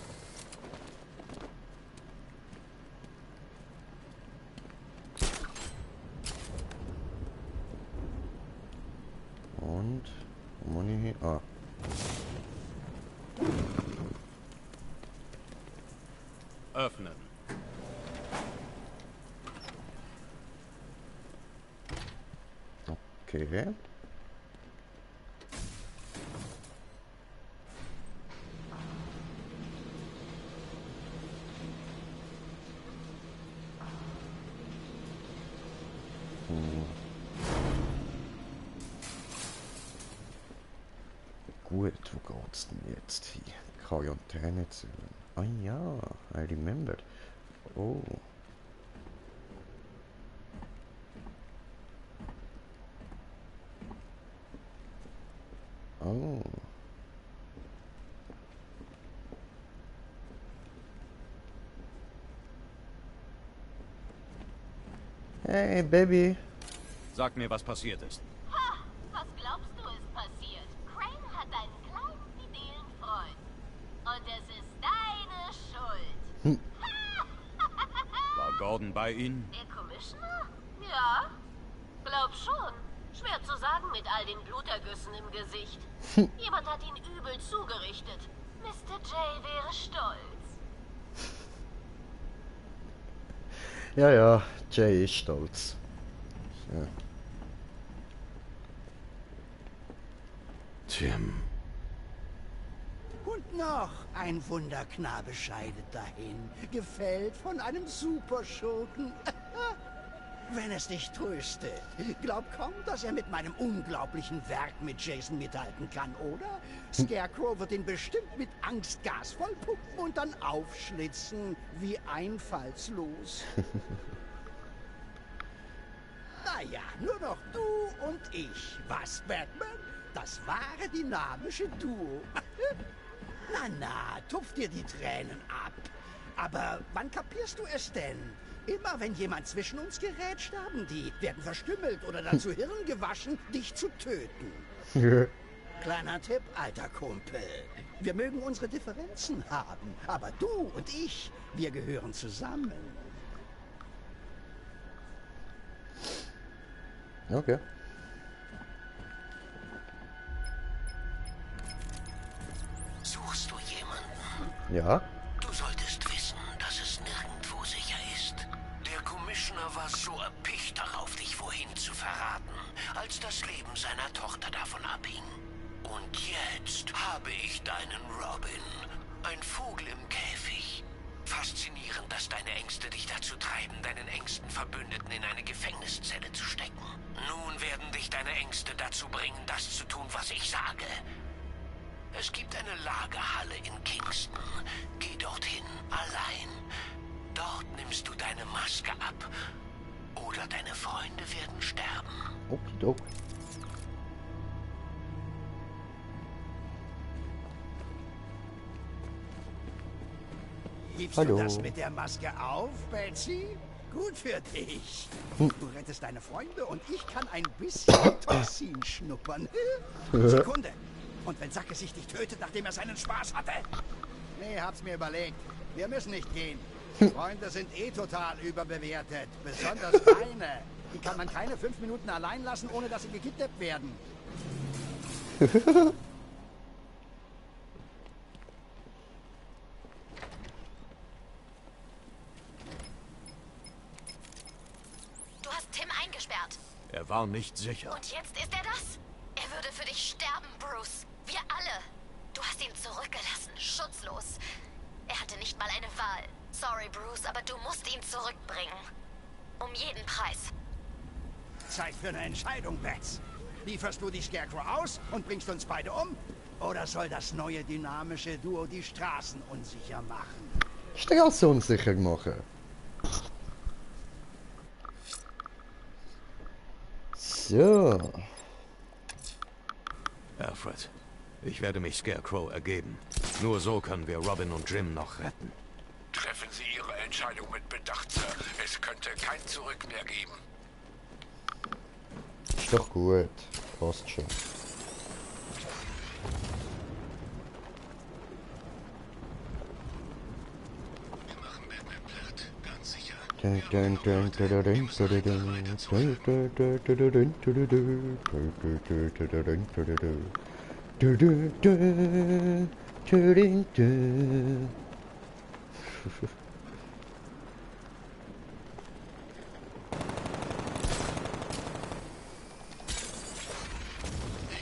Und, wo muss ich hin? Ah. Öffnen. Okay. Gut, wo geht's denn jetzt hin? Quarantäne zählen. Ah ja, I remember. Oh. Oh. Hey, Baby. Sag mir, was passiert ist. Ha! Was glaubst du ist passiert? Crane hat einen kleinen, fidelen Freund. Und es ist deine Schuld. War Gordon bei Ihnen? Der Commissioner? Ja. Glaub schon. Schwer zu sagen mit all den Blutergüssen im Gesicht. Jemand hat ihn übel zugerichtet. Mr. J wäre stolz. Ja, ja, Jay ist stolz. Ja. Tim. Und noch ein Wunderknabe scheidet dahin, gefällt von einem Superschurken. Wenn es dich tröstet, glaub kaum, dass er mit meinem unglaublichen Werk mit Jason mithalten kann, oder? Scarecrow wird ihn bestimmt mit Angstgas vollpumpen und dann aufschlitzen, wie einfallslos. Naja, nur noch du und ich. Was, Batman? Das wahre dynamische Duo. Na, tupf dir die Tränen ab. Aber wann kapierst du es denn? Immer wenn jemand zwischen uns gerät, sterben die, werden verstümmelt oder dazu Hirn gewaschen, dich zu töten. Kleiner Tipp, alter Kumpel. Wir mögen unsere Differenzen haben, aber du und ich, wir gehören zusammen. Okay. Suchst du jemanden? Ja. Du solltest wissen, dass es nirgendwo sicher ist. Der Commissioner war so erpicht darauf, dich wohin zu verraten, als das Leben seiner Tochter davon abhing. Und jetzt habe ich deinen Robin. Ein Vogel im Käfig. faszinierend, dass deine Ängste dich dazu treiben, deinen engsten Verbündeten in eine Gefängniszelle zu stecken. Nun werden dich deine Ängste dazu bringen, das zu tun, was ich sage. Es gibt eine Lagerhalle in Kingston. Geh dorthin, allein. Dort nimmst du deine Maske ab. Oder deine Freunde werden sterben. Okidok. Gibst Hallo. du das mit der Maske auf, Betsy? Gut für dich. Du rettest deine Freunde und ich kann ein bisschen Toxin schnuppern. Sekunde. Und wenn Sacke sich dich tötet, nachdem er seinen Spaß hatte? Nee, hab's mir überlegt. Wir müssen nicht gehen. Freunde sind eh total überbewertet. Besonders deine. Die kann man keine 5 Minuten allein lassen, ohne dass sie gekidnappt werden. Du hast Tim eingesperrt. Er war nicht sicher. Und jetzt ist er das? Er würde für dich sterben, Bruce. Wir alle. Du hast ihn zurückgelassen, schutzlos. Er hatte nicht mal eine Wahl. Sorry, Bruce, aber du musst ihn zurückbringen. Um jeden Preis. Zeit für eine Entscheidung, Bets. Lieferst du die Scarecrow aus und bringst uns beide um? Oder soll das neue dynamische Duo die Straßen unsicher machen? Straße unsicher machen. So. Alfred, ich werde mich Scarecrow ergeben. Nur so können wir Robin und Jim noch retten. Treffen Sie Ihre Entscheidung mit Bedacht, Sir. Es könnte kein Zurück mehr geben. Ist doch gut. Passt schon. Wir machen Batman platt, ganz sicher. Ich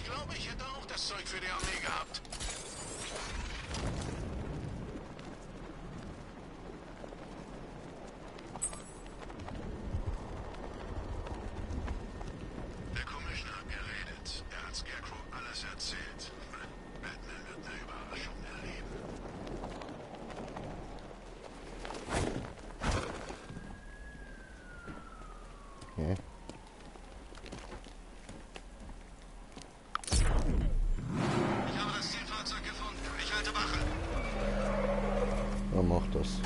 glaube, ich hätte auch das Zeug für die Armee gehabt. Der Commissioner hat geredet. Er hat Scarecrow alles erzählt. Batman wird eine Überraschung erleben. Okay. Ich habe das Zielfahrzeug gefunden. Ich halte Wache. Wer macht das?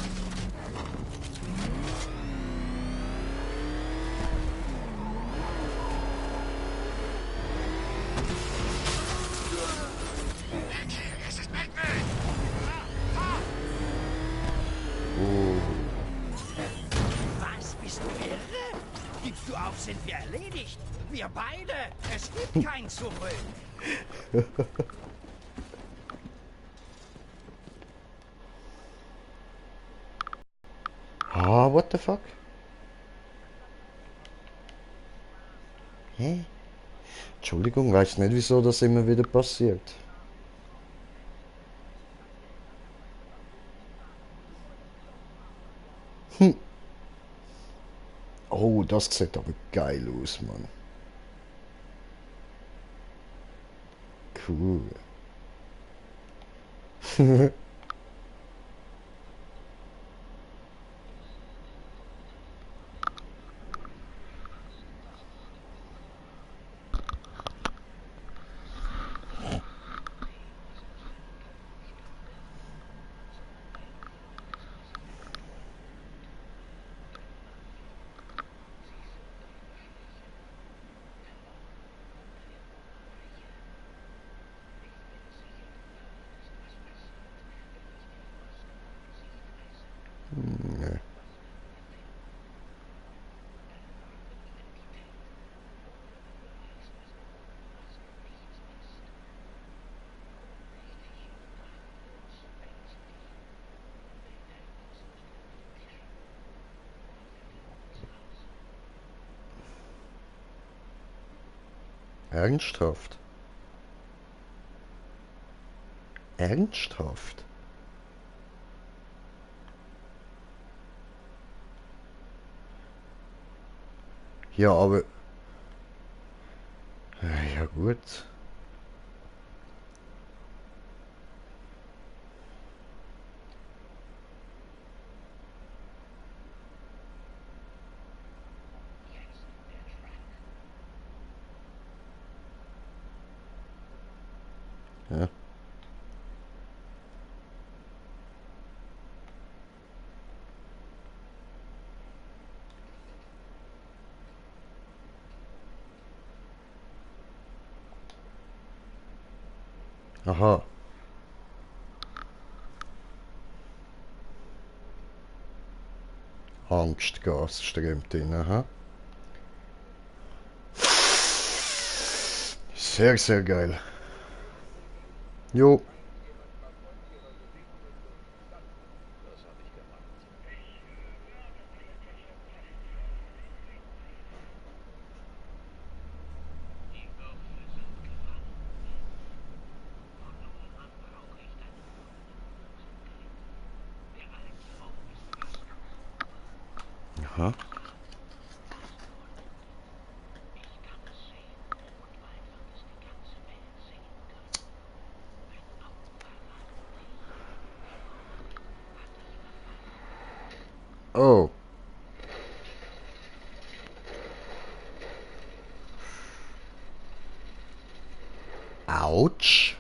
Es ist Batman! Was? Bist du irre? Gibst du auf, sind wir erledigt. Wir beide. Es gibt kein Zurück. Ah, what the fuck? Hä? Entschuldigung, weiß nicht, wieso das immer wieder passiert. Oh, das sieht aber geil aus, Mann. Cool. Nee. Ernsthaft? Ernsthaft? Ja, aber... Ja gut. Ja. Aha. Angstgas strömt in, aha. Sehr, sehr geil. Jo. Aha. Oh. Autsch.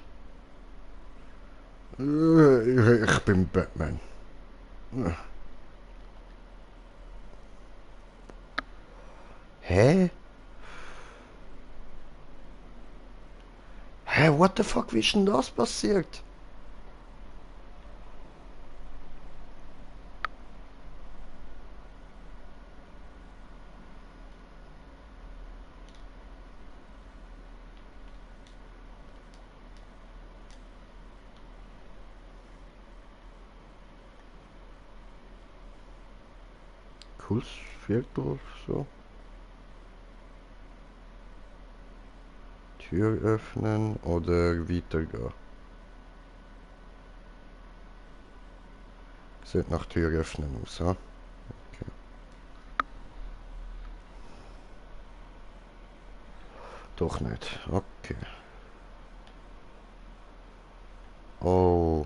Ich bin Batman. Hä? Hä, what the fuck, wie ist denn das passiert? Cooles Filter, so. Tür öffnen oder weitergehen. Sieht nach Tür öffnen aus, ha? Okay. Doch nicht, okay. Oh.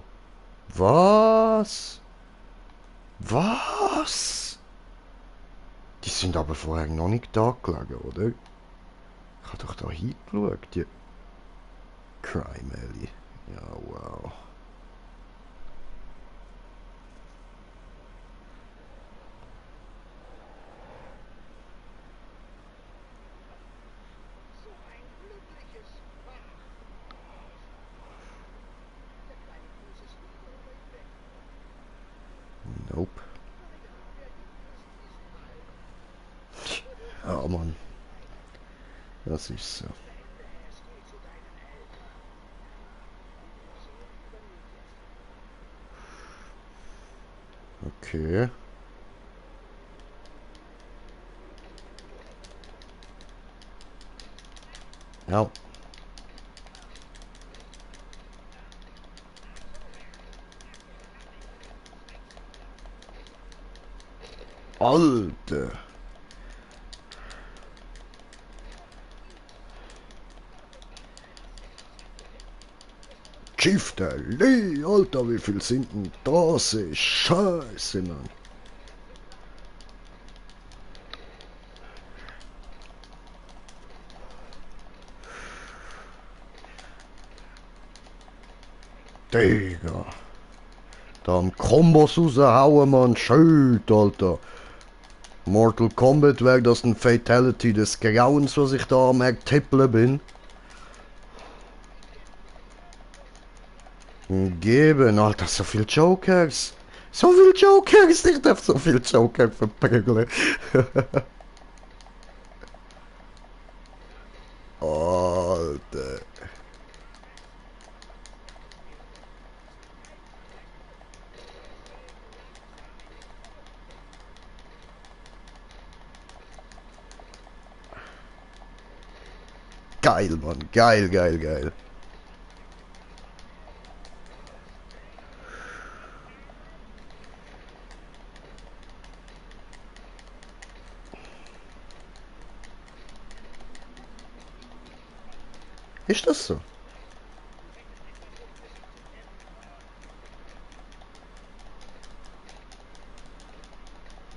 Was? Was? Die sind aber vorher noch nicht da gelegen, oder? Ich habe doch da hingeschaut, die Crime Alley. Ja, wow. Nope. Ah, Mann. Das ist so. Okay. Ja. Alter. Chieftain, Alter, wie viel sind denn das? Scheiße, Mann. Digga. Da am Kombos raushauen, Mann. Schön, Alter. Mortal Kombat wäre das ein Fatality des Grauens, was ich da am Tippeln bin. Geben, Alter, so viel Jokers. So viel Jokers, ich darf so viel Joker verprügeln. Alter. Geil, Mann. Geil, geil, geil. Ist das so?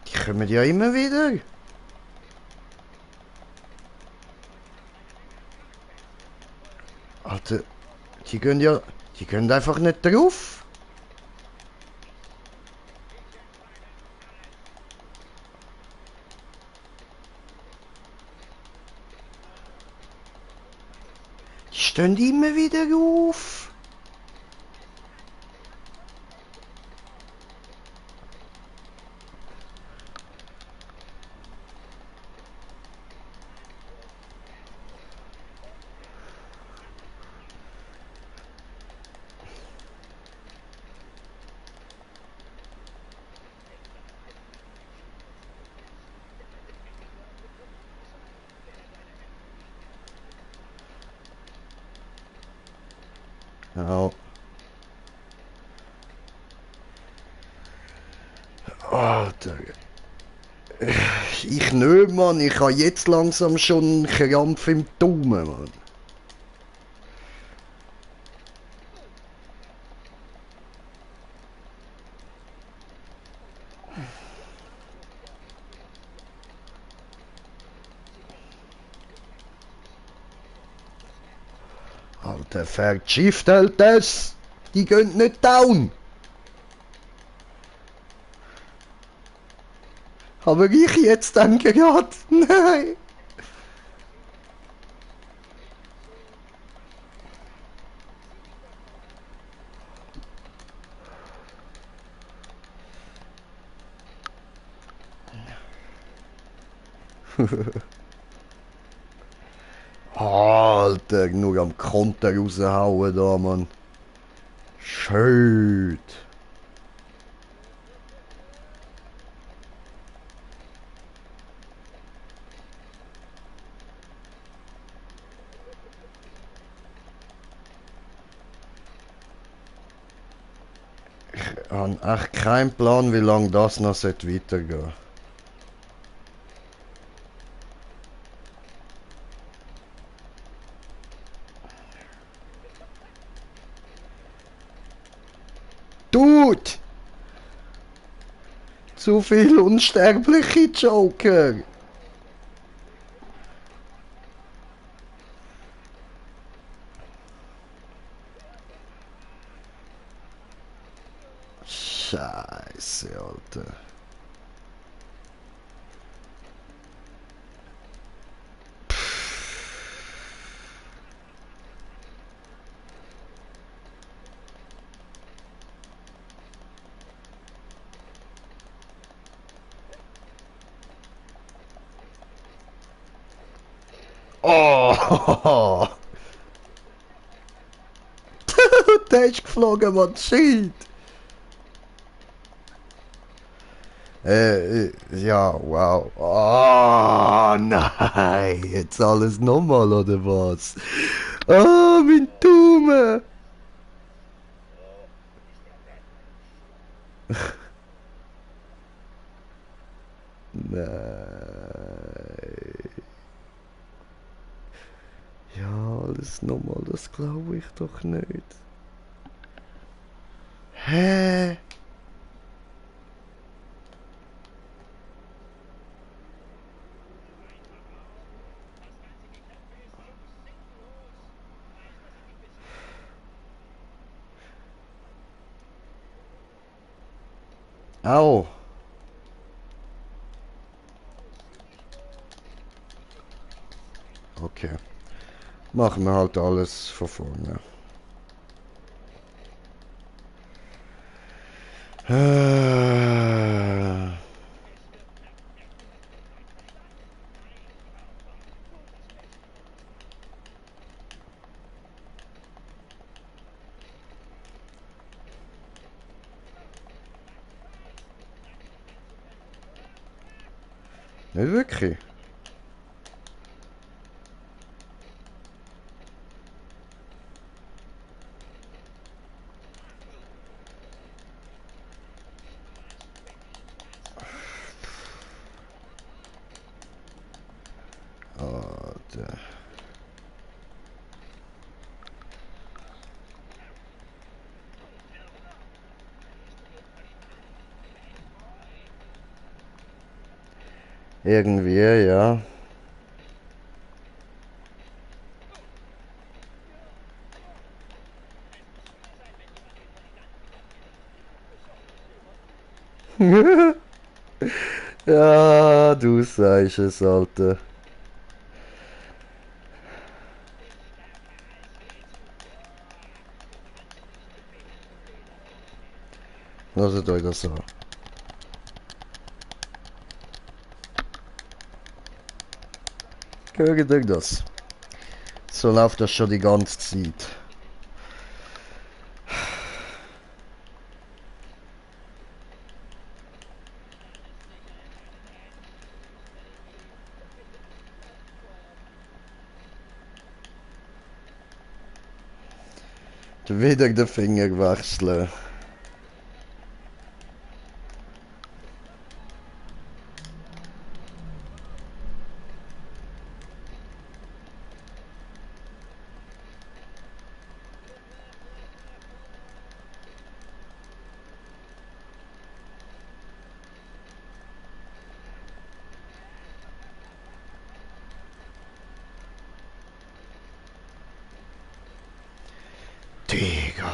Die kommen ja immer wieder. Alter, die gehen einfach nicht drauf. Die stehen immer wieder auf. Ja. Alter. Ich nicht, Mann. Ich habe jetzt langsam schon einen Krampf im Daumen, Mann. Alter, verschifft halt das! Die gehen nicht down! Aber ich jetzt dann gerade? Nein! Alter, nur am Konter raushauen da, Mann. Schön. Ich habe echt keinen Plan, wie lange das noch weitergehen sollte. Dude! Zu viel unsterbliche Joker! Scheiße, Alter. Oh! Der ist geflogen, Mann, shit! Ja, wow. Oh, nein! Jetzt alles nochmal, oder was? Oh, mein Daumen! Nein. Ja, alles nochmal, das glaube ich doch nicht. Hä? Au. Okay. Machen wir halt alles von vorne. Nicht wirklich. Irgendwie, ja. Ja, du sagst es, Alter. Lasst euch das an. Hört euch das? So läuft das schon die ganze Zeit. Wieder den Finger wechseln. Digga.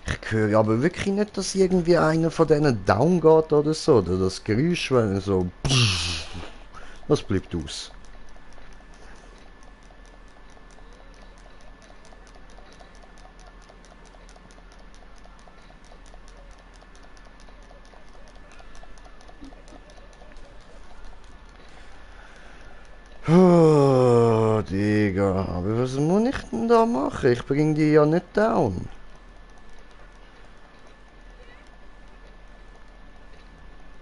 Ich höre aber wirklich nicht, dass irgendwie einer von denen down geht oder so. Oder das Geräusch, wenn so... Das bleibt aus. Oh, Digga. Aber was muss ich denn da machen? Ich bring die ja nicht down.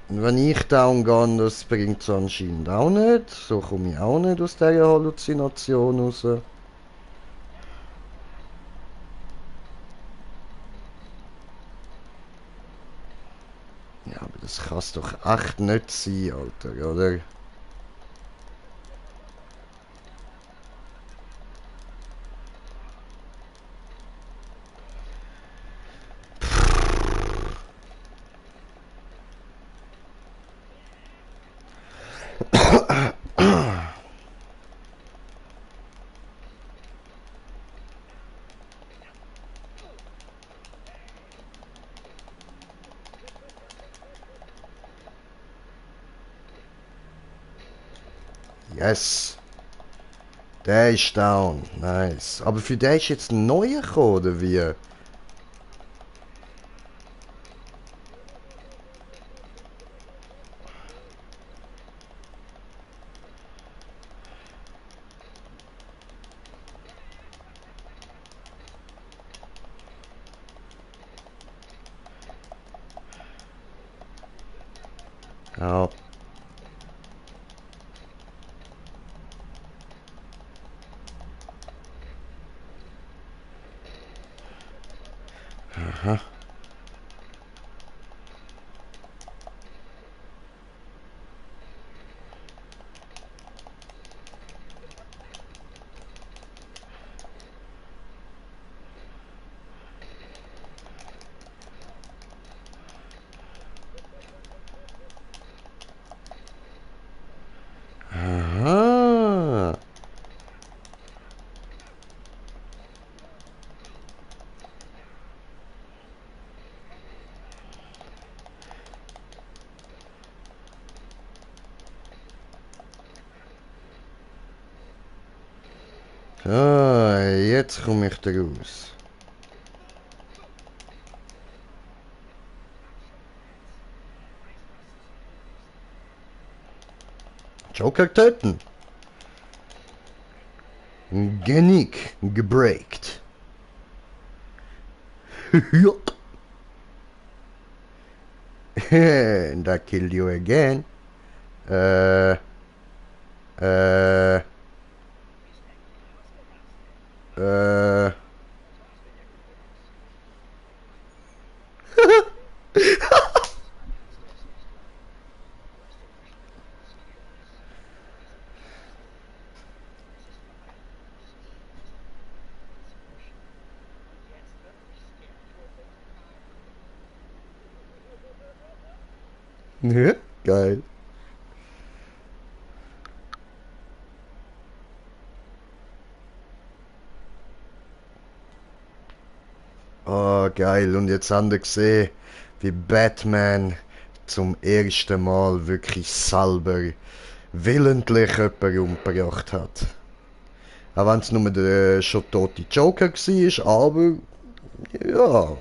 Und wenn ich down gehe, das bringt es anscheinend auch nicht. So komme ich auch nicht aus dieser Halluzination raus. Ja, aber das kann es doch echt nicht sein, Alter, oder? Yes. Der ist down. Nice. Aber für den ist jetzt ein neuer gekommen, oder wie? Ja. Aha. Aha. Ah, jetzt komme ich da raus. Joker töten. Genick gebreakt. Yup. And I killed you again. Geil. Oh, geil. Und jetzt haben wir gesehen, wie Batman zum ersten Mal wirklich selber willentlich jemanden umgebracht hat. Auch wenn es nur der schon tote Joker war, aber ja.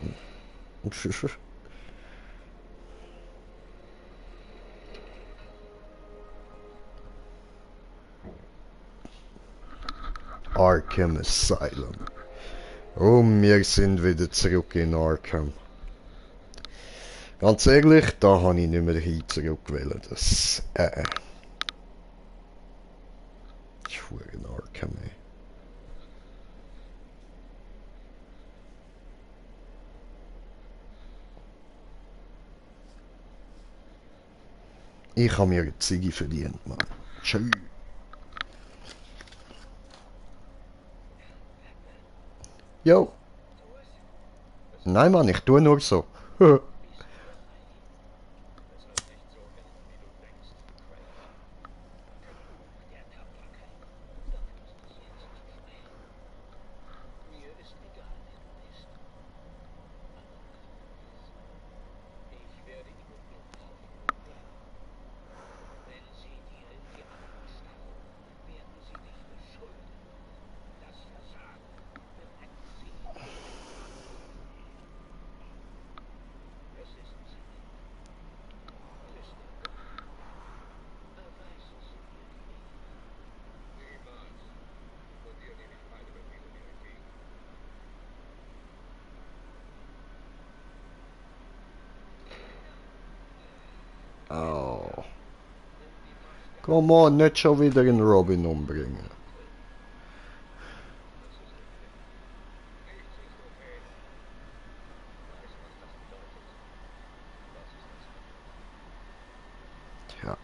Arkham Asylum. Und wir sind wieder zurück in Arkham. Ganz ehrlich, da habe ich nicht mehr hin zurückgewählt. Das ich fuhr in Arkham, ey. Ich habe mir eine Ziege verdient, Mann. Tschüss. Jo. Nein, Mann, ich tue nur so. Oh. Come on, nicht schon wieder einen Robin umbringen. Tja.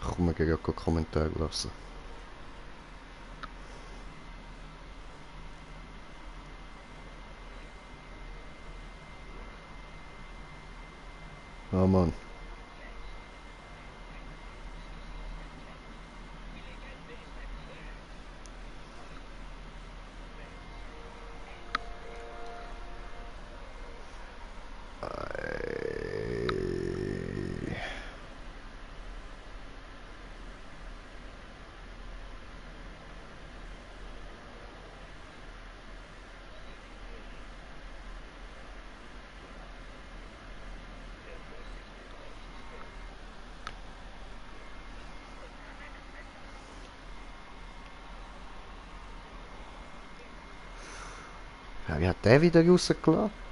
Ich komme gerade einen Kommentar lassen. Oh Mann. Ja, wie hat der wieder rausgelassen?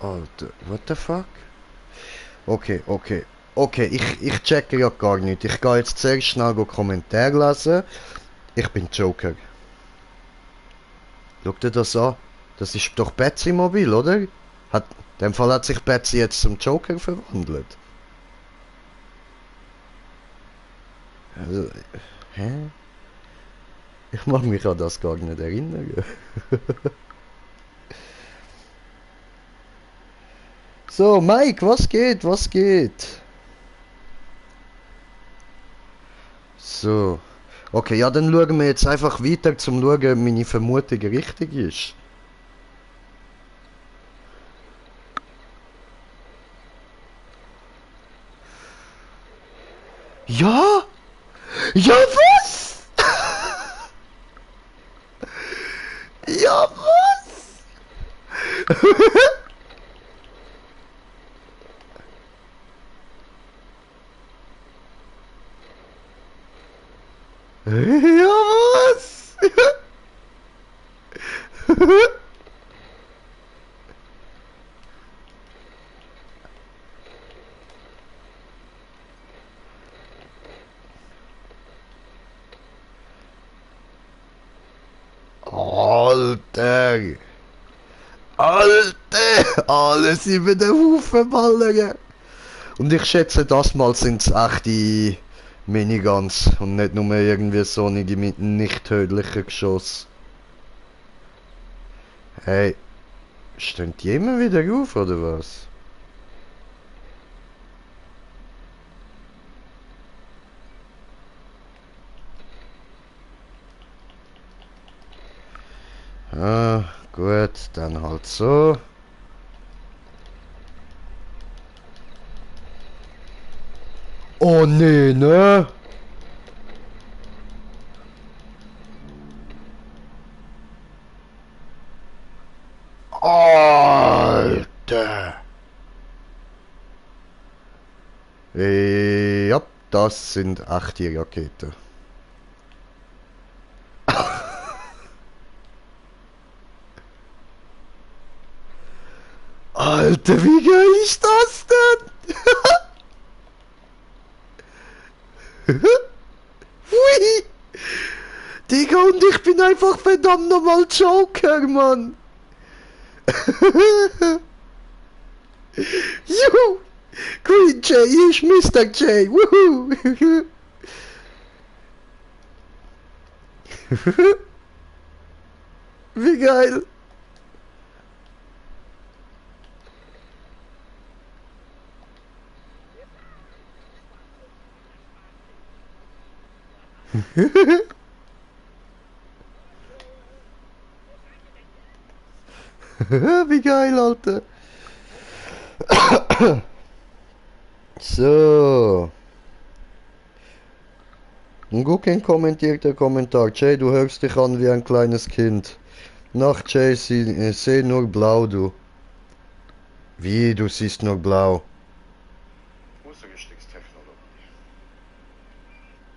Alter, what the fuck? Okay, ich checke ja gar nicht. Ich gehe jetzt sehr schnell Kommentare lesen. Ich bin Joker. Schau dir das an. Das ist doch Betsy Mobil, oder? In dem Fall hat sich Betsy jetzt zum Joker verwandelt. Also, hä? Ich mag mich an das gar nicht erinnern. So, Mike, was geht? Was geht? So. Okay, ja, dann schauen wir jetzt einfach weiter, zum schauen, ob meine Vermutung richtig ist. Ja? Ja, was? Ja, was? Ja, was? Alter! Alter! Alles über den Haufen ballern! Und ich schätze, das mal sind es echte Miniguns und nicht nur irgendwie sonnige mit nicht tödlichen Geschoss. Hey, stehen die immer wieder auf, oder was? Ah, gut, dann halt so. Oh nee, ne? Alter! Ja, das sind 8 Raketen. Alter, wie geil ist das denn? Hui! Digga, und ich bin einfach verdammt nochmal Joker, Mann! Juhu! Green Jay ist Mr. J! Woohoo! Wie geil! Wie geil, Alter. So. Und Gucken kommentiert der Kommentar. Jay, du hörst dich an wie ein kleines Kind. Nach Jay, seh nur blau, du. Wie, du siehst nur blau?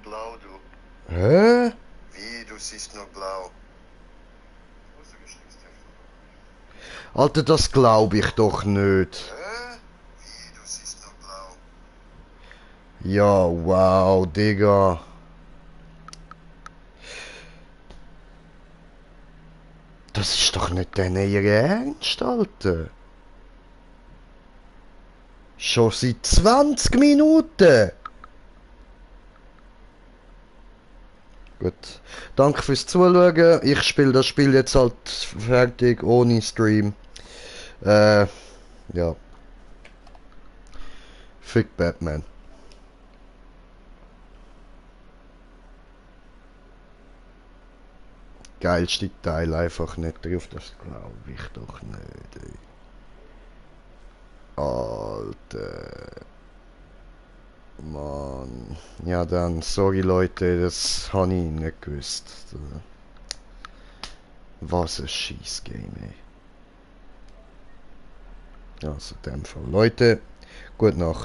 Blau, du. Hä? Wie, du siehst nur blau? Alter, das glaube ich doch nicht. Wie, du siehst nur blau? Ja, wow, Digga. Das ist doch nicht ihr Ernst, Alter. Schon seit 20 Minuten. Gut. Danke fürs Zuschauen. Ich spiele das Spiel jetzt halt fertig, ohne Stream. Ja. Fick Batman. Geilste Teil einfach nicht drauf, das glaube ich doch nicht, ey. Alter. Mann. Ja dann, sorry Leute, das habe ich nicht gewusst. Was ein Scheiß-Game, ey. Also in dem Fall. Leute, gute Nacht.